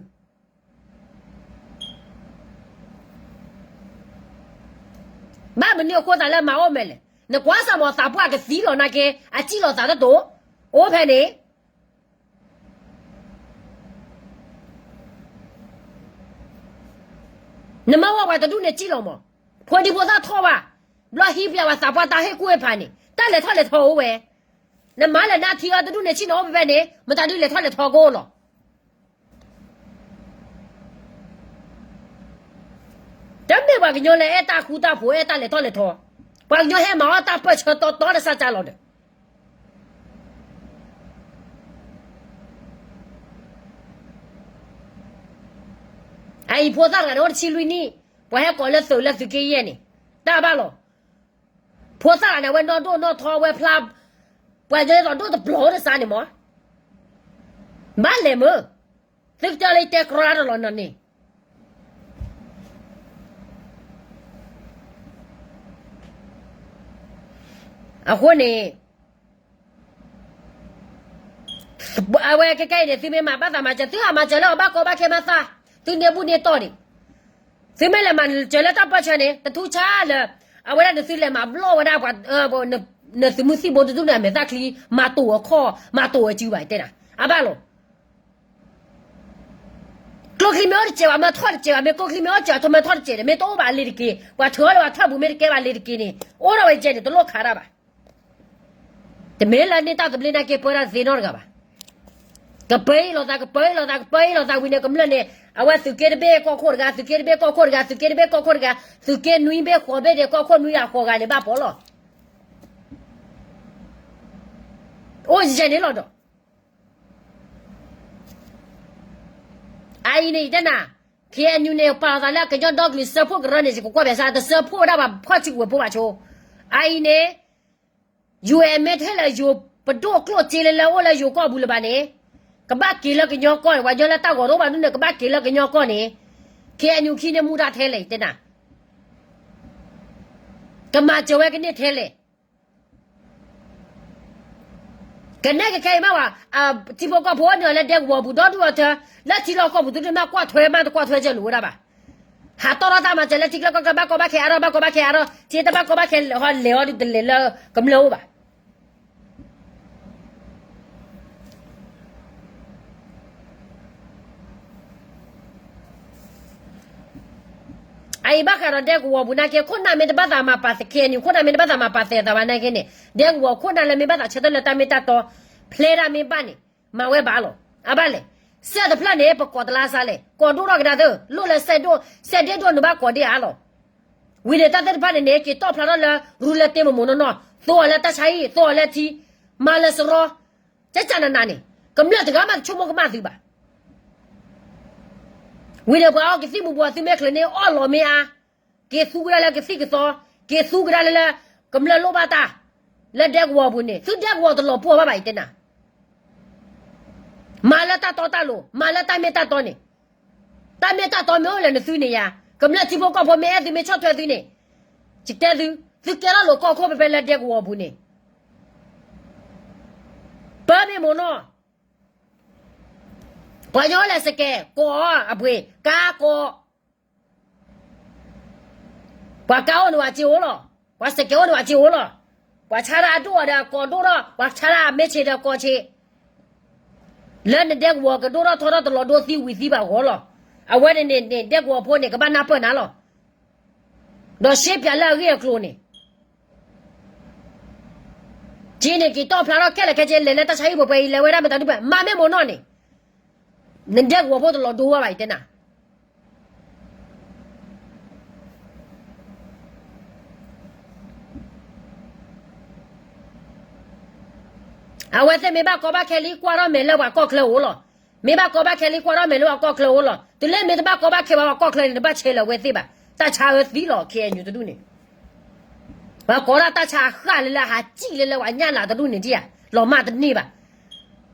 ဘၣ်မနုၤအဃိသးလၢမၤအိၣ်မဲာ်လဲၣ်. နကွၢ်စၢ်မး သးပှၢ်ကသံလီၤနာ်က့, အစံၣ်လီၤသးတတိၤ, အိၣ်ဖဲန့ၣ် နမ့ၢ်ဝဲပှၤတဒူၣ်န့ၣ်စံၣ်လီၤမး, ဖိဒံဖိသၣ်ထီၣ်ဘၣ်, ဘျီဟံးပၠးဝဲသးပှၢ်တၢ်ဟ့ၣ်ကူၣ်ဟ့ၣ်ဖးန့ၣ် တၢ်လဲၤထီၣ်လဲၤထီအိၣ်ဝဲ, နမၤလၢနထံအီၤတဒူၣ်န့ၣ် ဆ့ၣ်နီၤအိၣ်ဖဲဖဲန့ၣ် မတၤဒုးလဲၤထီၣ်လဲၤထီကအိၣ်လီၤ. တမ့ၢ်ပှၤကညီလၢအဲၣ်တၢ်ဃူတၢ်ဖိး အဲၣ်တၢ်လဲၤထီၣ်လဲၤထီ, ပှၤကညီဟဲမၤအီၣ်တၢ်ပၢၢ်ဆၢတီတီတစၢ်ကၢ်လီၤဒီး အအံၤဖိသၣ်တဂၤန့ၣ် အိၣ်တဆံလွံၢ်နံၣ်, ပှၤဟဲကိးလၢသုးလၢသုးက့ယဲၢ်န့ၣ်, တၢ်ဘၣ်လီၤ. ဖိသၣ်တဂၤန့ၣ် အဝဲနီၢ်ဒိၣ်နီၢ်ထီဝဲဖျါ, ပှၤကညီသိးဒိၣ်တပျီၤတစၢ်န့ၣ်မး, ဘၣ်လဲၤမုာ်, သုကတၢၢ်လၢတဲကြီတလီၤနီၤန့ၣ် မ့ၢ် အဃိန့ၣ် အဝဲခဲကနံၣ်အံၤန့ၣ် သုမ့ၢ်မၤဘၣ်သးမၤစၢၤ သုဟးမၤစၢၤလၢအဘၣ်ကီဘၣ်ခဲမးသး, သုန့ၢ်ဘူၣ်န့ၢ်တီၢ်ဒံး, သုမ့ၢ်လဲၤမၤစၢၤလၢတၢ်ပၢၢ်ဆၢန့ၣ် တထူးဆါလၢ အဝဲဒၣ်န့ၣ်သုလဲၤမၤဘျီၣ်ဝဲဒၣ်ပှၤ နသုးမုၢ်သံၣ်ဘိတဒူၣ်န့ၣ် အမဲာ်သၣ်ချံ မၤတိာ်အခီၣ် မၤတိာ်အစုဘၣ်တဲနၤ အဘၣ်လီၤ. ကျိချံမ့ၢ်အိၣ်တစဲးဘၣ် မ့ၢ်ထီၣ်တစဲးဘၣ် မ့ၢ်ကျိချံမ့ၢ်အိၣ်စဲး ထီၣ်မ့ၢ်ထီၣ်တစဲးဒီး မ့ၢ်တအိၣ်ဘၣ်လ့ၤတက့ၢ် ပှၤထုးအီၤလၢပှၤထွဲပူၤမ့ၢ်တကဲဘၣ်လ့ၤတက့ၢ်န့ၣ် အိၣ်ထီၣ်ဝဲကဲန့ၣ် တလိၣ်ခးတၢ်ဘၣ်. တမ့ၢ်လၢန့ၢ်တၢ်သဘျ့နာ်က့ ပၢတၢ်သ့နီတဂၤဘၣ်. ကပၢအ့ၣ်လိာ်သး ကပၢအ့ၣ်လိာ်သး ကပၢအ့ၣ်လိာ်သးဝံၤန့ၣ် ကမျၢၢ်န့ၣ် အဝဲသုးက့တဘ့ၣ်ကီၢ်ခိၣ်တဂၤ သုးက့တဘ့ၣ်ကီၢ်ခိၣ်တဂၤ သုးက့တဘ့ၣ်ကီၢ်ခိၣ်တဂၤ သုးက့နွံဘ့ၣ်ဃိးဘ့ၣ်ဒီး ကီၢ်ခိၣ်နွံဂၤဃိးဂၤန့ၣ် ဘၣ်ပီလီၤ. အိၣ်ယဲၢ်န့ၣ်လီၤဒီး အအံၤန့ၣ် ယတဲနၤ ခ့ၣ်အဲၣ်ယူၣ်န့ၣ် ပာ်လီၤသးလၢကညီဒီကလုာ်စၢဖှိၣ်ကရၢန့ၣ် ယကကွၢ်ဖဲစး တစၢဖှိၣ်ဝဲဒၣ်ဘၣ် ဖီၣ်စုကဝဲၤဖိဘၣ်ဆိ. အအံၤန့ၣ် ယိၤအဲၣ်မ့ၢ်ထဲလၢယိၤပဒိၣ်ကျိၣ်စ့လၢလၢအိၣ်လၢယိၤကီၢ်ပူၤလၢၤဘၣ်န့ၣ် ကဘၣ်က့ၤလၢကညီကီၢ်န့ၣ် ပှၤညီလၢတၢ်ဂီၤတအိၣ်ဘၣ်ဒ်န့ၣ် ကဘၣ်က့ၤလၢကညီကီၢ်န့ၣ် ခ့ၣ်အဲၣ်ယူၣ် ခံန့ၢ်မူဒါထဲလဲၣ် ယတဲနၤ ကမၤစၢၤဝဲကန့ၢ်ထဲလဲၣ်. ကနဲၣ်ကခဲအံၤမးဝဲ ထံဖိကီၢ်ဖိန့ၣ်လၢဒဲကဝီၤပူၤဒီဒူၣ်အီၤထၢ လၢထံလီၢ်ကီၢ်ပူၤသုတမ့ၢ်ကွၢ်ထွဲမးတကွၢ်ထွဲကၢလိာ်ဝဲဒၣ်ဘၣ်. ဟးတီၢ်ထီၣ်တၢ်မၤစၢၤလၢထံကျါကီၢ်ချၢ ဘၣ်ကီဘၣ်ခဲအါထီၣ် ဘၣ်ကီဘၣ်ခဲအါထီၣ် ထံတဘၣ်ကီဘၣ်ခဲအါထီၣ်ထံတဘၣ်ကီဘၣ်ခဲအါထီၣ် ထံတဘၣ်ကီဘၣ်ခဲလဲၤအီၤဒ်တလဲၤလၢကမျၢၢ်အိၣ်ဘၣ်. အအံၤဘၣ်ဃးဒီးဒဲကဝီၤပူၤနာ်က့ ခိၣ်နၢ်မ့ၢ်တဘၣ်သးမၤပာ်သးခဲအံၤန့ၣ် ခိၣ်နၢ်မ့ၢ်တဘၣ်သးမၤပာ်သးသးဘၣ်နာ်က့န့ၣ် ဒဲကဝီၤခိၣ်နၢ်လၢမ့ၢ်ဘၣ်သးဆၢထၢၣ်လၢတၢ်မ့ၢ်တၢ်တီ ဖျဲတၢ်မ့ၢ်ဘၣ်န့ၣ် မၤဝဲဘၣ်လီၤ. အဘၣ်လဲၣ် စဲၣ်တဖျၢၣ်န့ၣ် ပကိးတလါစးလဲၣ် ကိးဒိၣ်ထီၣ်ကဒါသ့ လိၣ်လၢစဲၣ်ဒိၣ် စဲၣ်ဒ့ၣ်ဒိၣ်န့ၣ်ဘၣ်ကိးဒ့ၣ်အါလီၤ. ဝံၤန့ၣ်တၢ်သ့ၣ်တဖၣ်န့ၣ်န့ၣ် က့ၤတီၣ်ဖျါထီၣ်လၢရူလၢတ့မိၢ်မိၢ်နီၢ်နီၢ် သိအီၤလၢတၢ်ဆါဟံၣ် သိအီၤလၢထံ မၤလၢစရီ ကကနနၤန့ၣ် ကမျၢၢ်တဂၤမးတဆိကမိၣ်ကမၣ်သုဘၣ်. ဝံၤန့ၣ်ပှၤအီကသံၣ်မူၤဘှီးသုမ့ၢ်ချုးန့ၣ် အီၣ်လီၤမ့ၢ်အါ, က့ၤသူကဒါလၢကသံၣ်ကသီ, က့ၤသူကဒါလၢလၢ ကမျၢၢ်လိၣ်ဘၣ်တၢ်, လၢဒဲကဝီၤပူၤန့ၣ် သုဒဲကဝီၤတလီၤပှီၢ်ဘၣ်ဘၣ် ယတဲနၤ, မၤလၢတၢ်တီတၢ်လိၤ, မၤလၢတၢ်မ့ၢ်တၢ်တီန့ၣ်, တၢ်မ့ၢ်တၢ်တီမ့ၢ်အိၣ်လၢနသုန့ၣ်ယါ, ကမျၢၢ်ထံဖိကီၢ်ဖိမ့ၢ်အဲၣ်သုမ့ၢ်ဆီၣ်ထွဲသုန့ၣ်, ယတဲသု, သုကဲထီၣ်လိာ်ကီၢ်ခိၣ်ဖဲဖဲလၢဒဲကဝီၤပူၤန့ၣ်, ပၢမ့ၢ်မိၢ်နီၢ် ပှၤညီလဲၤစကဲးကိးအီၤအပှ့ၤ, ကါကိး, ပှၤကါအိၣ်န့ၣ်ဝဲစ့အိၣ်လီၤ, ပှၤစကဲးအိၣ်န့ၣ်ဝဲစ့အိၣ်လီၤ, ပှၤဆါတၢ်အဒိၣ်အီၤဒီးအကိးဒိၣ်ထီၣ်, ပှၤဆါတၢ်အမ့ၢ်ဆ့ဒီးကိးဆ့, လၢနဒဲကဝီၤကဒိၣ်ထီၣ်ထီထီၣ်တလီၤဒိသံဝံၤသံဘၣ်ဂီၤလီၤ, အဝဲန့ၣ်န့ၣ် ဒဲကဝီၤဖိန့ၣ် ကဘၣ်နၢ်ပၢၢ်နၤလီၤ, ဒီးရှဲပၠးလၢအဂ့ၢ်အကျိၤန့ၣ် က့န့ၣ်က့ၤတီၣ်ဖျါထီၣ်ခဲလၢာ်ခဲဆ့ လဲၤလၢတၢ်ဆါဟံၣ်ပှဲၤပှဲၤအံၤ လဲၤဝဲဒၣ်မတၤဒုးပှဲၤ မၤမ့ၢ်မိၢ်နီၢ်န့ၣ်, နဒဲကဝီၤဖိတလီၤဒိဝဲဘၣ် ယတဲနၤ, အဝဲသ့ၣ်မ့ၢ်ဘၣ်ကီဘၣ်ခဲလံ ကွၢ်ထီၣ်မဲာ်လၢပှၤကီၢ်ချၢအအိၣ်လီၤ, မ့ၢ်ဘၣ်ကီဘၣ်ခဲလံ ကွၢ်ထီၣ်မဲာ်လၢပှၤကီၢ်ချၢအအိၣ်လီၤ, တုၤလၢမ့ၢ်တဘၣ်ကီဘၣ်ခဲဘၣ်ပှၤကီၢ်ချၢန့ၣ် တဘၣ်ဆဲးလၢၤဝဲသ့ၣ်ဘၣ်, တၢ်ဆါအၢသံလီၤ ခ့ၣ်အဲၣ်ယူၣ် တဒူၣ်န့ၣ် ပှၤကိးဒၣ်တၢ်ဆါအဃၣ်လၢလၢဟးစံၣ်လၢလၢပှၤညၣ်လးတဒူၣ်န့ၣ်ဒံးဧါ, လီၤမၢ်တန့ၢ်ဘၣ်,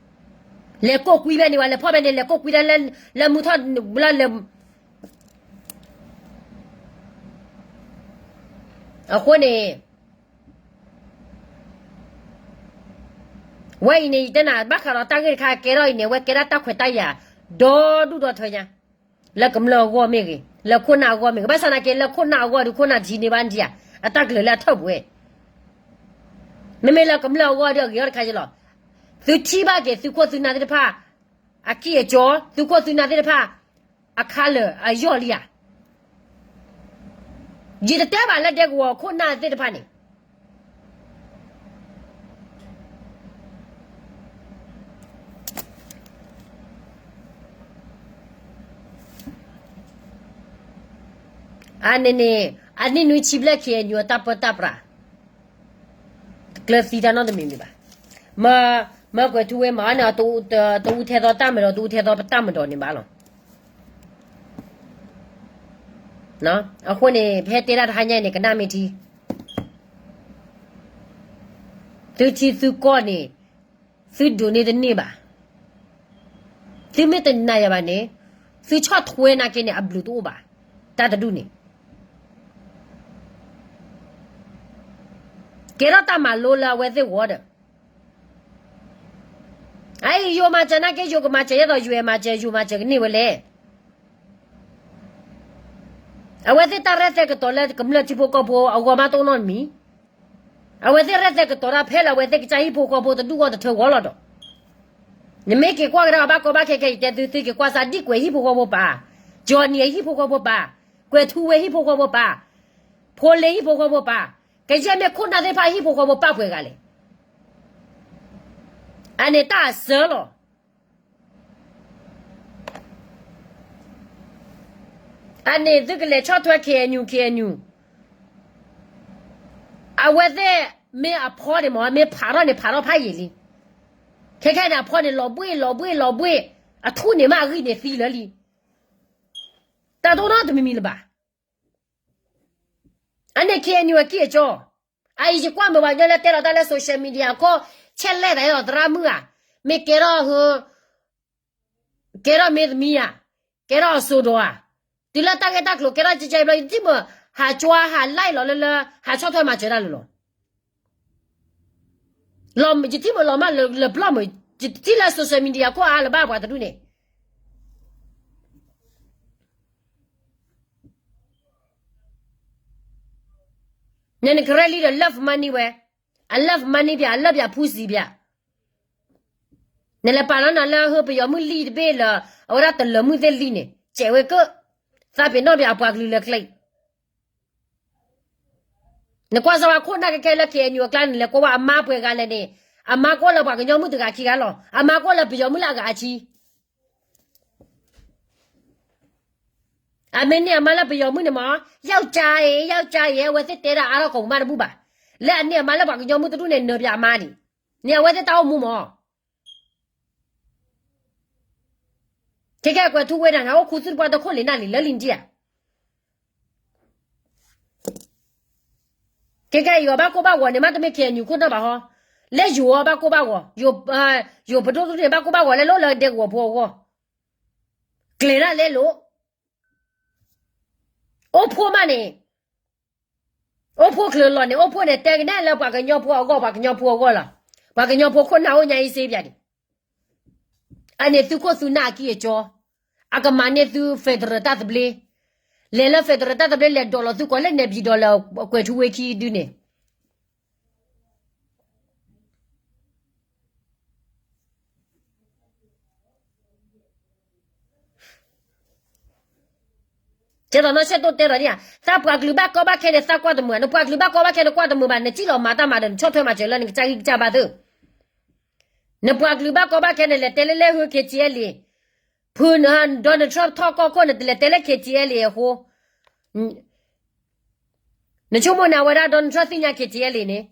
လဲၤကိးကွံဖဲန့ၣ်ဝဲ လဲၤဖီၣ်ဖဲန့ၣ် လဲၤကိးကွံဒၣ်လၢ လၢမုၢ်ထီၣ်လၢ အဃိန့ၣ် ဝဲအံၤန့ၣ် ယတဲနၤ ဘၣ်ဃးဒီးတၢ်ဂ့ၢ်တခါကဲထီၣ်အံၤန့ၣ် အဝဲကဲဒၣ်တၢ်ခွဲးတၢ်ယာ် ဒီဒူၣ်ဒီထၢညါ လၢကမျၢၢ်အဂီၢ်မ့ၢ်ဂ့ၤ, လၢခိၣ်နၢ်အဂီၢ်မ့ၢ်ဂ့ၤ, ဘၣ်ဆၣ်သနာ်က့ လၢခိၣ်နၢ်အဂီၢ်ဒီး ခိၣ်နၢ်ထံန့ၢ်ဘၣ်ဒံးဧါ, အတၢ်ကလုာ်လၢအထၢၣ်ပူၤဝဲ, မ့မ့ၢ်လၢကမျၢၢ်အဂီၢ်ဒီး အဂ့ၤအီၤတခါက့လီၤ, သုထံၣ်ဘၣ်က့ၤ သုခိၣ်သုနၢ်သ့ၣ်တဖၣ် အကံၢ်အကီ, သုခိၣ်သုနၢ်သ့ၣ်တဖၣ် အခါလၢာ်အယီၢ်လံဧါ ယတတဲဘၣ်လၢဒဲကဝီၤခိၣ်နၢ်သ့ၣ်တဖၣ်န့ၣ် အန့ၣ်န့ၣ် အနံၣ်နွံဆံဘျဲၣ် ခ့ၣ်အဲၣ်ယူၣ် အတၢ်ပၢတၢ်ပြး တကျၢၤသံတၢ်နီတမံၤမံၤဘၣ်. မၢကွဲးထူဝ့မၤန့ၣ် တအူထဲသိးတၢ်မၤဒီး တအူထဲသိးပတၢ်မၤဒီးန့ၣ်ဘၣ်လီၤ. အဃိန့ၣ် ဖဲတဲဒၣ်တဟါညါအံၤန့ၣ် ကနၣ်မ့ၢ်ထံ သုထံသုကီၢ်န့ၣ် သုဒိးန့ၢ်တန့ၢ်ဘၣ်. သုမ့ၢ်တနာ်ယၤဘၣ်န့ၣ် သုဆီၣ်ထွဲနာ်က့န့ၣ် အဘျုးတအိၣ်ဘၣ်. တၢ်တဒူၣ်န့ၣ် ကဲထီၣ်တၢ်မၤလိလၢအဝဲသ့ၣ်ဂီၢ်ဒီး, အအံၤ ယိၤမၤစၢၤနာ်က့ ယိၤကမၤစၢၤယဲသိး ယွၤမၤစၢၤ ယိၤမၤစၢၤကန့ၢ်ဝဲလဲၣ်. အဝဲသ့ၣ်တၢ်ရဲၣ်သဲကတီၤလၢကမျၢၢ်ထံဖိကီၢ်ဖိအဂီၢ်မးတအိၣ်နီတမံၤ, အဝဲသ့ၣ်ရဲၣ်သဲကတီၤတၢ်ဖဲလၢအဝဲသ့ၣ်ကစၢ်ဟံၣ်ဖိဃီဖိတဒူၣ်ဂီၢ်တထၢဂီၢ်လီၤဒီး, နမ့ၢ်က့ၤကွၢ်ကဒါအီၤဘၣ်ကီဘၣ်ခဲခဲအံၤ တဲသုသုက့ၤကွၢ်စၢ် ဒံၣ်ကွဲၤဟံၣ်ဖိဃီဖိပၢ်, ကၠီၤနံၤအဟံၣ်ဖိဃီဖိပၢ်, ကွဲၤထူဝ့ဟံၣ်ဖိဃီဖိပၢ်, ဖိလ့ဟံၣ်ဖိဃီဖိပၢ်, ကယဲၢ်မ့ၢ်ခိၣ်နၢ်သ့ၣ်တဖၣ်အဟံၣ်ဖိဃီဖိပၢ်ပှဲၤဂၤလဲၣ်. အန့ၣ်တၢ်အစၢလီၤ. အန့ၣ်သုကလဲၤဆီၣ်ထွဲ KNU KNU, အဝဲသ့ၣ်မ့ၢ်အဖီန့ၣ်မ့ၢ် မ့ၢ်ဖးထီၣ်န့ၣ် ဖးထီၣ်ဖးယံာ်လံ. ခဲခဲန့ၣ်အဖီန့ၣ် လီၤဘှ့ၣ်လီၤဘှ့ၣ်လီၤဘှ့ၣ်, အထူၣ်န့ၣ်မ့ၢ်အဂံၢ်န့ၣ်သံလၢာ်လံ. တၢ်တအိၣ်နီတမံၤမံၤလၢၤဘၣ်. အန့ၣ် KNU အကံၢ်အကီ, အအံၤယကွၢ်မုာ်ပှၤကညီလၢတဲလီၤတၢ်လၢ social media အခိၣ်, ဆဲးလဲၣ်သးအသရၣ်မုၣ်ဧါ, မ့ၢ်ကဲထီၣ်, ကဲထီၣ်မ့ၢ်သမံၤဧါ, ကဲထီၣ်အစိဒိးဧါ, တုၤလၢတၢ်ဂ့ၢ်တၢ်ကျိၤကဲထီၣ်ကဲကဲဘျီ ယထံၣ်မုာ်ဟးကွၢ်ဟး like လီၤလၢလၢ ဟးဆီၣ်ထွဲမၤစၢၤတၢ်လၢလီၤ. ယထံၣ်မုာ်လီၤမးလၢပျီမုာ်, ယထံၣ်လၢ social media အခိၣ်အါလၢၤဘၣ်ပှၤတဒူၣ်န့ၣ် နနကရဲလံဒီး love money ဝဲ, အ love money ပၠး အ love ပၠး pussy ပၠး, နလဲၤပာ်လီၤနၤလၢဟၢပယီၤမုၣ်လံတဘ့ၣ်လၢ အဝဲဒၣ်တလၢၤမုၣ်သ့ၣ်လံန့ၣ် စဲးဝဲကၢၣ်, သးပ့ၤနီၣ်ပၠးအပှၤကလုာ်လၢကျဲ, နကွၢ်စၢ်ဝဲခိၣ်နၢ်ကဲခဲလၢ KNU အကျါန့ၣ် လဲၤကွၢ်ဝဲအမါပှဲၤဂၤလဲၣ်န့ၣ်, အမါကအိၣ်လၢပှၤကညီမုၣ်တဂၤခံဂၤလီၤ, အမါကအိၣ်လၢပယီၤမုၣ်လၢအဂၤအဆံ အမ့ၢ်န့ၢ်အမါလၢပယီၤမုၣ်န့ၣ်မး, ယဝ်ၢ်ကါအံၤ ယဝ်ၢ်ကါအံၤ အဝဲသ့ၣ်တဲဒၣ်အါထီၣ်ကိးမုၢ်မးတဘူၣ်ဘၣ်, လၢအန့ၢ်အမါလၢပှၤကညီမုၣ်တဒူၣ်န့ၣ် နၢၤပၠးအမါန့ၣ်, န့ၢ်အဝဲသ့ၣ်တၢ်အိၣ်မူမး, ခဲကဲကွဲးထူဝ့ဒၣ်နၤ အိၣ်ခူသူၣ်တပှၢ်တခိၣ်လံနၢ်လံ လၢလံနဒံဧါ ခဲကဲယိၤဘၣ်ကိၢ်ဘၣ်ဂီၤန့ၣ် မ့တမ့ၢ် KNU ခိၣ်နၢ်ဘၣ်ဟီ, လၢယိၤအဘၣ်ကိၢ်ဘၣ်ဂီၤ, ယိၤပဒိၣ်တဒူၣ်န့ၣ် ဘၣ်ကိၢ်ဘၣ်ဂီၤလၢလီၤလၢဒဲကဝီၤဖိအဂီၢ်, ကျဲၤဒၣ်လဲလိာ်, အိၣ်ဖှိၣ်မးန့ၣ်, အိၣ်ဖှိၣ်ချုးလီၤန့ၣ် အိၣ်ဖှိၣ်န့ၣ် တဲကနဲၣ်လၢပှၤကညီဖိအဂီၢ် ပှၤကညီဖိအဂီၢ်လီၤ, ပှၤကညီဖိခိၣ်နၢ်အိၣ်ညါအံၤစ့ပၠးဒံး အန့ၣ်သုခိၣ်သုနၢ်အကံၢ်အကီ, အကမၤန့ၢ်သု federal တၢ်သဘျ့, လဲၤလၢ federal တၢ်သဘျ့ လဲၤဒိးလီၤသုကိးလၢနဲၣ်ပၠံၣ်ဒီးလၢကွဲးထူဝ့ခံဒုန့ၣ်, ကဲသိးနီၢ်ဆဲးတိၣ်တဲလီၤန့ၣ်ဧါ, သးပှၤကလုာ်ဘၣ်ကီဘၣ်ခဲန့ၣ် သးကွၢ်တမုာ်ဧါ, နပှၤကလုာ်ဘၣ်ကီဘၣ်ခဲနကွၢ်တမုာ်ဘၣ်, နစံၣ်လီၤမၤတၢ်မၤဒီး နဆီၣ်ထွဲမၤစၢၤလၢနကစၢ်ဂံၢ်ကစၢ်ဘါသု, နပှၤကလုာ်ဘၣ်ကီဘၣ်ခဲန့ၣ် လဲၤတဲလၢလဲၣ်ဟူ KTLA, ဖု Donald Trump ထီၣ်ကီၢ်ခိၣ်န့ၣ် တလဲၤတဲလၢ KTLA အဃိ, နဆိကမိၣ်န့ၣ် အဝဲဒၣ် Donald Trump သ့ၣ်ညါ KTLA န့ၣ်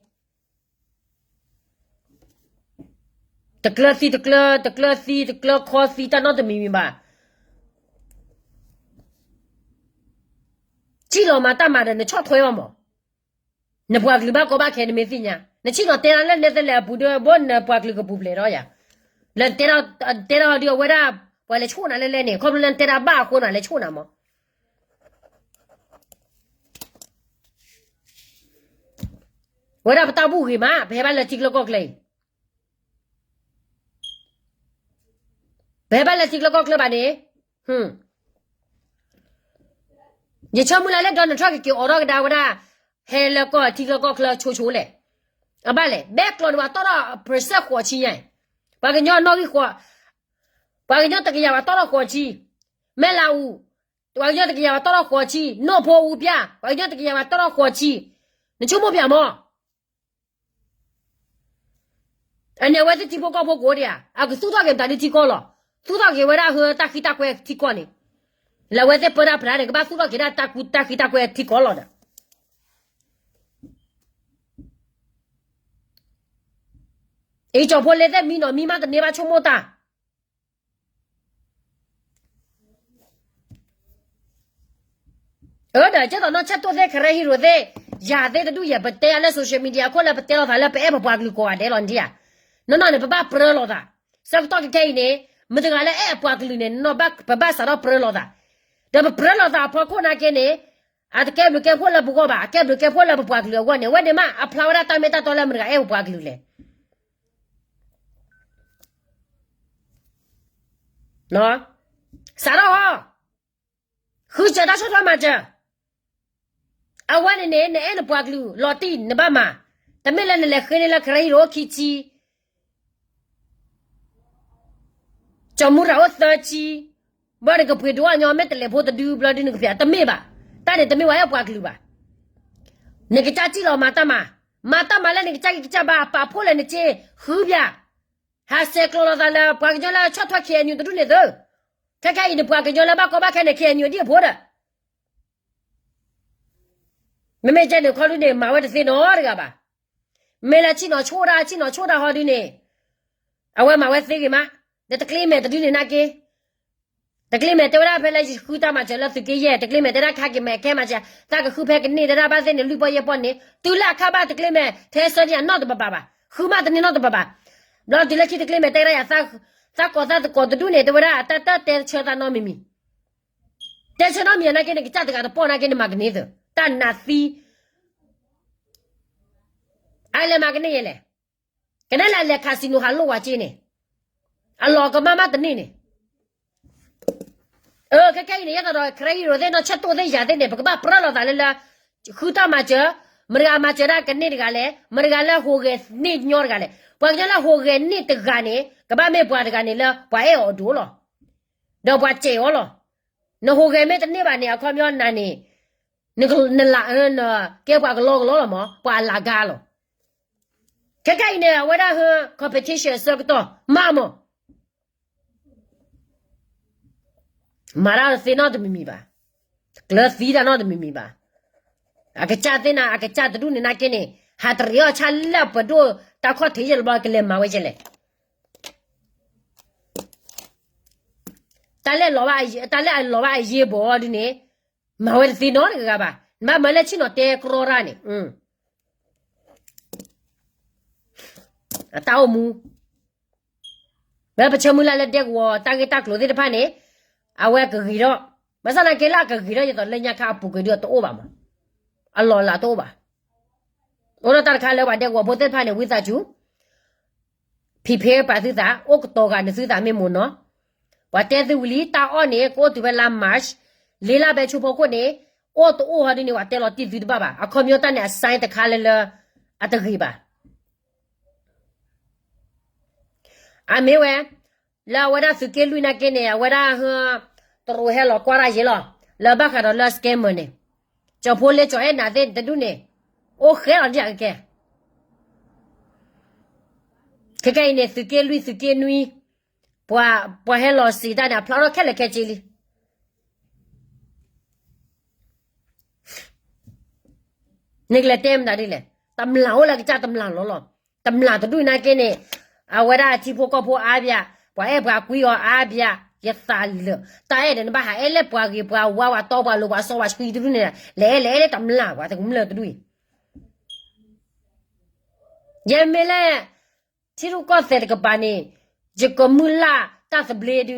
တကျၢၤသံတကျၢၤ, တကျၢၤသံတကျၢၤခီသံတၢ်နီတမံၤမံၤဘၣ်, စံၣ်လီၤမၤတၢ်မၤဒီး နဆီၣ်ထွဲအီၤမး, နပှၤကလုာ်ဘၣ်ကီဘၣ်ခဲနမ့ၢ်သ့ၣ်ညါ, နစံၣ်လီၤတဲဒၣ်လၢနဲသ့လဲၣ်အပူၤဒီး ဘၣ်နပှၤကလုာ်ကပူၤဖျဲးဒီးယၤ, လၢတဲဒၣ်ဒ်အဝဲဒၣ်, ပှၤလဲၤဆိၣ်နၤလဲၣ်လဲၣ်န့ၣ် ခီဖျိလၢနတဲဒၣ်ဘၣ်အဃိနၤလဲၤဆိၣ်နၤမး ဝဲဒၣ်ပတၢ်ဘူၣ်ဂ့ၤမး ပဟဲဘၣ်လၢထံကျၢၢ်ကီၢ်ကျၢၢ်အံၤ, ပဟဲဘၣ်လၢထံကျၢၢ်ကီၢ်ကျၢၢ်ဘၣ်န့ၣ်, ယဆိကမိၣ်လၢ Donald Trump ကက့ၤအိးထီၣ်ကဒါဝဲဒၣ်, ဟဲလၢကီၢ်ထံကျၢၢ်ကီၢ်ကျၢၢ်ဆိဆိလဲၣ်, အဘၣ်လဲၣ် ဘဲကျီန့ၣ် ပှၤတီၢ်ထီၣ် percent ဃိးဆံညါ, ပှၤကညီနီၣ်ဂံၢ်ဃိး, ပှၤကညီတကယၤပှၤတီၢ်ထီၣ်ဃိးဆံ, မဲၢ်လးအူ, ပှၤကညီတကယၤပှၤတီၢ်ထီၣ်ဃိးဆံ, နီၢ်ဖိအူပျၢ် ပှၤကညီတကယၤပှၤတီၢ်ထီၣ်ဃိးဆံ, နဆိကမိၣ်ပၠးမး အန့ၣ်အဝဲသ့ၣ်ထံဖိကီၢ်ဖိကိးဒံးဧါ, အကသူၣ်ထီၣ်က့ၤမတၤဒုထံကီၢ်လီၤ, သူၣ်ထီၣ်က့ၤဝဲဒၣ်ဟၢတၢ်ဃံတၢ်ကွဲထံကီၢ်န့ၣ်, လၢအဝဲသ့ၣ်ပၢတၢ်ပြးန့ၣ် ကဘၣ်သူၣ်ထီၣ်က့ၤဒၣ်တၢ်ဃံတၢ်ကွဲထံကီၢ်လီၤဒီး, အံၤကၠီၣ်ဖိလ့သ့ၣ်မံနီၤမံမးတန့ၢ်ဘၣ်ဆိကမိၣ်တၢ် အၢ ဒီးကဲသိးနီၢ်ဆဲးတိၣ်သ့ၣ် ကရၢဟံရိၤသ့ၣ်, ယၤသ့ၣ်တဒူၣ်ယဲၢ် ပတဲယၤလၢ social media အခိၣ်လၢပတဲလိာ်သးလၢပအဲၣ်ပပှၤကလုာ်ကိးဂၤဒဲးလီၤနထံၣ်ဧါ, နီၢ်နီၢ်န့ၣ် ပဘၣ်ပြၢလိာ်သး, ဆၢကတီၢ်ခဲခဲအံၤန့ၣ်, မတၤတဂၤလၢအဲၣ်အပှၤကလုာ်န့ၣ် နီၢ်ဘၣ် ပဘၣ်စးထီၣ်ပြၢလိာ်သး, ဒီးပပြၢလိာ်သးအဖီခိၣ်နာ်က့န့ၣ်, အတကဲဘျုးကဲဖှိၣ်လၢပဂီၢ်ဘၣ်, အကဲဘျုးကဲဖှိၣ်လၢပပှၤကလုာ်အဂီၢ်န့ၣ် အဝဲန့ၣ်မး အဖျါဝဲဒၣ်တၢ်မ့ၢ်တၢ်တီလၢမတၤတဂၤအဲၣ်ပပှၤကလုာ်လဲၣ်. စးထီၣ်အီၤ, ဃုစၢၤတၢ်ဆီၣ်ထွဲမၤစၢၤ, အဝဲန့ၣ်န့ၣ် နအဲၣ်နပှၤကလုာ်လီၤတံၢ်နဘၣ်မၤ, တမ့ၢ်လၢနလဲၤဃ့န့ၢ်လၢကရၢဟံၣ်ရိၣ်ခံဆံ ကၠီၤမူရၤအိၣ်သၢဆံ, ဘၣ်နကပှ့ၤဒိအညီ မ့ၢ်တလဲၤဖိတဒုဘျီဒုနကဖျဲး တမ့ၢ်ဘၣ်. တၢ်န့ၣ်တမ့ၢ်ဝဲအဲၣ်ပှၤကလုာ်ဘၣ်. နကစၢ်စံၣ်လီၤမၤတၢ်မၤ, မၤတၢ်မၤလၢနကစၢ်ဂံၢ်ကစၢ်ဘါ ပာ်ဖှိၣ်လၢနစ့ ဃုပၠး, ဟးဆဲးကျိးလိာ်သးလၢပှၤကညီလၢဆီၣ်ထွဲ ခ့ၣ်အဲၣ်ယူၣ် တဒူၣ်န့ၣ်သု, ခဲခဲအံၤနပှၤကညီလၢဘၣ်ကီဘၣ်ခဲန့ၣ် ခ့ၣ်အဲၣ်ယူၣ် ဒ်အဖိဒီး မ့မ့ၢ်ကဲန့ၣ်ခီဒုန့ၣ် မၤဝဲတသ့နီတဂၤဘၣ်. မ့ၢ်လၢဆ့ၣ်နီၤဆိၣ်ဒၣ် ဆ့ၣ်နီၤဆိၣ်ဒၣ်ဟီဒုန့ၣ် အဝဲမၤဝဲသ့ဂ့ၤမး, ဒီးတကျ့မဲာ်တဒုန့ၣ်နာ်က့, တကျ့မဲာ်တဲဝဲဒၣ်ဖဲလၢယဃုတၢ်မၤစၢၤလၢသုးက့ယဲၢ်, တကျ့မဲာ်တဲဒၣ်ခါက့ၤမဲာ်ခဲမၤစၢၤ, သးကဃုဖဲကန့ၢ်တဒၣ်ဘၣ်သ့ၣ်န့ၣ် လွံၢ်ပီၢ်ယဲၢ်ပီၢ်န့ၣ် တုၤလၢအခါဘၣ်တကျ့မဲာ် ထဲဆၢန့ၣ်အနီၣ်တပပၤဘၣ်, ဃုမးတန့ၢ်နီတပပၤ. ဘျီတုၤလၢခံတကျ့မဲာ်တဲဒၣ်ယၤ သးကိးသးသကိးတဒူၣ်န့ၣ် တဲဝဲဒၣ်တၢ်တၢ်တဲဆၢသးနီတမံၤမံၤ တဲဆၢနီတမံၤနာ်က့န့ၣ် ကစၢ်တဂၤတပီၢ်နာ်က့န့ၣ် မၤကန့ၢ်သုး တၢ်နးသံ အလဲၤမၤကန့ၢ်ယဲလဲၣ်. ကနဲၣ်လၢအလဲၤ casino ဟးလိၢ်ဝဲက့န့ၣ် အလီၢ်ကမၣ်မးတန့ၢ်န့ၣ်. အ ခဲခဲအံၤန့ၣ် ယဲသိးဒီး ခရၢဟံၣ်ရိၣ်သ့ၣ်နီၢ်ဆၢၣ်တိၣ်သ့ၣ်ယၤသ့ၣ်န့ၣ် ပကဘၣ်ပြၢလိာ်သးလၢလၢ ဃုတၢ်မၤစၢၤ, မတၤဂၤမၤစၢၤဒၣ်ကန့ၢ်တဂၤလဲၣ်, မတၤဂၤလၢဟူးဂဲၤန့ၢ်ညီတဂၤလဲၣ်. ပှၤကညီလၢဟူးဂဲၤန့ၢ်တဂၤန့ၣ် ကဘၣ်မ့ၢ်ပှၤတဂၤန့ၣ်လၢပှၤအဲၣ်အီၤအဒိၣ်လီၤ. ဒီးပှၤစဲးအီၤလီၤ. နဟူးဂဲၤမ့ၢ်တန့ၢ်ဘၣ်န့ၣ် အခီပညီနၤန့ၣ် နလၢ ကဲပှၤကလီကလီလီၤမး ပှၤအလးဂၤလီၤ. ခဲခဲအံၤန့ၣ် အဝဲဒၣ်ဟ competition အဆၢကတီၢ် မးမး မၤတၢ်တသ့နီတမံၤမံၤဘၣ်, ကျၢၤသံတၢ်နီတမံၤမံၤဘၣ်. အကစၢ်သ့ၣ်နၤ အကစၢ်တဒူၣ်န့ၣ်နာ်က့န့ၣ် ဟးတရံးအီၣ်ဆၣ်လၢပဒိၣ်တၢ်ခီၣ်ထံးယဲၢ်တဘျီ ကလဲၤမၤဝဲယဲလဲၣ်. တၢ်လၢအလီၤဘၣ်အယ့ၢ်ဘီဒုန့ၣ် မၤဝဲတသ့နီတဂၤဘၣ်. နဘၣ်မၤလၢဆ့ၣ်နီၤတဲကြီတၢ်န့ၣ် အတၢ်အိၣ်မူ လၢပဆၢမုၢ်လၢ်လၢဒဲကဝီၤတၢ်ဂ့ၢ်တၢ်ကျိၤသ့ၣ်တဖၣ်န့ၣ် အဝဲကဂ့ၤထီၣ်, ဘၣ်ဆၣ်သနာ်က့လၢအကဂ့ၤထီၣ် ယသိးလၢညါခါအပူၤကွံာ်ဒုအတအိၣ်ဘၣ်မး, အလီၢ်အလၤတအိၣ်ဘၣ်. အိၣ်ဒီးတၢ်တခါလၢပှၤဒဲကဝီၤဖိသ့ၣ်တဖၣ်န့ၣ် ဝံသးစူၤ prepare ပာ်သုသး အိၣ်ကတီၤဂၤန့ၣ်သုသးမ့ၢ်မိၢ်နီၤ, ပှၤတဲသုဝံၤလံ တၢ်အီၣ်န့ၣ် ကအိၣ်တုၤဖဲလါ March လ့လၢဘဲဆိဖီခိၣ်န့ၣ် အိၣ်တအိၣ်ဟီဒုန့ၣ် ပှၤတဲလီၤတံၢ်သုတဘၣ်ဘၣ်. အခီပညီတၢ်န့ၣ် အ sign တခါလၢလၢ အတဂ့ၤဘၣ်. အမ့ၢ်ဝဲ လၢအဝဲဒၣ်သုးက့လွံၢ်နာ်က့န့ၣ် အဝဲဒၣ် တရူးဟဲလီၤကွၢ်တၢ်ယဲလီၤ လၢဘၣ်ဃးဒီးလၢ scammer န့ၣ် ကၠီၤဖိလ့ကၠီၤအဲၣ်နၤသ့ၣ်တဒူၣ်န့ၣ် အိၣ်ဃဲလီၤဒ်အကကဲ. ခဲကဲအံၤန့ၣ် သုးက့လွံၢ်သုးက့နွံ ပှၤဟဲလီၤစံးတၢ်န့ၣ် အဖျါထီၣ်ခဲလၢာ်ခဲဆ့လံ. နကလဲၤတဲမတၤဒ်လဲၣ်. တမျၢ်အိၣ်လၢကစၢ်တမျၢ်လီၤလီၤ. တမျၢ်တဒူၣ်နာ်က့န့ၣ် အဝဲဒၣ်ထံဖိကီၢ်ဖိအါဘၣ်, ပှၤအဲၣ်ပှၤကွံအီၤအါဘၣ်, ယသးလၢာ်. တၢ်အဲၣ်ဒီးနဘၣ်ဟးအဲၣ်လၢပှၤဂ့ၤပှၤဝါပှၤတီပှၤလိၤပှၤစီပှၤဆှံတဒူၣ်န့ၣ်, လဲၤအဲၣ်လဲၤအဲၣ်လၢတမျၢ်ပှၤတကမျၢၢ်တဒူၣ်အံၤ ယမ့ၢ်လၢ ထံရူၢ်ကီၢ်သဲးတကပၤန့ၣ် ယကမုၢ်လၢ်တၢ်သဘျ့ဒု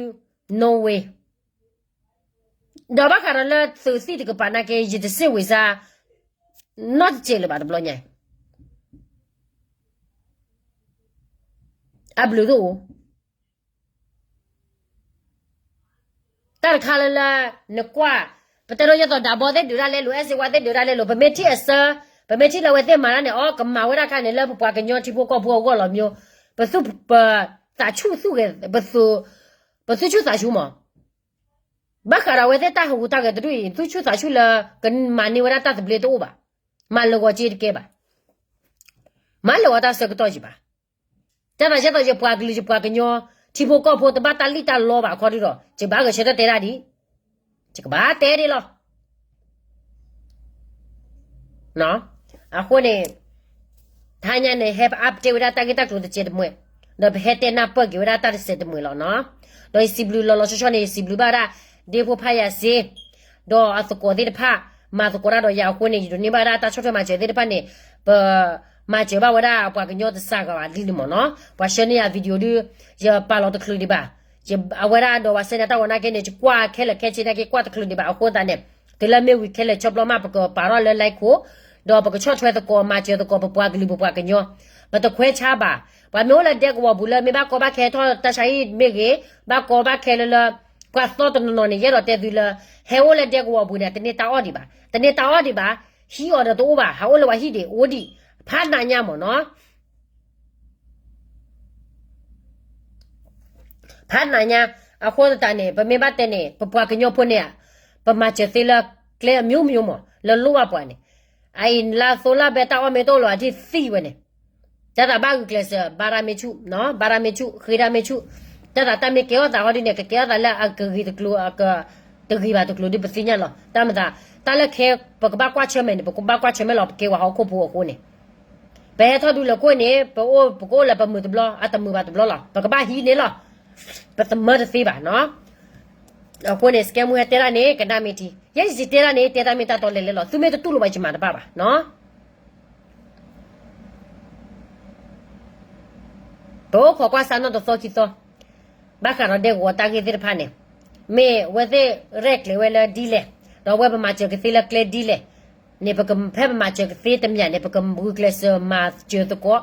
no way. ဒီးဘၣ်ဃးဒီးလၢသုးသံၣ်တကပၤနာ်က့ ယတစံးဝံၤစါ နီတစဲးလၢၤဘၣ်တဘျီညါ အဘျုးတအိၣ် တၢ်တခါလၢလၢ နကွၢ် ပတဲဒိယဲၢ်သိး ဒးဘီသ့ၣ် ဒုးတၢ်လဲလိာ် အဲၣ်စ့ဝါသ့ၣ် ဒုးတၢ်လဲလိာ် ပမ့ၢ်ထံၣ်အဆၢ ပမ့ၢ်ထံၣ်လၢအဝဲသ့ၣ်မၤတၢ်န့ၣ် အီ ကမၤဝဲဒၣ်ခါန့ၣ် လၢပပှၤကညီထံဖိကီၢ်ဖိအဂီၢ်လီၤမး. ပသူၣ်ပသးဆူၣ်သူၣ်ဂဲၤ ပသူၣ်ဆူၣ်သးဆူၣ်မး. ဘၣ်ဃးဒီးအဝဲသ့ၣ်တၢ်ဟူးတၢ်ဂဲၤတဒူၣ်အံၤ သူၣ်ဆူၣ်သးဆူၣ်လၢ ကမၤန့ၢ်ဝဲဒၣ်တၢ်သဘျ့တအိၣ်ဘၣ်. မၤလၢာ်ဂီၤက့တကဲဘၣ်. မၤလၢာ်ဂီၤတၢ်ဆၢကတီၢ်ယံၤဘၣ်. တၢ်သးယဲၢ်သိး ယပှၤကလုာ်ယပှၤကညီ ထံဖိကီၢ်ဖိတဘၣ်တၢ်လံၣ်တၢ်လီဘၣ်အခီဒုဒီး ယဘၣ်ဂဲၤဆၢထၢၣ်တဲဒၣ်ဒံး ယကဘၣ်တဲဒ်လီၤ. အဃိန့ၣ် တဟါညါန့ၣ် ဟဲပ update ဝဲဒၣ်တၢ်ဂ့ၢ်တၢ်ကျိၤတစဲးတမှဲၤ, ဒီးပဟဲတဲနၢ်ပၢၢ်က့ၤဝဲဒၣ်တၢ်တစဲးတမှဲၤလီၤနီၤ. ဒီးယစံးဘျုးလီၤလီၤဆီဆီန့ၣ် ယစံးဘျုးဘၣ်ဝဲဒၣ် ဒ့ဖိဖးယၤစ့ ဒီးအသကိးသ့ၣ်တဖၣ် မၤသကိးတၢ်ဒီးယၤအဃိန့ၣ် ယဒိးန့ၢ်ဘၣ်ဝဲဒၣ်တၢ်ဆီၣ်ထွဲမၤစၢၤသ့ၣ်တဖၣ်န့ၣ် ပ မၤစၢၤဘၣ်ဝဲဒၣ်ပှၤကညီတစှၤဂၤဘၣ်ဒ်န့ၣ်မ့ၢ်နီၤ. ပှၤဆှၢန့ၢ်ယၤ video ဒုး ယပာ်လီၤတချုးဒံးဘၣ်. အဝဲဒၣ်ဒီးပှၤဆှၢန့ၢ်တၢ်ဂီၤနာ်က့န့ၣ် ယကွၢ်ခဲလၢာ်ခဲဆ့နာ်က့ ကွၢ်တချုးဒံးဘၣ်အဃိသတးန့ၣ် တုၤလၢမ့ၢ်ဝံၤခဲလၢာ်ဆီဘျီမး ပကပာ်ထီၣ်လၢ like ခိၣ်, ဒီးပကဆီၣ်ထွဲသကိး မၤစၢၤသကိး ပပှၤကလုာ် ပပှၤကညီ, ပတခွဲးဆါဘၣ်. ပှၤမ့ၢ်အိၣ်လၢဒဲကဝီၤပူၤလၢ မ့ၢ်ဘၣ်ကီဘၣ်ခဲထီၣ်တၢ်ဆါဟံၣ်မ့ၢ်ဂ့ၤ, ဘၣ်ကီဘၣ်ခဲလၢလၢ ပှၤသီတနီၤနီၤန့ၣ် ယအဲၣ်ဒိးတဲသုလၢ ဟဲအိၣ်လၢဒဲကဝီၤပူၤန့ၣ် တန့ၢ်တၢ်အီၣ်ဒံးဘၣ်, တန့ၢ်တၢ်အီၣ်ဒံးဘၣ်, ဟံၣ်အီၤဒီးတအိၣ်ဘၣ်, ဟးအိၣ်လၢပှၤဟံၣ်ဒံးအိၣ်ဒံး, ဖးနးညါမ့ၢ်နီၤ. ဖးနးညါ, အဃိသတးန့ၣ် ပမ့ၢ်ဘၣ်တဲန့ၣ် ပပှၤကညီဖိန့ၣ် ပမၤစၢၤသ့လၢကျဲအမျိုးမျိုးမ့ၢ် လၢလိၣ်ဘၣ်ပှၤန့ၣ်, အအံၤလါသိလါဘဲတၢ်အီၣ်မ့ၢ်တအိၣ်လီၤ အဒ်သံဝဲန့ၣ်, တၢ်သးဘၣ်ဂုာ်ကျဲးစၢး ဘါရါမ့ၢ်ဆူၣ်, ဘါရါမ့ၢ်ဆူၣ်, ဃ့တၢ်မ့ၢ်ဆူၣ်, တၢ်သးတၢ်မ့ၢ်ကဲထီၣ်သးဟီဒ်န့ၣ် ကကဲထီၣ်သးလၢအကဂ့ၤတကျိၤ တဂ့ၤဘၣ်တကျိၤဒ်ပသ့ၣ်ညါလီၤ. တၢ်မၤသး တၢ်လၢခဲ ပကဘၣ်ကွၢ်ဆၢၣ်မဲာ်န့ၣ် ပကဘၣ်ကွၢ်ဆၢၣ်မဲာ်လီၤ ပကဲဝဲဟီၣ်ခိၣ်ဖိအဃိန့ၣ် ပဟဲထီၣ်ဒူလၢခိၣ်န့ၣ် ပအိၣ် ပကအိၣ်လၢပမုာ်တဘျီ အတမုာ်ဘၣ်တဘျီလီၤ. ပကဘၣ်ဟံးန့ၣ်လီၤ. ပသမၢတသ့ဘၣ်နီၤ. အဃိန့ၣ် စကဲမူဟဲတဲဒၣ်န့ၣ် ကနၣ်မ့ၢ်ထံ, ယဲယစံးတဲဒၣ်န့ၣ် တဲတၢ်မ့ၢ်တၢ်တီလဲၤလဲၤလီၤ. သုမ့ၢ်တတူၢ်လိာ်ဘၣ် ယမၤတဘၣ်ဘၣ်နီၤ. ပအိၣ်ခိးကွၢ်စါနီၣ်တသီခံသီ, ဘၣ်ဃးဒီးဒဲကဝီၤတၢ်ဂ့ၢ်သ့ၣ်တဖၣ်န့ၣ်, မ့ၢ်အဝဲသ့ၣ်ရဲၣ်ကျဲၤဝဲလၢဒ်လဲၣ်, ဒီးအဝဲပမၤစၢၤကသ့လၢကျဲဒ်လဲၣ်န့ၣ်, ပကဖဲပမၤစၢၤကသ့တမံၤန့ၣ် ပကဂုာ်ကျဲးစၢးမၤစၢၤသကိး,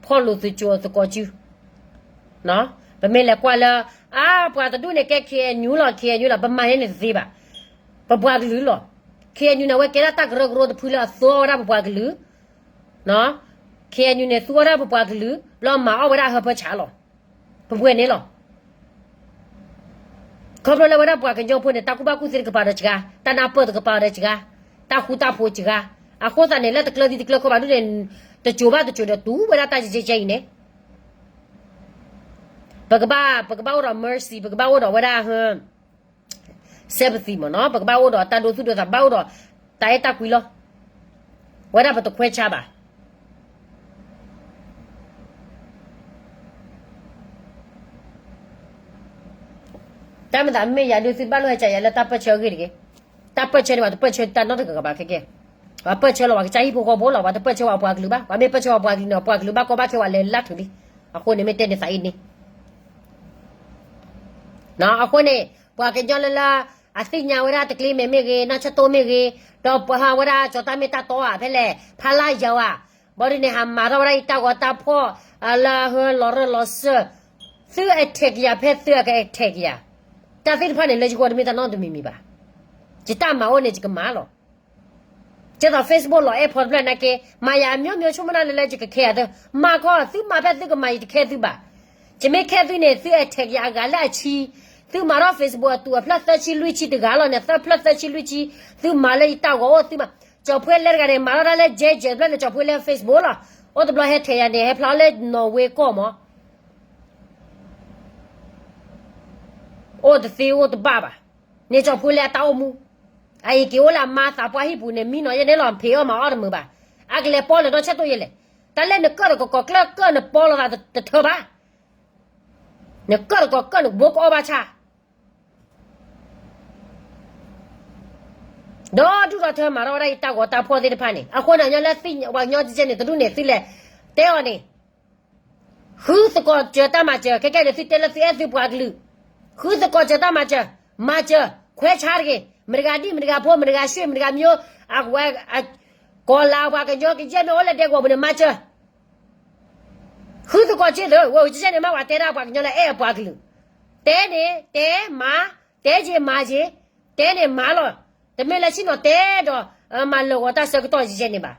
ဖီၣ်လိာ်သကိးစု ပမ့ၢ်လဲၤကွၢ်လၢ အါ ပှၤတဒူၣ်န့ၣ်ကဲ ခ့ၣ်အဲၣ်ယူၣ် လီၤ, ခ့ၣ်အဲၣ်ယူၣ် လီၤ, ပမၤန့ၢ်န့ၣ်တသ့ဘၣ်. ပပှၤကလုာ်လီၤ. ခ့ၣ်အဲၣ်ယူၣ်န့ၣ် အဝဲကဲဒၣ်တၢ်ကရၢကရိတဖုလၢအသူအီၣ်ဝဲဒၣ်ပပှၤကလုာ်, ခ့ၣ်အဲၣ်ယူၣ်န့ၣ် သူအီၣ်ဒၣ်ပပှၤကလုာ် လီၤမၤအီၣ်ဝဲဒၣ်ဟၢဖၢဆးလီၤ. ပပှဲၤန့ၣ်လီၤ. ခီဖျိလၢဝဲဒၣ်ပှၤကညီဖိန့ၣ် တၢ်ကူၣ်ဘၣ်ကူၣ်သ့တကပၤဒီးစှၤ, တၢ်နၢ်ပၢၢ်တကပၤဒီးစှၤ, တၢ်ဃူတၢ်ဖိးစှၤ, အဃိသတးန့ၣ် လၢတကျၢၤသံတကျၢၤခီဘၣ်ဒူၣ်န့ၣ် တစိၤဘၣ်တစိၤဒီးတူၢ်ဝဲဒၣ်တၢ်ကကဲကဲအံၤန့ၣ်, ပကဘၣ် ပကဘၣ်အိၣ်ဒီး mercy, ပကဘၣ်အိၣ်ဒီးဝဲဒၣ် sympathy မ့ၢ်နီၤ, ပကဘၣ်အိၣ်ဒီးတၢ်ဒိသူၣ်ဒိသး ဘၣ်အိၣ်ဒီးတၢ်အဲၣ်တၢ်ကွံလီၤ. ဝဲဒၣ်ပတခွဲးဆါဘၣ်. တၢ်မၤသးမ့ၢ်ယၤဒုး သုတဘၣ်လိၣ်ဟဲကးယၤလၢတၢ်ပၢၢ်ဆၢအဂ့ၢ်တဂ့ၤ. တၢ်ပၢၢ်ဆၢန့ၣ် ပှၤတပၢၢ်ဆၢတၢ်နီတဂၤဘၣ်ခဲကဲ. ပှၤပၢၢ်ဆၢလီၤ ပှၤကစၢ်ဟံၣ်ဖိဃီဖိလီၤ, ပှၤတပၢၢ်ဆၢဝဲပှၤကလုာ်ဘၣ်. ပှၤမ့ၢ်ပၢၢ်ဆၢဝဲပှၤကလုာ်န့ၣ် ပှၤကလုာ်ဘၣ်ကီဘၣ်ခဲဝဲလဲၤလၢထူလံ. အဃိန့ၣ်မ့ၢ်တဲန့ၣ်သးအံၤန့ၣ် အဃိန့ၣ် ပှၤကညီလၢလၢ အသ့ၣ်ညါဝဲဒၣ်တကျ့မဲာ်မ့ၢ်ဂ့ၤ, နီၢ်ဆၢၣ်တိၢ်မ့ၢ်ဂ့ၤ, ဒီးပှၤဟးဝဲဒၣ်ကၠီၤတၢ်မ့ၢ်တၢ်တီဧါ ဖဲလဲၣ် ဖးလါယၤဧါ, ဘၣ်ဒ်န့ၣ် ဟးမၤထီၣ်ဝဲဒၣ်အံၤတၢ်ဂီၤတၢ်ဖီၣ် လၢဟၢလီၤရၢၢ်လီၤစၢၢ်, သု attack ယၤ ဖဲသုအက attack ယၤ, တၢ်သ့ၣ်တဖၣ်န့ၣ် လၢယဂီၢ်တမ့ၢ်တၢ်နီတမံၤမံၤဘၣ်. ယတၢ်မၤအိၣ်န့ၣ် ယကမၤလီၤ. ကဲသိး Facebook လီၤအဲၣ်ဖီတဖျၢၣ်နာ်က့ မၤယၤအမျိုးမျိုး ဆိကမိၣ်နၤလၢလၢယကခဲသု, မၤခီ သုမၤဖဲသုကမၤ ယတခဲသုဘၣ်. ယမ့ၢ်ခဲသုန့ၣ် သု attack ယၤအဂၤလၢအဆံ, သုမၤထီၣ် Facebook အတူးအဖျၢၣ်သၢဆံလွံၢ်ဆံတဂၤလီၤန့ၣ် သၢဖျၢၣ်သၢဆံလွံၢ်ဆံ, သုမၤလၢယတၢ်ဂီၤအိၣ်သုမၤ, ကၠီၤဖှ့လဲတဂၤန့ၣ် မၤထီၣ်တၢ်လၢ ကဲကဲတဖျၢၣ်န့ၣ် ကၠီၤဖှ့လဲ Facebook လီၤ. အိၣ်တဘျီဟဲထဲးယၤန့ၣ် ဟဲဖျါလၢနီၣ်ဝ့ကီၢ်မး အိၣ်တသ့အိၣ်တဘၣ်ဘၣ်. န့ၣ်ကၠီၤဖှ့လဲအတၢ်အိၣ်မူ, အအံၤက့ၤအိၣ်လၢအမါသးပှၢ်ဟံၣ်ပူၤန့ၣ် မံနီၤယဲန့ၣ်လီၤ ဖံးအီၣ်မၤအီၣ်တမုာ်ဘၣ်. အကလဲၤပီလၢၤနီၢ်ဆၢၣ်တိၢ်ယဲလဲၣ်. တၢ်လၢနကၢၣ်တကီၤကီၤကျၢၢ်ကၢၣ်နပီလီၤသးတထၢဘၣ်. နကၢၣ်တကီၤကၢၣ်နဘိကအီၣ်ဘၣ်ဆၣ် ဒီဒူၣ်ဒီထၢမၤထီၣ်ဝဲဒၣ်အံၤတၢ်ဂီၤတၢ်ဖီၣ်သ့ၣ်တဖၣ်န့ၣ် အဃိန့ၣ် ညီလၢသ့ၣ်ညါပှၤကညီကဲန့ၣ် တဒူၣ်န့ၣ် သုလဲၤတဲအီၤန့ၣ် ဃုသကိးစၢၤတၢ်မၤစၢၤ ခဲကဲန့ၣ် သုတဲလၢသုအဲၣ်သုပှၤကလုာ်, ဃုသကိးစၢၤတၢ်မၤစၢၤ, မၤစၢၤ, ခွဲးဆါတဂ့ၤ, မတဂၤဒံၣ် မတဂၤဖိ မတဂၤရွှ့ၣ် မတဂၤမျိုး, အဝဲ ကီၤလၤပှၤကညီကယဲၢ်မ့ၢ်အိၣ်လၢဒဲကဝီၤပူၤန့ၣ် မၤစၢၤ ဃုသကိးစၢၤသု, ဝဲကဲန့ၣ်မ့ၢ်ပှၤတဲဒၣ်ပှၤကညီလၢအဲၣ်အပှၤကလုာ်, တဲန့ၣ် တဲမၤ, တဲက့ၤမၤက့ၤ, တဲန့ၣ်မၤလီၤ, တမ့ၢ်လၢဆ့ၣ်နီၤတဲဒီး မၤလၢာ်ဂီၤတၢ်ဆၢကတီၢ်ယဲန့ၣ်ဘၣ်.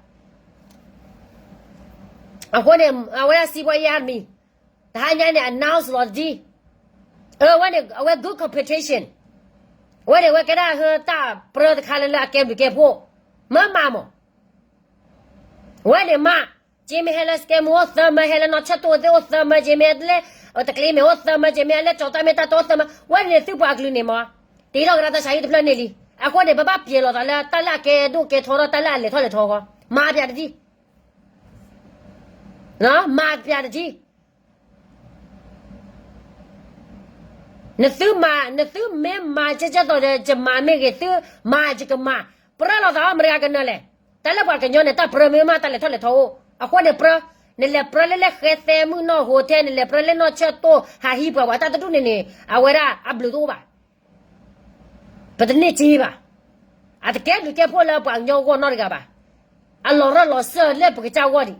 အဃိန့ၣ် အဝဲဒၣ်စံးဘီအံၤအါမံၤ, တဟါညါန့ၣ် announce လီၤတဒံ, အဝဲန့ၣ် အဝဲ good competition, အဝဲန့ၣ် အဝဲကဲဒၣ်ဟၢတၢ်ပြၢတခါလၢလၢအကဲဘျုးကဲဖှိၣ်, မ့ၢ်မၤမး အဝဲန့ၣ်မး, က့မ့ၢ်ဟဲလၢစကဲမူအိၣ်သၢမၢ, ဟဲလၢနီၢ်ဆၢၣ်တိၢ်သ့ၣ်အိၣ်သၢမၢ, က့မ့ၢ်လၢတကျ့မဲာ်အိၣ်သၢမၢ, က့မ့ၢ်လၢကၠီၤတၢ်မ့ၢ်တၢ်တီအိၣ်သၢမၢ, ဝဲန့ၣ်သုပှၤကလုာ်န့ၣ်မး, တ့ထီၣ်ကဒါတၢ်ဆါဟံၣ်တဖျၢၣ်န့ၣ်လံ. အဃိန့ၣ် ပဘၣ်ပျဲလီၤသးလၢတၢ်လၢအကဲဒိၣ်ကဲထီထီၣ် တၢ်လၢအလဲၤထီၣ်လဲၤထီဃီ, မၤပျဲတဒံ မၤပျဲတဒံ နသုမၤ, နသုမ့ၢ်မၤကဲကဲသိးဒီး ယမၤမ့ၢ်ဂ့ၤ, သုမၤယကမၤ, ပြၢလိာ်သးအီၤ မတဂၤကနၢၤလဲၣ်. တၢ်လၢပှၤကညီန့ၣ် တၢ်ပြၢမ့ၢ်မး တၢ်လဲၤထီၣ်လဲၤထီအိၣ်, အဃိန့ၣ်ပြၢ, နလဲၤပြၢလၢလၢဃဲသဲမုၢ်နီၢ်ဟိထဲ, နလဲၤပြၢလၢနီၢ်ဆၢၣ်တိၢ် ဟးဟံးပှၤဝဲတၢ်တဒူၣ်န့ၣ်န့ၣ် အဝဲဒၣ်အဘျုးတအိၣ်ဘၣ်. ပတန့ၢ်စ့ဘၣ်. အတကဲဘျုးကဲဖှိၣ်လၢပှၤကညီအဂီၢ်နီတဂၤဘၣ်. အလီၤရၢၢ်လီၤစၢၢ်လၢပကစၢ်အဂီၢ်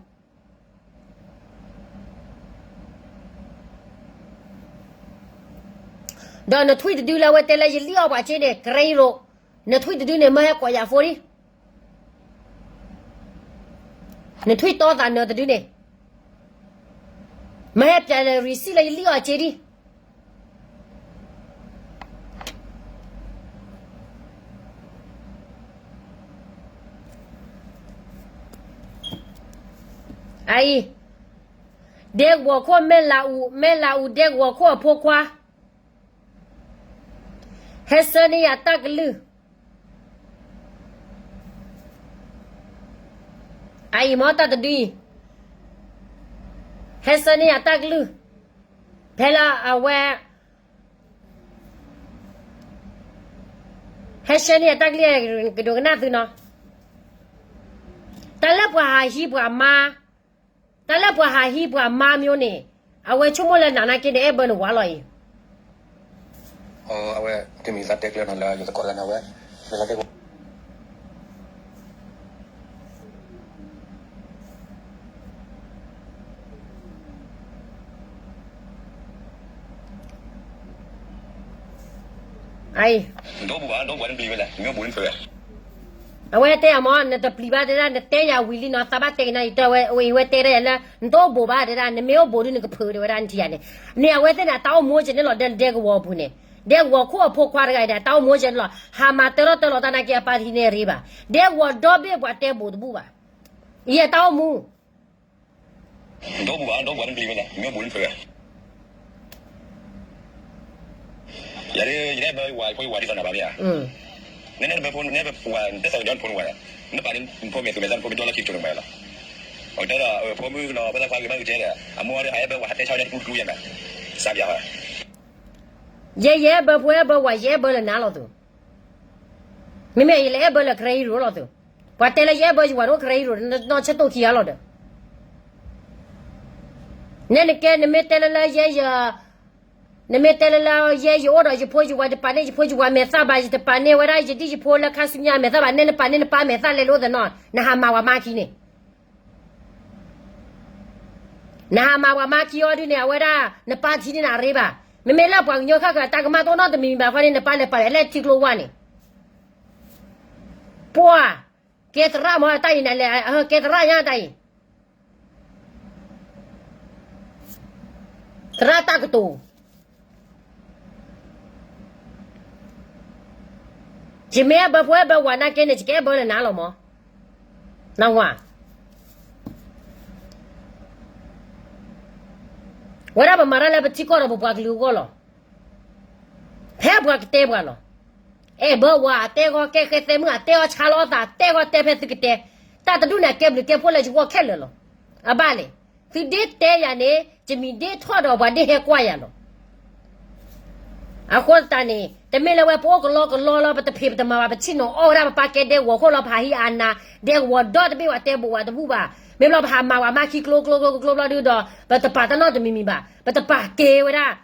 ဒံး. ဒီးနထွံၣ်တဒုလၢအဝဲတဲလၢယလံၣ်အီၣ်ပှၤစ့န့ၣ် ကရံၣ်ရိး, နထွံၣ်တဒုန့ၣ် မၢဟဲကိးယၤဖိဒံး, နထွံၣ်တီသးနၢၤတဒုန့ၣ် မၢဟဲပျဲလၢ receipt လၢယလံၣ်အီၣ်စ့ဒံး. အအံၤ, ဒဲကဝီၤခိၣ်မဲၢ်လးအူ, မဲၢ်လးအူ ဒဲကဝီၤခိၣ်အဖိခွါ ဟဲဆှၢန့ၢ်ယၤတၢ်ကလုၢ်, အအံၤမ့ၢ်တၢ်တဒုအံၤ, ဟဲဆှၢန့ၢ်ယၤတၢ်ကလုၢ်, ဖဲလၢအဝဲ ဟဲဆှၢန့ၢ်ယၤ တၢ်ကလုၢ် ကဒိကနၣ်သုနီၤ, တၢ်လၢပှၤဟးဟံးပှၤမါ, တၢ်လၢပှၤဟးဟံးပှၤမါမ့ၢ်န့ၣ်, အဝဲဆိကမိၣ်လၢနၤနာ်က့န့ၣ် အဲၣ်ဘၢနဝၤလီၤအံၤ. အဝဲတမံၤသးတဲကျၢၤနၤလၢယသကိးတဂၤန့ၣ် အဝဲ အဝဲတဲယၤမ့ၢ် နတပျံၤဘၣ်တဲဒၣ် နတဲယၤဝံၤလံနီၤ သးဘၣ်တဲကနၣ်ယတၢ်ဝဲ အဝဲတဲဒၣ်ယၤလၢ နတအိၣ်ဘူးဘၣ်တဲဒၣ် နမ့ၢ်အိၣ်ဘူးဒုးနကဖုးတဲဝဲဒၣ်နထံၣ်ယၤန့ၣ်, န့ၣ်အဝဲသ့ၣ်န့ၣ် အတၢ်အိၣ်မူကဲန့ၣ်လီၤ ဒဲကဝီၤအပူၤန့ၣ်, ဒဲကဝီၤခိၣ်အဖိခွါတဂၤအံၤန့ၣ် အတၢ်အိၣ်မူကဲန့ၣ်လီၤ ဟးမၤတၢထီၣ်တၢလီၤတၢ်နာ်က့အပၢ်တဟံးန့ၢ်ရ့ဘၣ်, ဒဲကဝီၤဒီဘ့ၣ်ပှၤတဲဘူးတဘူးဘၣ်, ယဲတၢ်အိၣ်မူ ဒီဘူးဘၣ် ဒီဘူးဘၣ် နပျံၤဝဲလဲၣ် မ့ၢ်ဘူးနဖုးဝဲ, ယၤဒ် ယနဘၢဝၤဖိယဝၤဒ်သိးနၤဘၣ်မ့ၢ်ဧါ, နနဘၢဖိ နဘၢဝၤ နတဲသးကညီနဖိနဝၤန့ၣ်, နပာ်န့ၣ် နဖိမဲာ်သူမဲာ်သၣ် နဖိမ့ၢ်ဒီလၢခံကထိနဝၤလီၤ, အတဲဒီး ဖိမုၣ်ကနီၤ ပသးခွါဂ့ၤမးဂ့ၤကဲဒီး အမိၢ်ဒီးဟးအဲၣ်ဘၢဝၤ ဟးတဲဆါဝဲဒၣ်တကူတကူယဲၢ်မး, စးဘျးဝဲ ယဲယအဲၣ်ဘၢဖိအဲၣ်ဘၢဝၤ ယအဲၣ်ဘၢလၢနၤလီၤသု, မ့မ့ၢ်ယလဲၤအဲၣ်ဘၢလၢကရၢဟံးရိၤလီၤသု, ပှၤတဲလၢယအဲၣ်ဘၢယဝၤဒိၣ်ကရၢဟံးရိၤ နီၢ်ဆၢတိၢ်ခံဂၤလီၤဒီး, နဲနကဲနမ့ၢ်တဲလၢလၢယဲယ နမ့ၢ်တဲလၢလၢယဲယအိၣ်ဒီးယဖိယဝၤ ယတပာ်န့ၢ်ယဖိယဝၤမဲာ်သၣ်ဘၣ် ယတပာ်န့ၢ်ယတံၤယဖိလၢခါဆူညါမဲာ်သၣ်ဘၣ် နဲနပာ်န့ၢ်နပၢ်မဲာ်သၣ်လဲၤလိာ်သနီၤ နဟးမၤဝၤမါခံန့ၣ် နဟးမၤဝၤမါခံအီၤဒုန့ၣ် အဝဲဒၣ် နပၢ်တထံၣ်န့ၢ်နၤရ့ဘၣ်. မ့မ့ၢ်လၢပှၤကညီခဲကတၢ်ကမၣ်တအိၣ်နီတမံၤမံၤဘၣ်ဃီန့ၣ် နပၢ်လဲၤပာ်ဝဲလၢထံကျိဝါန့ၣ်, ပှၤ ကဲသရၣ်မ့ၢ်တၢ်အံၤနၤလဲၣ်, ကဲသရၣ်ညါတၢ်အံၤ, သရၣ်တၢ်ကတိၤ ယမ့ၢ်အဲၣ်ဘၢဖိအဲၣ်ဘၢဝၤနာ်က့န့ၣ် ယကအဲၣ်ဘၢလၢနၤလီၤမး, နဝၤ, ဝဲဒၣ်ပမၤတၢ်လၢပထံကီၢ်ဒီးပပှၤကလုာ်အဂီၢ်လီၤ. ဖဲပှၤကတဲပှၤလီၤ. အဲၣ်ဘၢဝၤ အတဲဂီၢ်ကဲဃဲသဲမုၢ် အတဲအီၤဆါလီၤအသး တဲဂီၢ်တဲဖဲသုကတဲ, တၢ်တဒူၣ်န့ၣ် အကဲဘျုးကဲဖှိၣ်လၢယဂီၢ်ခဲလၢာ်လီၤ. အဘၣ်လဲၣ်, သုဒ့တဲယၤန့ၣ် ယမံၤဒ့ထီၣ်ဒီးပှၤဒ့ဟဲကွၢ်ယၤလီၤ. အဃိသတးန့ၣ် တမ့ၢ်လၢဝဲပအိၣ်ကလီကလီလီၤ ပတဖံးပတမၤဘၣ် ပဆ့ၣ်နီၤအီၣ်ဝဲဒၣ် ပပာ်ကဲဒဲကဝီၤခိၣ်လီၤ ပဟးဟံးအနၤ ဒဲကဝီၤဒီတဘ့ၣ်ဝဲတဲဘိးဝဲတဘူၣ်ဘၣ်. မ့ၢ်ဘျီပဟးမၤဝဲမါခံကျိကျိကျိကျိဘျီဒုဒီး ပတပာ်တၢ်နီတမံၤမံၤဘၣ်. ပတပာ်ကဲဝဲဒၣ်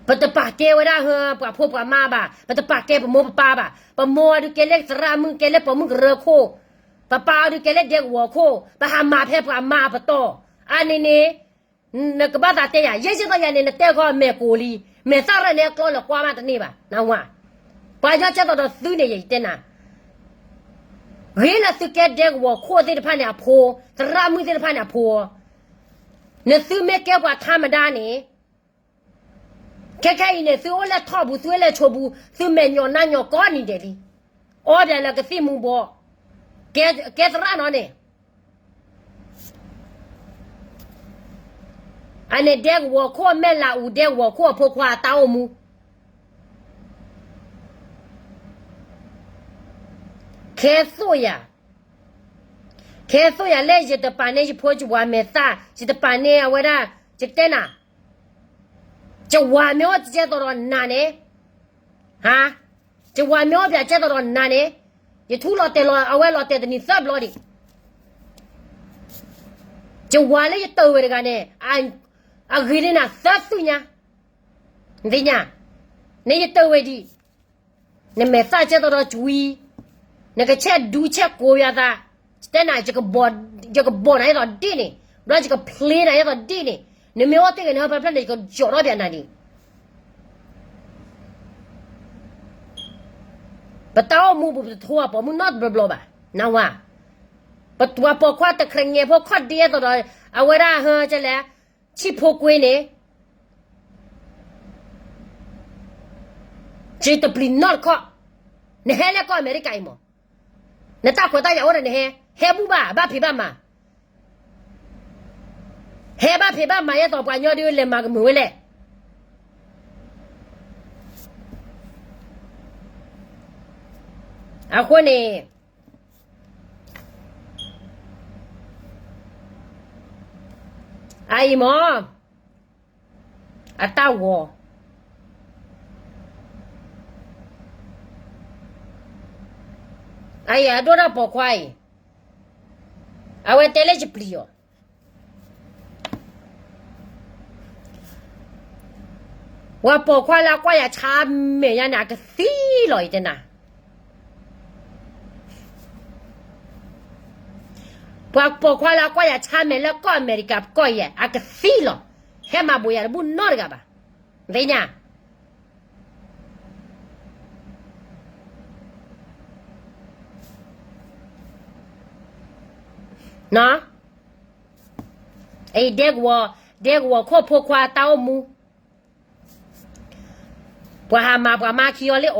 ပတပာ်ကဲဝဲဒၣ် ပှၤဖိပှၤမါဘၣ်, ပတပာ်ကဲပမိၢ်ပပၢ်ဘၣ်. ပမိၢ်အီၤဒုးကဲလၢသရၣ်မုၣ် ကဲလၢပိာ်မုၣ်ကရၢခိၣ်, ပပၢ်အီၤဒုးကဲလၢဒဲကဝီၤခိၣ်, ပဟးမၤဖဲပှၤမါအပတီၢ်. အန့ၣ်န့ၣ် နကဘၣ်သးတဲယၤ ယဲယဲသိးယၤန့ၣ် နတဲခီမဲာ်ကိးလံ, မဲာ်သၣ်ရၢၢ်န့ၣ်အကျီလၢကွၢ်မးတန့ၢ်ဘၣ်, နဝၤ. ပှၤကညီကဲသိးဒီးသုန့ၣ် ယတဲနၤ ဂ့ၤလၢသုကဲဒဲကဝီၤခိၣ်သ့ၣ်တဖၣ်န့ၣ်အဖိ, သရၣ်မုၣ်သ့ၣ်တဖၣ်န့ၣ်အဖိ, နသုမ့ၢ်ကဲပှၤထါမဒါန့ၣ် ခဲခဲအံၤန့ၣ် သုအိၣ်လၢထီၣ်ပူၤ သုအိၣ်လၢဆိပူၤ သုမဲာ်ညိးနါညိးကိးနံၤဒဲးလံ. အီၣ်ဘၣ်လၢကသံၣ်မူၤဘှီး, ကဲသရၣ်နီၤန့ၣ် အန့ၣ်ဒဲကဝီၤခိၣ် မဲၢ်လးအူဒဲကဝီၤခိၣ်အဖိခွါအတၢ်အိၣ်မူ ခဲသိၣ်ယၤ, ခဲသိၣ်ယၤလၢယတပာ်န့ၢ်ယဖိယဝၤမဲာ်သၣ်, ယတပာ်န့ၢ်အဝဲဒၣ်, ယတဲနၤ, ယဝၤမ့ၢ်အိၣ်ကဲသိးဒီးနၤန့ၣ်, ဟါ, ယဝၤမ့ၢ်အိၣ်ပျးကဲသိးဒီးနၤန့ၣ်, ယထူလီၤတဲာ်လီၤအဝဲလီၤတဲာ်တနံၤသၢဘျီဒံး, ယဝၤလၢယတၢၢ်ဝဲတဂၤန့ၣ်, အဂ့ၤန့ၢ်နၤသၢသုညါ, နသ့ၣ်ညါ, န့ၣ်ယတၢၢ်ဝဲဒံး နမဲာ်သၣ်ကဲသိးဒီးကွံ, နကဆဲးဒူဆဲးကိးယၤသး, တဲနၤ, ယကဘီၣ်နၤယဲသိးဒ်န့ၣ်, ဘျီယကဖျ့နၤယဲသိးဒ်န့ၣ်, နမ့ၢ်အိၣ်တ့ၢ်ဂ့ၤန့ၣ် ဟၢဖျၢၣ်ဖျၢၣ်န့ၣ် ယကယီၣ်ထီၣ်ဘၣ်နၤဒံး. ပတၢ်အိၣ်မူပူၤ ပတထိအပိာ်မုၣ်နီတဘျီဘျီဘၣ်, နၢ်ဟူဧါ. ပှၤပိာ်ခွါတခါညါဖိခီၣ်ဒ့သိးဒီး အဝဲဒၣ်ဟၢကလဲၣ်, ဆံၣ်ဖိကွ့န့ၣ် ယတပျံၤနီတခီၣ်, နဟဲလၢကီၢ်အမဲရကၤအံၤမး, နတၢ်ခွဲးတၢ်ယာ်အိၣ်ဒီးနဟဲ, ဟဲဘူၣ်ဘၣ် ဘၣ်ဖံးဘၣ်မၤ, ဟဲဘၣ်ဖံးဘၣ်မၤယဲသိးပှၤကညီဒုးလဲၤမၤကမုာ်ဝဲလဲၣ်. အဃိန့ၣ် အအံၤမ့ၢ် အတၢ်ဂီၤ, အအံၤအဒိၣ်တၢ်ပိာ်ခွါအံၤ, အဝဲတဲလၢယပျံၤအီၤ, ပှၤပိာ်ခွါလၢအကွၢ်ယၤဆါမဲာ်ညါန့ၣ် အကသံလီၤ ယတဲနၤ. ပှၤပိာ်ခွါလၢအကွၢ်ယၤဆါမဲာ်လၢကီၢ်အမဲရကၤကီၢ်အံၤ အကသံလီၤ, ဟဲမၤဘိးယၤတဘူၣ်နီတဂၤဘၣ်, သ့ၣ်ညါ နီၤ, အံၤ ဒဲကဝီၤ, ဒဲကဝီၤခိၣ်ဖိခွါတၢ်အိၣ်မူ, ပှၤဟးမၤပှၤမါခံအီၤလၢအီၤ,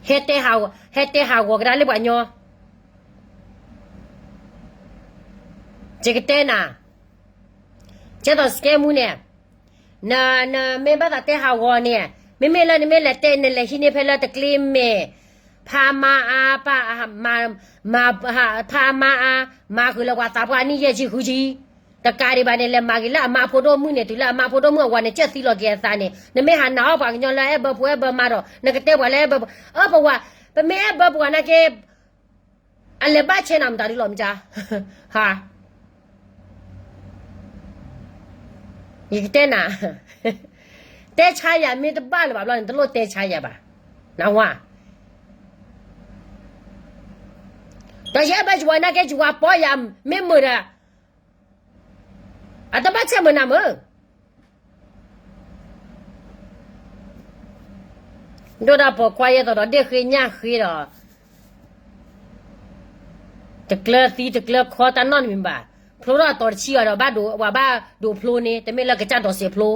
ဟဲတဲဟးဂီၤကဒါလၢပှၤကညီ, ယကတဲနၤ, ကဲသိးစကဲမူန့ၣ်, နမ့ၢ်ဘၣ်သးတဲဟးဂီၤန့ၣ်, မ့မ့ၢ်လၢနမ့ၢ်လဲၤတဲ နလဲၤဟံးန့ၢ်ဖဲလၢတကျ့မဲာ်, ဖးမါအါ, ဖးမါအါ, မၤဃုာ်လၢပှၤသးပှၢ်နံၣ်ယဲၢ်ဆံဃုဆံ, တကးဒံးဘၣ်န့ၣ် လဲၤမၤဂ့ၤလၢအမါဖိဒိၣ်မုၣ်န့ၣ် တုၤလၢအမါဖိဒိၣ်မုၣ်အဝၤန့ၣ် ကၢၢ်သံလီၤက့ၤအသးန့ၣ် နမ့ၢ်ဟးနာ်အီၣ်ပှၤကညီလၢအဲၣ်ဘၢဖိအဲၣ်ဘၢမါဒီး နကတဲပှၤလၢအဲၣ်ဘၢဖိ, အၢ ပဝၤ, ပမ့ၢ်အဲၣ်ဘၢပဝၤနာ်က့ အလဲၤဘၣ်ဆဲးနၤမတၤဒုလီၤမ့ၢ်ကါ, ဟါ, ယကတဲနၤ, တဲဆါယၤမ့ၢ်တဘၣ်လၢၤဘၣ်ဘျီန့ၣ် တလိၣ်တဲဆါယၤဘၣ်, နၢ်ဟူဧါ. ဒီးယအဲၣ်ဘၢယဝၤနာ်က့ ယဝၤပိာ်ယၤမ့ၢ်မုာ်ဒီး အတဘၣ်ဆဲးမုာ်နၤမုာ် ဒိၣ်တၢ်ပိာ်ခွါယဲသိးဒီး ဒ့ၣ်ဃ့ညၣ်ဃ့ဒီး တကျၢၤသံတကျၢၤခီတၢ်နီတမံၤဘၣ်. ဖျိထီၣ်အတီၤတဆံအီၤဒီး ဘၣ်ဒိး, ပှၤဘၣ်ဒိးဖျိန့ၣ် တမ့ၢ်လၢကစၢ်ဒိးစဲးဖျိ,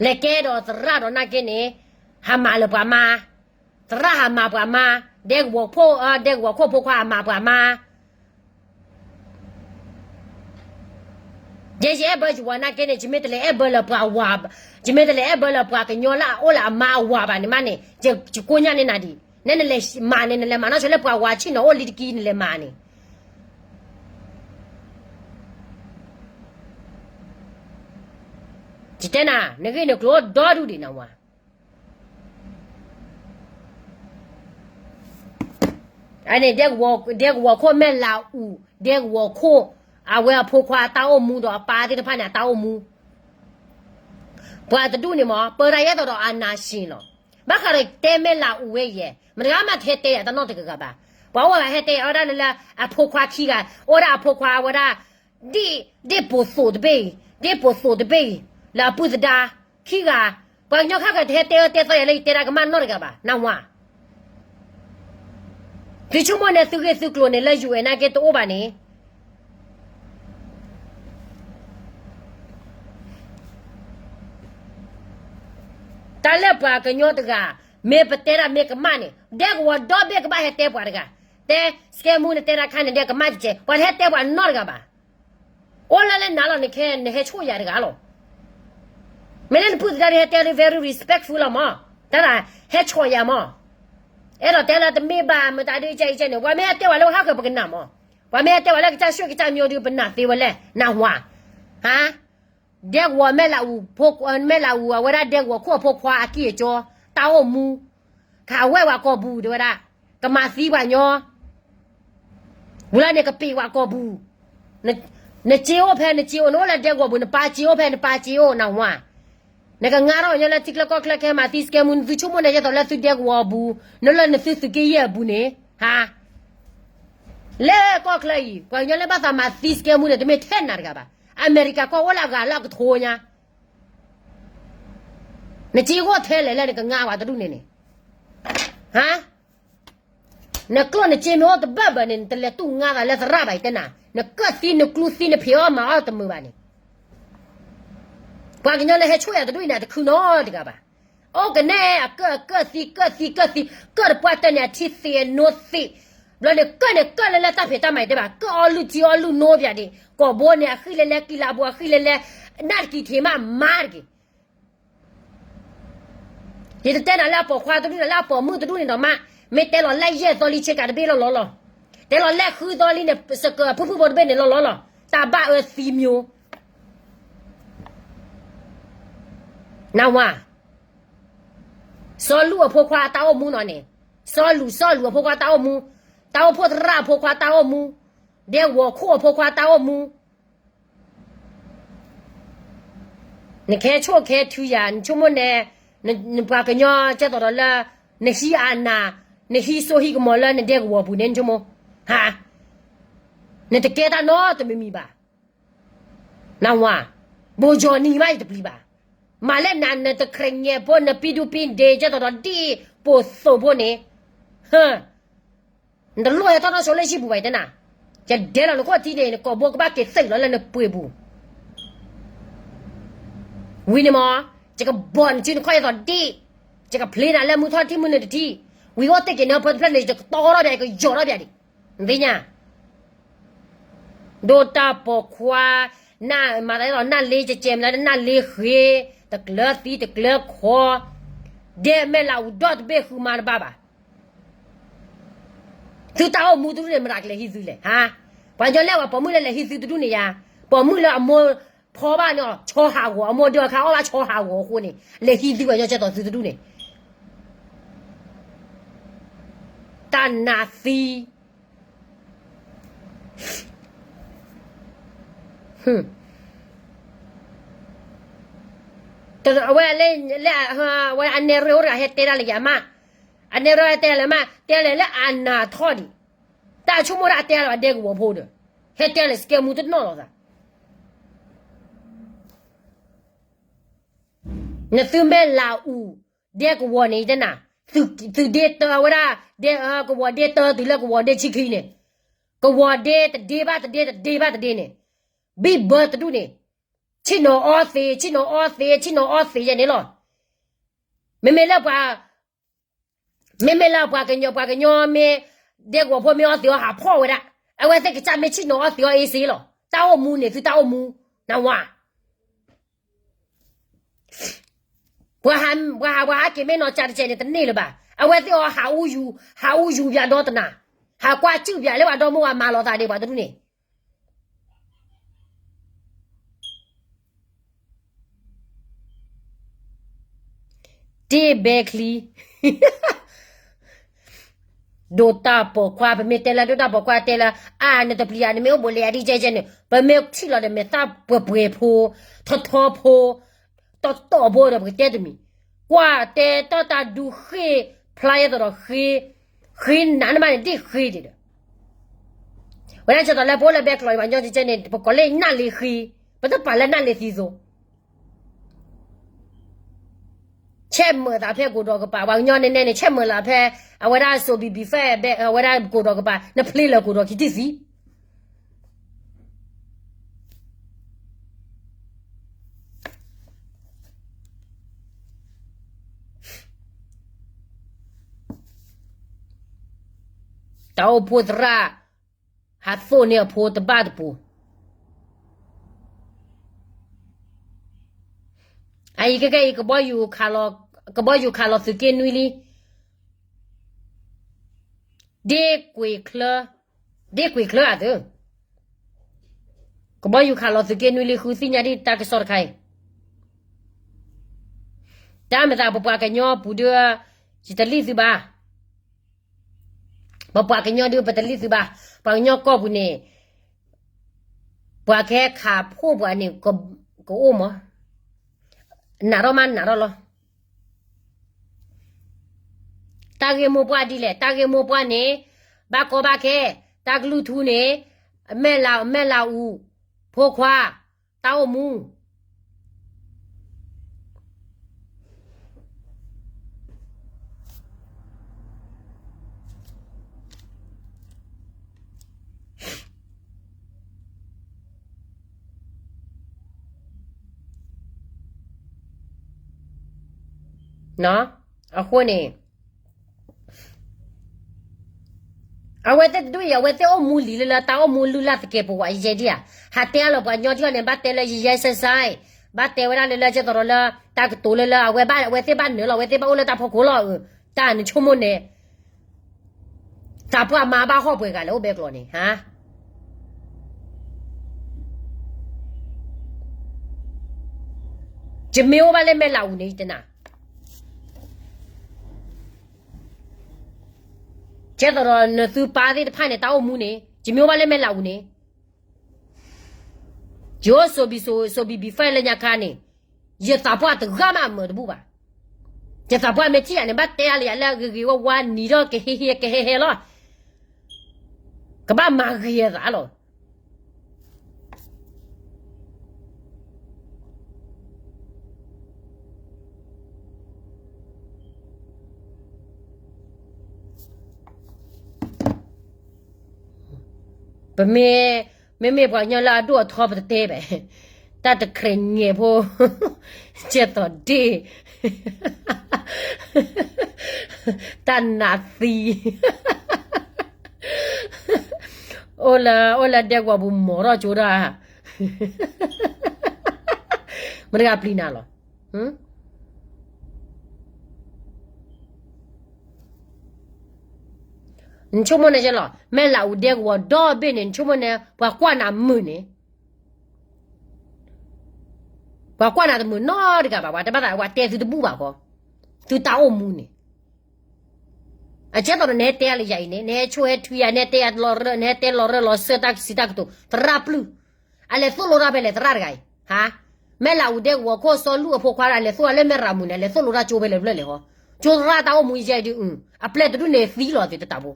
လဲၤကဲဒီးသရၣ်ဒီးနာ်က့န့ၣ် ဟးမၤလၢပှၤမါ, သရၣ်ဟးမၤပှၤမါ, ဒဲကဝီၤခိၣ်, ဒဲကဝီၤခိၣ်ဖိခွါဟးမၤပှၤမါ ယဲယအဲၣ်ဘၢယဝၤနာ်က့န့ၣ် ယမ့ၢ်တလဲၤအဲၣ်ဘၢလၢပှၤဝၤ, ယမ့ၢ်တလဲၤအဲၣ်ဘၢလၢပှၤကညီလၢအအိၣ်လၢအမါအဝၤဘၣ်န့ၣ်မးန့ၣ်, ယကိးညါန့ၢ်နၤဒံး, နဲနလဲၤမၤန့ၣ် နလဲၤမၤနီၢ်ဆိလၢပှၤဝၤဆံၣ်နီၤအိၣ်လံတကံ နလဲၤမၤန့ၣ် ယတဲနၤ, နဂ့ၢ်နကျိၤဒီဒူၣ်ဒံးနဝၤ အန့ၣ် ဒဲကဝီၤခိၣ်မဲၢ်လးအူ, ဒဲကဝီၤခိၣ်, အဝဲအဖိခွါအတၢ်အိၣ်မူဒီးအပၢ်သ့ၣ်တဖၣ်န့ၣ် အတၢ်အိၣ်မူ, ပှၤတဒူၣ်န့ၣ်မး ပၢတၢ်ယဲသိးဒီးအနၢ်ဆံးလီၤ. ဘၣ်ဃးဒီးတဲမဲၢ်လးအူဝဲယဲ, မတဂၤမးတဟဲတဲယၤတၢ်နီတဂၤဘၣ်. ပှၤအိၣ်ဂၤဟဲတဲယၤဝဲဒၣ်လၢ အဖိခွါခံဂၤ, အိၣ်ဒၣ်အဖိခွါဝဲဒၣ် ဒ့ၣ်ပိာ်သိးတဘ့ၣ်အံၤ, ဒ့ၣ်ပိာ်သိးတဘ့ၣ်အံၤ, လၢအပုၢ်သဒါ, ခံဂၤ, ပှၤကညီခါဂၤတဟဲတဲအၢတဲသီယၤလၢ ယတဲတၢ်ကမၣ်နီတဂၤဘၣ်, နဝၤ. သုဆိကမိၣ်န့ၣ် သုဂ့ၢ်သုကျိၤန့ၣ် လၢ ယူၢ်အဲၣ် နာ်က့တအိၣ်ဘၣ်န့ၣ် တၢ်လၢပှၤကညီတဂၤ မ့ၢ်ပတဲတၢ်မ့ၢ်ကမၣ်န့ၣ် ဒဲကဝီၤဒီဘ့ၣ်ကဘၣ်ဟဲတဲပှၤတဂၤ, တဲ စကဲမူ နတဲတၢ်ခါန့ၣ် ဒဲကမၣ်တကဲ, ပှၤတဟဲတဲပှၤနီတဂၤဘၣ်. အိၣ်လၢလၢနၤလီၤ နခဲ နဟဲဆိၣ်ယၤတဂၤလီၤ. မ့ၢ်လၢနပုၢ်သဒါဒုးဟဲတဲဒုး very respectful လီၤမး, တၢ်ဟဲဆိၣ်ယၤမး, အဲၣ်ဒိးတဲလၢတမ့ၢ်ဘၣ် မတၤဒုးကဲအံၤကဲန့ၣ် ပှၤမ့ၢ်ဟဲတဲဝဲလၢဟးဃၢၤပကနၣ်မး, ပှၤမ့ၢ်ဟဲတဲဝဲလၢကစၢ်ဆှၢကစၢ်မံၤဒုး ပနၢ်သ့ဝဲလဲၣ် နဝၤ. ဟါ ဒဲကဝီၤမဲၢ်လးအူ, မဲၢ်လးအူ အဝဲဒၣ်ဒဲကဝီၤခိၣ်အဖိခွါအကံၢ်အကၠီ, တၢ်အိၣ်မူ, ကဟးဝဲပှၤကိာ်ပူၤ တဲဝဲဒၣ်, ကမၤသံပှၤကညီ, ဝံၤလီၤန့ၣ်ကပံာ်ပှၤကိာ်ပူၤ, နစ့အိၣ်ဖဲနစ့အိၣ်, နအိၣ်လၢဒဲကဝီၤပူၤ နပၢ်စ့အိၣ်ဖဲနပၢ်စ့အိၣ် နဝၤ. နကငါထီၣ်ညီလၢထံချၢကီၢ်ချၢ ကဟဲမၤသံစကဲမူ နသုဆိကမိၣ်န့ၣ် ဒ်သိးလၢသုဒဲကဝီၤအပူၤ, နလၢနသုသုးက့ယဲၢ်အပူၤန့ၣ်, ဟါ, လၢကီၢ်ချၢအံၤ ပှၤကညီလၢဘၣ်သးမၤသံစကဲမူန့ၣ် တမ့ၢ်ထဲနၤတဂၤဘၣ်. အမဲရကၤကီၢ်အိၣ်လၢအဂၤလၢအကထိညါ, နစ့ဂီၢ်ထဲလဲၣ်လၢနကငါဝဲတဒူၣ်န့ၣ်န့ၣ်, ဟါ, နကျိၣ်နစ့မ့ၢ်အိၣ်တဘၣ်ဘၣ်န့ၣ် နတလဲၤတူၢ်ငါသးလၢသရၣ်ဘၣ် ယတဲနၤ, နကၢၣ်သံနကျူသံနဖံးအီၣ်မၤအီၣ်တမုာ်ဘၣ်န့ၣ်, ပှၤကညီလၢဟဲဆိၣ်ယၤတဒူၣ်အံၤန့ၣ် တခုနီတဂၤဘၣ်. အိၣ်ကနဲအကၢၣ် အကၢၣ်သံ ကၢၣ်သံ ကၢၣ်သံ, ကၢၣ်တပှၢ်တၢၢ်န့ၣ် အထံသ့အနိသ့, ဘျီန့ၣ်ကၢၣ်န့ၣ် ကၢၣ်လၢလၢတၢ်ဖံးတၢ်မၤတဲဘၣ်, ကၢၣ်အီလုၢ်ထံအီလုၢ်နိပၠးဒံး, ကိာ်ဘိန့ၣ် အဃံလဲၣ်လဲၣ် ကံလၤဘိအဃံလဲၣ်လဲၣ်, နၢ်တကံၤထံးမးမၤတက့ၢ်. ယတတဲနၤလၢအပိာ်ခွါတဒူၣ်န့ၣ် လၢအပိာ်မုၣ်တဒူၣ်န့ၣ်ဒီးမး, မ့ၢ်တဲလီၤလၢယဲၢ်သီလံ ဆ့ကၤတဘ့ၣ်လီၤလီၤလီၤ, တဲလီၤလၢဃုသီလံန့ၣ် စကဖုၣ်ဖုၣ်ဖိတဘ့ၣ်န့ၣ်လီၤလီၤလီၤ, တၢ်ဘၣ်အၢသံမျိုး နဝၤ, စီၤလူၢ်အဖိခွါတၢ်အိၣ်မူနီၤန့ၣ်, စီၤလူၢ် စီၤလူၢ်အဖိခွါတၢ်အိၣ်မူ, တၢ်အိၣ်ဖှိၣ်သရၣ်အဖိခွါတၢ်အိၣ်မူ, ဒဲကဝီၤခိၣ်အဖိခွါတၢ်အိၣ်မူ နကဟဲဆိၣ်ကဟဲထုယၤ နဆိကမိၣ်န့ၣ်, နပှၤကညီကဲသိးဒီးလၢ နဟံးအနၢ်, နဟံးစိဟံးကမီၤလၢနဒဲကဝီၤပူၤန့ၣ် နဆိကမိၣ်, ဟါ, နတကဲတၢ်နီတမံၤမံၤဘၣ်. နဝၤ, ဘိယီၤနံၤမးယတပျံၤဘၣ်. မၤလၢနၤနတခရံာ်ညဲဖိ နပံဒူပံဒ့ကဲသိးဒီးဒ်ပိာ်သိးဖိန့ၣ်, နတလိၣ်ဟဲထီၣ်နီၣ်ဆိလၢဟံၣ်ပူၤဘၣ် ယတဲနၤ, ယဒဲလီၤနခိၣ်ထံန့ၣ် နကိာ်ဘိကဘၣ်က့ၤသုးလီၤလၢနပှ့ၤပူၤ ဝံၤန့ၣ်မး, ယကဘီၣ်နစုနခီၣ်အသိးဒံး, ယကဖျ့နၤလၢမုၢ်ထီၣ်ထံမုၢ်နုာ်တထံၣ်, ဝံၤအိၣ်တ့ၢ်က့ၤနဖၢတဖျၢၣ်န့ၣ် ယကတီထီၣ်ပၠး ယကယီၤထီၣ်ပၠးဒံး, နသ့ၣ်ညါ, ဒိၣ်တၢ်ပိာ်ခွါ, နမၤသးဒ်သိးနၢ်လ့ ကကဲမနုၤလၢနၢ်လ့ဃ့, တကျၢၤသံတကျၢၤခီ, ဒဲမဲာ်လးအူဒီတဘ့ၣ်ဃုမါတဘၣ်ဘၣ် သုတၢ်အိၣ်မူတဒူၣ်န့ၣ် မတၤကလဲၤဟံးသုလဲၣ်, ဟါ, ပှၤကညီလၢပှၤပိာ်မုၣ်လၢလဲၤဟံးသုတဒူၣ်န့ၣ်ယါ, ပိာ်မုၣ်လၢအမိၢ်ဖီဘၣ်န့ၣ် ဆီဟးဂီၤ, အမိၢ်ဒၢအခါအီၣ်ဘၣ်ဆီဟးဂီၤအဃိန့ၣ် လဲၤဟံးသုပှၤကညီကဲသိးသုတဒူၣ်န့ၣ် တၢ်နးသံ, အဝဲ, အဝဲအနဲရ့အိၣ်တဂၤဟဲတဲဒၣ်လၢယၤမး, အနဲရ့ဟဲတဲလၢမး, တဲလဲၣ်လၢအနးထီၣ်ဒံး, တၢ်ဆိကမိၣ်ဒၣ်အတဲလၢအဒဲကဝီၤဖိဒီး, ဟဲတဲလၢစကဲမူတနီၣ်လီၤသး နသုမဲာ်လးအူ, ဒဲကဝီၤန့ၣ် ယတဲနၤ, သုဒ့တၢဝဲဒၣ်, ဒဲကဝီၤဒ့တၢတုၤလၢကဝီၤဒ့ဆံခံန့ၣ်, ကဝီၤဒ့တဒ့ဘၣ်တဒ့ တဒ့ဘၣ်တဒ့န့ၣ်, ဘံၣ်ဘၢတဒူၣ်န့ၣ်, ဆ့ၣ်နီၤအီသံး ဆ့ၣ်နီၤအီသံး ဆ့ၣ်နီၤအီသံးယဲန့ၣ်လီၤ. မ့မ့ၢ်လၢပှၤ မ့မ့ၢ်လၢပှၤကညီ ပှၤကညီမ့ၢ် ဒဲကဝီၤဖိမ့ၢ်အီသံးအီ ဟးဖီၣ်ဝဲဒၣ်, အဝဲသ့ၣ်ကစၢ်မ့ၢ်ဆ့ၣ်နီၤအီသံးအီအ့စ့လီၤ. တၢ်အိၣ်မူန့ၣ် သုတၢ်အိၣ်မူ, နဝၤ, ပှၤဟး ပှၤဟး ပှၤဟးက့ၤမ့ၢ်နီၤ ကၢ်တကဲးန့ၣ် တန့ၢ်လၢၤဘၣ်. အဝဲသ့ၣ်အီ ဟးအူယူၤ, ဟးအူယူၤပၠးဒီတနၤ, ဟးကွၢ်စုၣ်ပၠးလၢပှၤဒီမါဝၤမၤလိာ်သးဒံးပှၤတဒူၣ်န့ၣ် တ့ၢ်ဘဲချံ, ဒိၣ်တၢ်ပိာ်ခွါ ပမ့ၢ်တဲလၢဒိၣ်တၢ်ပိာ်ခွါတဲလၢ အါ နတပျံၤဧါ နမ့ၢ်အိၣ်ဘူးလဲၤအဒ်ကဲကဲန့ၣ် ပမ့ၢ်ထံၣ်လီၤဒီးမဲာ်သၣ်ပှဲၤပှဲၤဖိ, ထီထီဖိ, တီတီဖိဒီး ပကတဲတမံၤ, ကွၢ်တဲတီတၢ်ဒူဃ့ၢ်ဖျါယဲသိးဒီးဃ့ၢ်, ဃ့ၢ်နးနမးန့ၣ် ဒ်ဃ့ၢ်ဒံးဒီး ဝဲဒၣ်ဆၢတီၢ်လၢပအိၣ်လၢဘဲကျီးအံၤ ပှၤကညီကဲကဲန့ၣ် ပကိးလၢနၢ်လ့ဃ့ၢ်, ပတပာ်လၢနၢ်လ့သံသိး ဆဲးမုာ်သးဖဲကိးဒီးကပၤ ပှၤကညီနဲနဲန့ၣ် ဆဲးမုာ်လၢဖဲ အဝဲဒၣ်စိးဘံၣ်ဘံၣ်ဖဲ အဝဲဒၣ်ကိးဒီးကပၤ နဖျ့လၢကိးဒီးခံထံၣ်သံ တၢ်အိၣ်ဖှိၣ်သရၣ် ဟးသိၣ်န့ၢ်အဖိတဘၣ်တပူၤ အအံၤကဲကဲအံၤ ကဘီယူၤခးလီၤသုးက့နွံလံ ဒ့ကွံာ်ချၢ, ဒ့ကွံာ်ချၢအသုး, ကဘီယူၤခးလီၤသုးက့နွံလံ ဃုသ့ၣ်ညါဒ်တၢ်ကစီၣ်တခါအံၤ, တၢ်မၤသးပပှၤကညီပူၤဒုး ယတလံၣ်သုဘၣ်, ပပှၤကညီဒုးပတလံၣ်သုဘၣ်, ပှၤကညီကီၢ်ပူၤန့ၣ် ပှၤကဟဲခးဖှိၣ်ပှၤန့ၣ် ကအိၣ်မး, နးထီၣ်မးနးထီၣ်လီၤ. တၢ်ဂ့ၢ်မိၢ်ပှၢ်ဒ်လဲၣ်, တၢ်ဂ့ၢ်မိၢ်ပှၢ်န့ၣ် ဘၣ်ကီဘၣ်ခဲ, တၢ်ကလုၢ်ထူန့ၣ် မဲၢ်လး, မဲၢ်လးအူ, ဖိခွါ, တၢ်အိၣ်မူ အဃိန့ၣ် အဝဲသ့ၣ်တဒူၣ်အံၤ အဝဲသ့ၣ်အိၣ်မူလံလၢလၢတၢ်အိၣ်မူလုၢ်လၢ်သကဲးပဝးယဲဒ်ဧါ, ဟးတဲအါလီၤပှၤညီထံၣ်အီၤန့ၣ် ဘၣ်တဲလၢယယဲစဲစဲ, ဘၣ်တဲဝဲဒၣ်လၢလၢကဲသရီလၢ တၢ်ကတိၤလၢလၢအဝဲဘၣ် အဝဲသ့ၣ်ဘၣ်နၢၤလီၤ အဝဲသ့ၣ်ဘၣ်အိၣ်လၢတၢ်ဖီခိၣ်လီၤ. တၢ်နဆိကမိၣ်န့ၣ် သးပှၢ်မါဘၣ်ဟီၣ်ပှဲၤဂၤလဲၣ် အိၣ်ဘဲကျိာ်န့ၣ် ဟါ ယမ့ၢ်အိၣ်ဘၣ်လၢမဲၢ်လးအူန့ၣ် ယတနာ်, ကဲသိးဒီးနသုပၢ်သ့ၣ်တဖၣ်န့ၣ် တၢ်အိၣ်မူန့ၣ် ယမ့ၢ်အိၣ်ဘၣ်လၢမဲၢ်လးအူန့ၣ် ယအိၣ်စိၤဘံၣ်စိၤဘံၣ်ဘံၣ်ဖဲလၢညါခါန့ၣ် ယသးပှၢ်တဂၤမးအမုာ်တဘူၣ်ဘၣ်. ယသးပှၢ်မ့ၢ်ထံၣ်ယၤန့ၣ် ဘၣ်တဲအါလၢယၤလၢအဂ့ၤဂ့ၤဝါဝါနံၤထီၣ်ကဟဲဟဲကဟဲဟဲလီၤ. ကဘၣ်မၤဂ့ၤအသးလီၤ. ပမ့ၢ် မ့မ့ၢ်ပှၤကညီလၢအဒိၣ်အထီပတတဲဘၣ်, တၢ်တကြၢးငဲၤဖိ ကဲသိးဒ့ၣ် တၢ်နးသံ အိၣ်လၢ အိၣ်လၢဒဲကဝီၤပူၤမီၤထီၣ်ကၠိဒၣ်, မတၤတဂၤပျံၤနၤလီၤ. နဆိကမိၣ်န့ၣ်လီၤ, မဲၢ်လးအူဒဲကဝီၤဒီဘ့ၣ်န့ၣ် နဆိကမိၣ်န့ၣ် ပှၤကွၢ်နၤမုာ်န့ၣ်, ပှၤကွၢ်နၤတမုာ်နီတဂၤဘၣ်, ပှၤတဲဘၣ်သး ပှၤတဲသုတဘူၣ်ဘၣ်ဃီ, သုတၢ်အိၣ်မူန့ၣ် အကဲသိးဒီးနဟဲတဲလၢယၤအံၤန့ၣ် နဟဲဆိၣ်ဟဲထွံယၤ နဟဲတဲလီၤရၢၣ် နဟဲတဲလီၤရၢၣ်လီၤစၢၢ်တၢ်ကစံးတၢ်ကတိၤ သရၣ်ပျုၢ်, အလဲၤသိၣ်လိတၢ်ဖဲလဲၣ်သရၣ်တဂၤအံၤ, ဟါ, မဲၢ်လးအူဒဲကဝီၤခိၣ်စီၤလူၢ်အဖိခွါဒၣ်လဲၤသိၣ်အလဲၣ်မဲၢ်ရၤမုာ်န့ၣ် အလဲၤသိၣ်လိတၢ်ကၠိဖဲလဲၣ်ဖျၢၣ်လဲၣ်ဃီ, ကၠိသရၣ်တၢ်အိၣ်မူယဲဒုး, အပျဲၢ်တဒူၣ်န့ၣ်သံလီၤသ့တတၢ်ဖိ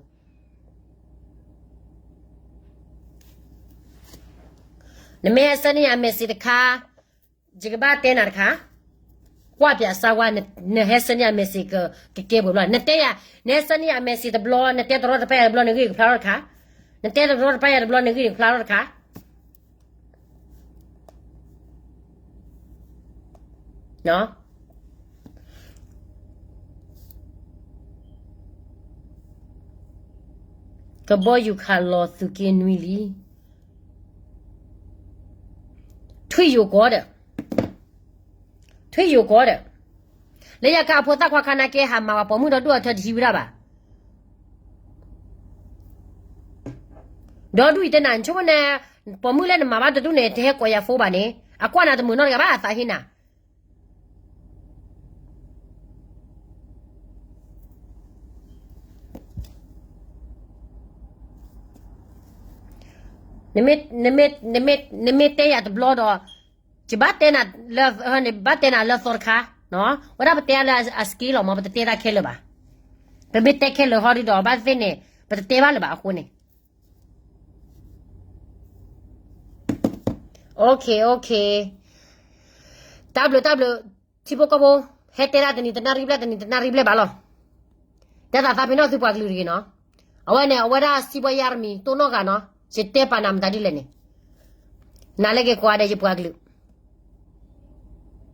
နမ့ၢ်ဟဲဆှၢန့ၢ်ယၤ message တခါ, ယကဘၣ်တဲနၤတခါ, ကွၢ်ပၠးစါဝါ, နဟဲဆှၢန့ၢ်ယၤ message ကကဲပှဲၤဘျီ, နတဲယၤ, နဟဲဆှၢန့ၢ်ယၤ message တဘျီ, နတဲတရီတပါယၤတဘျီ နဂံၢ်ကဖျါထီၣ်တခါ, နတဲတရီတပါယၤတဘျီ နဂံၢ်ကဖျါထီၣ်တခါ ကဘီယူၤခးလီၤသုးက့နွံလံ. ထွံၣ်ယိၤကီးဒီး, ထွံၣ်ယိၤကီးဒီး, လၢယခါအဖိသၣ်ခွါခါနာ်က့ ဟးမၤဝဲပိာ်မုၣ်ဒီဒူၣ်အထၢတဟံးဝဲဒၣ်ဘၣ်. ဒီဒူၣ်အံၤတဲနၤ နဆိကမိၣ်န့ၣ်, ပိာ်မုၣ်လၢနမၤဘၣ်တဒူၣ်န့ၣ် တဟဲကိးယၤဖိဘၣ်န့ၣ် အကွၢ်နၤတမုာ်နီတဂၤဘၣ် အသးဟ့နၤ နမ့ၢ်တဲယၤတဘျီဒီး, ယဘၣ်တဲနၤလၢ, ဘၣ်တဲနၤလၢသီတခါ, ဝဲဒၣ်ပတဲလၢအ scale လီၤမး ပတတဲတၢ်ခဲလၢာ်ဘၣ်. ပမ့ၢ်တဲခဲလၢာ်ဟီဒုဒီး ဘၣ်သ့ၣ်န့ၣ် ပတတဲဘၣ်လၢၤဘၣ်အဃိန့ၣ် OK, OK, တၢ်ဘျုးတၢ်ဘျုး, ထံဖိကီၢ်ဖိ, ဟဲတဲဒၣ်တနံၤတနၣ်ရံၣ်ဘျဲၣ် တနံၤတနၣ်ရံၣ်ဘျဲၣ်ဘၣ်လီၤ. တဲသးသးပ့ၤနီၣ်သုပှၤကလုာ်တဂ့ၤနီၤ. အဝဲန့ၣ် အဝဲဒၣ်စံးဘှီယါရမံၤ တိၢ်နီၣ်ဂၤနီၤ, ယတဲပာ်နၤမတၤဒ်လဲၣ်န့ၣ်, နၤလၢက့ၤကွၢ်ဒီးယပှၤကလုာ်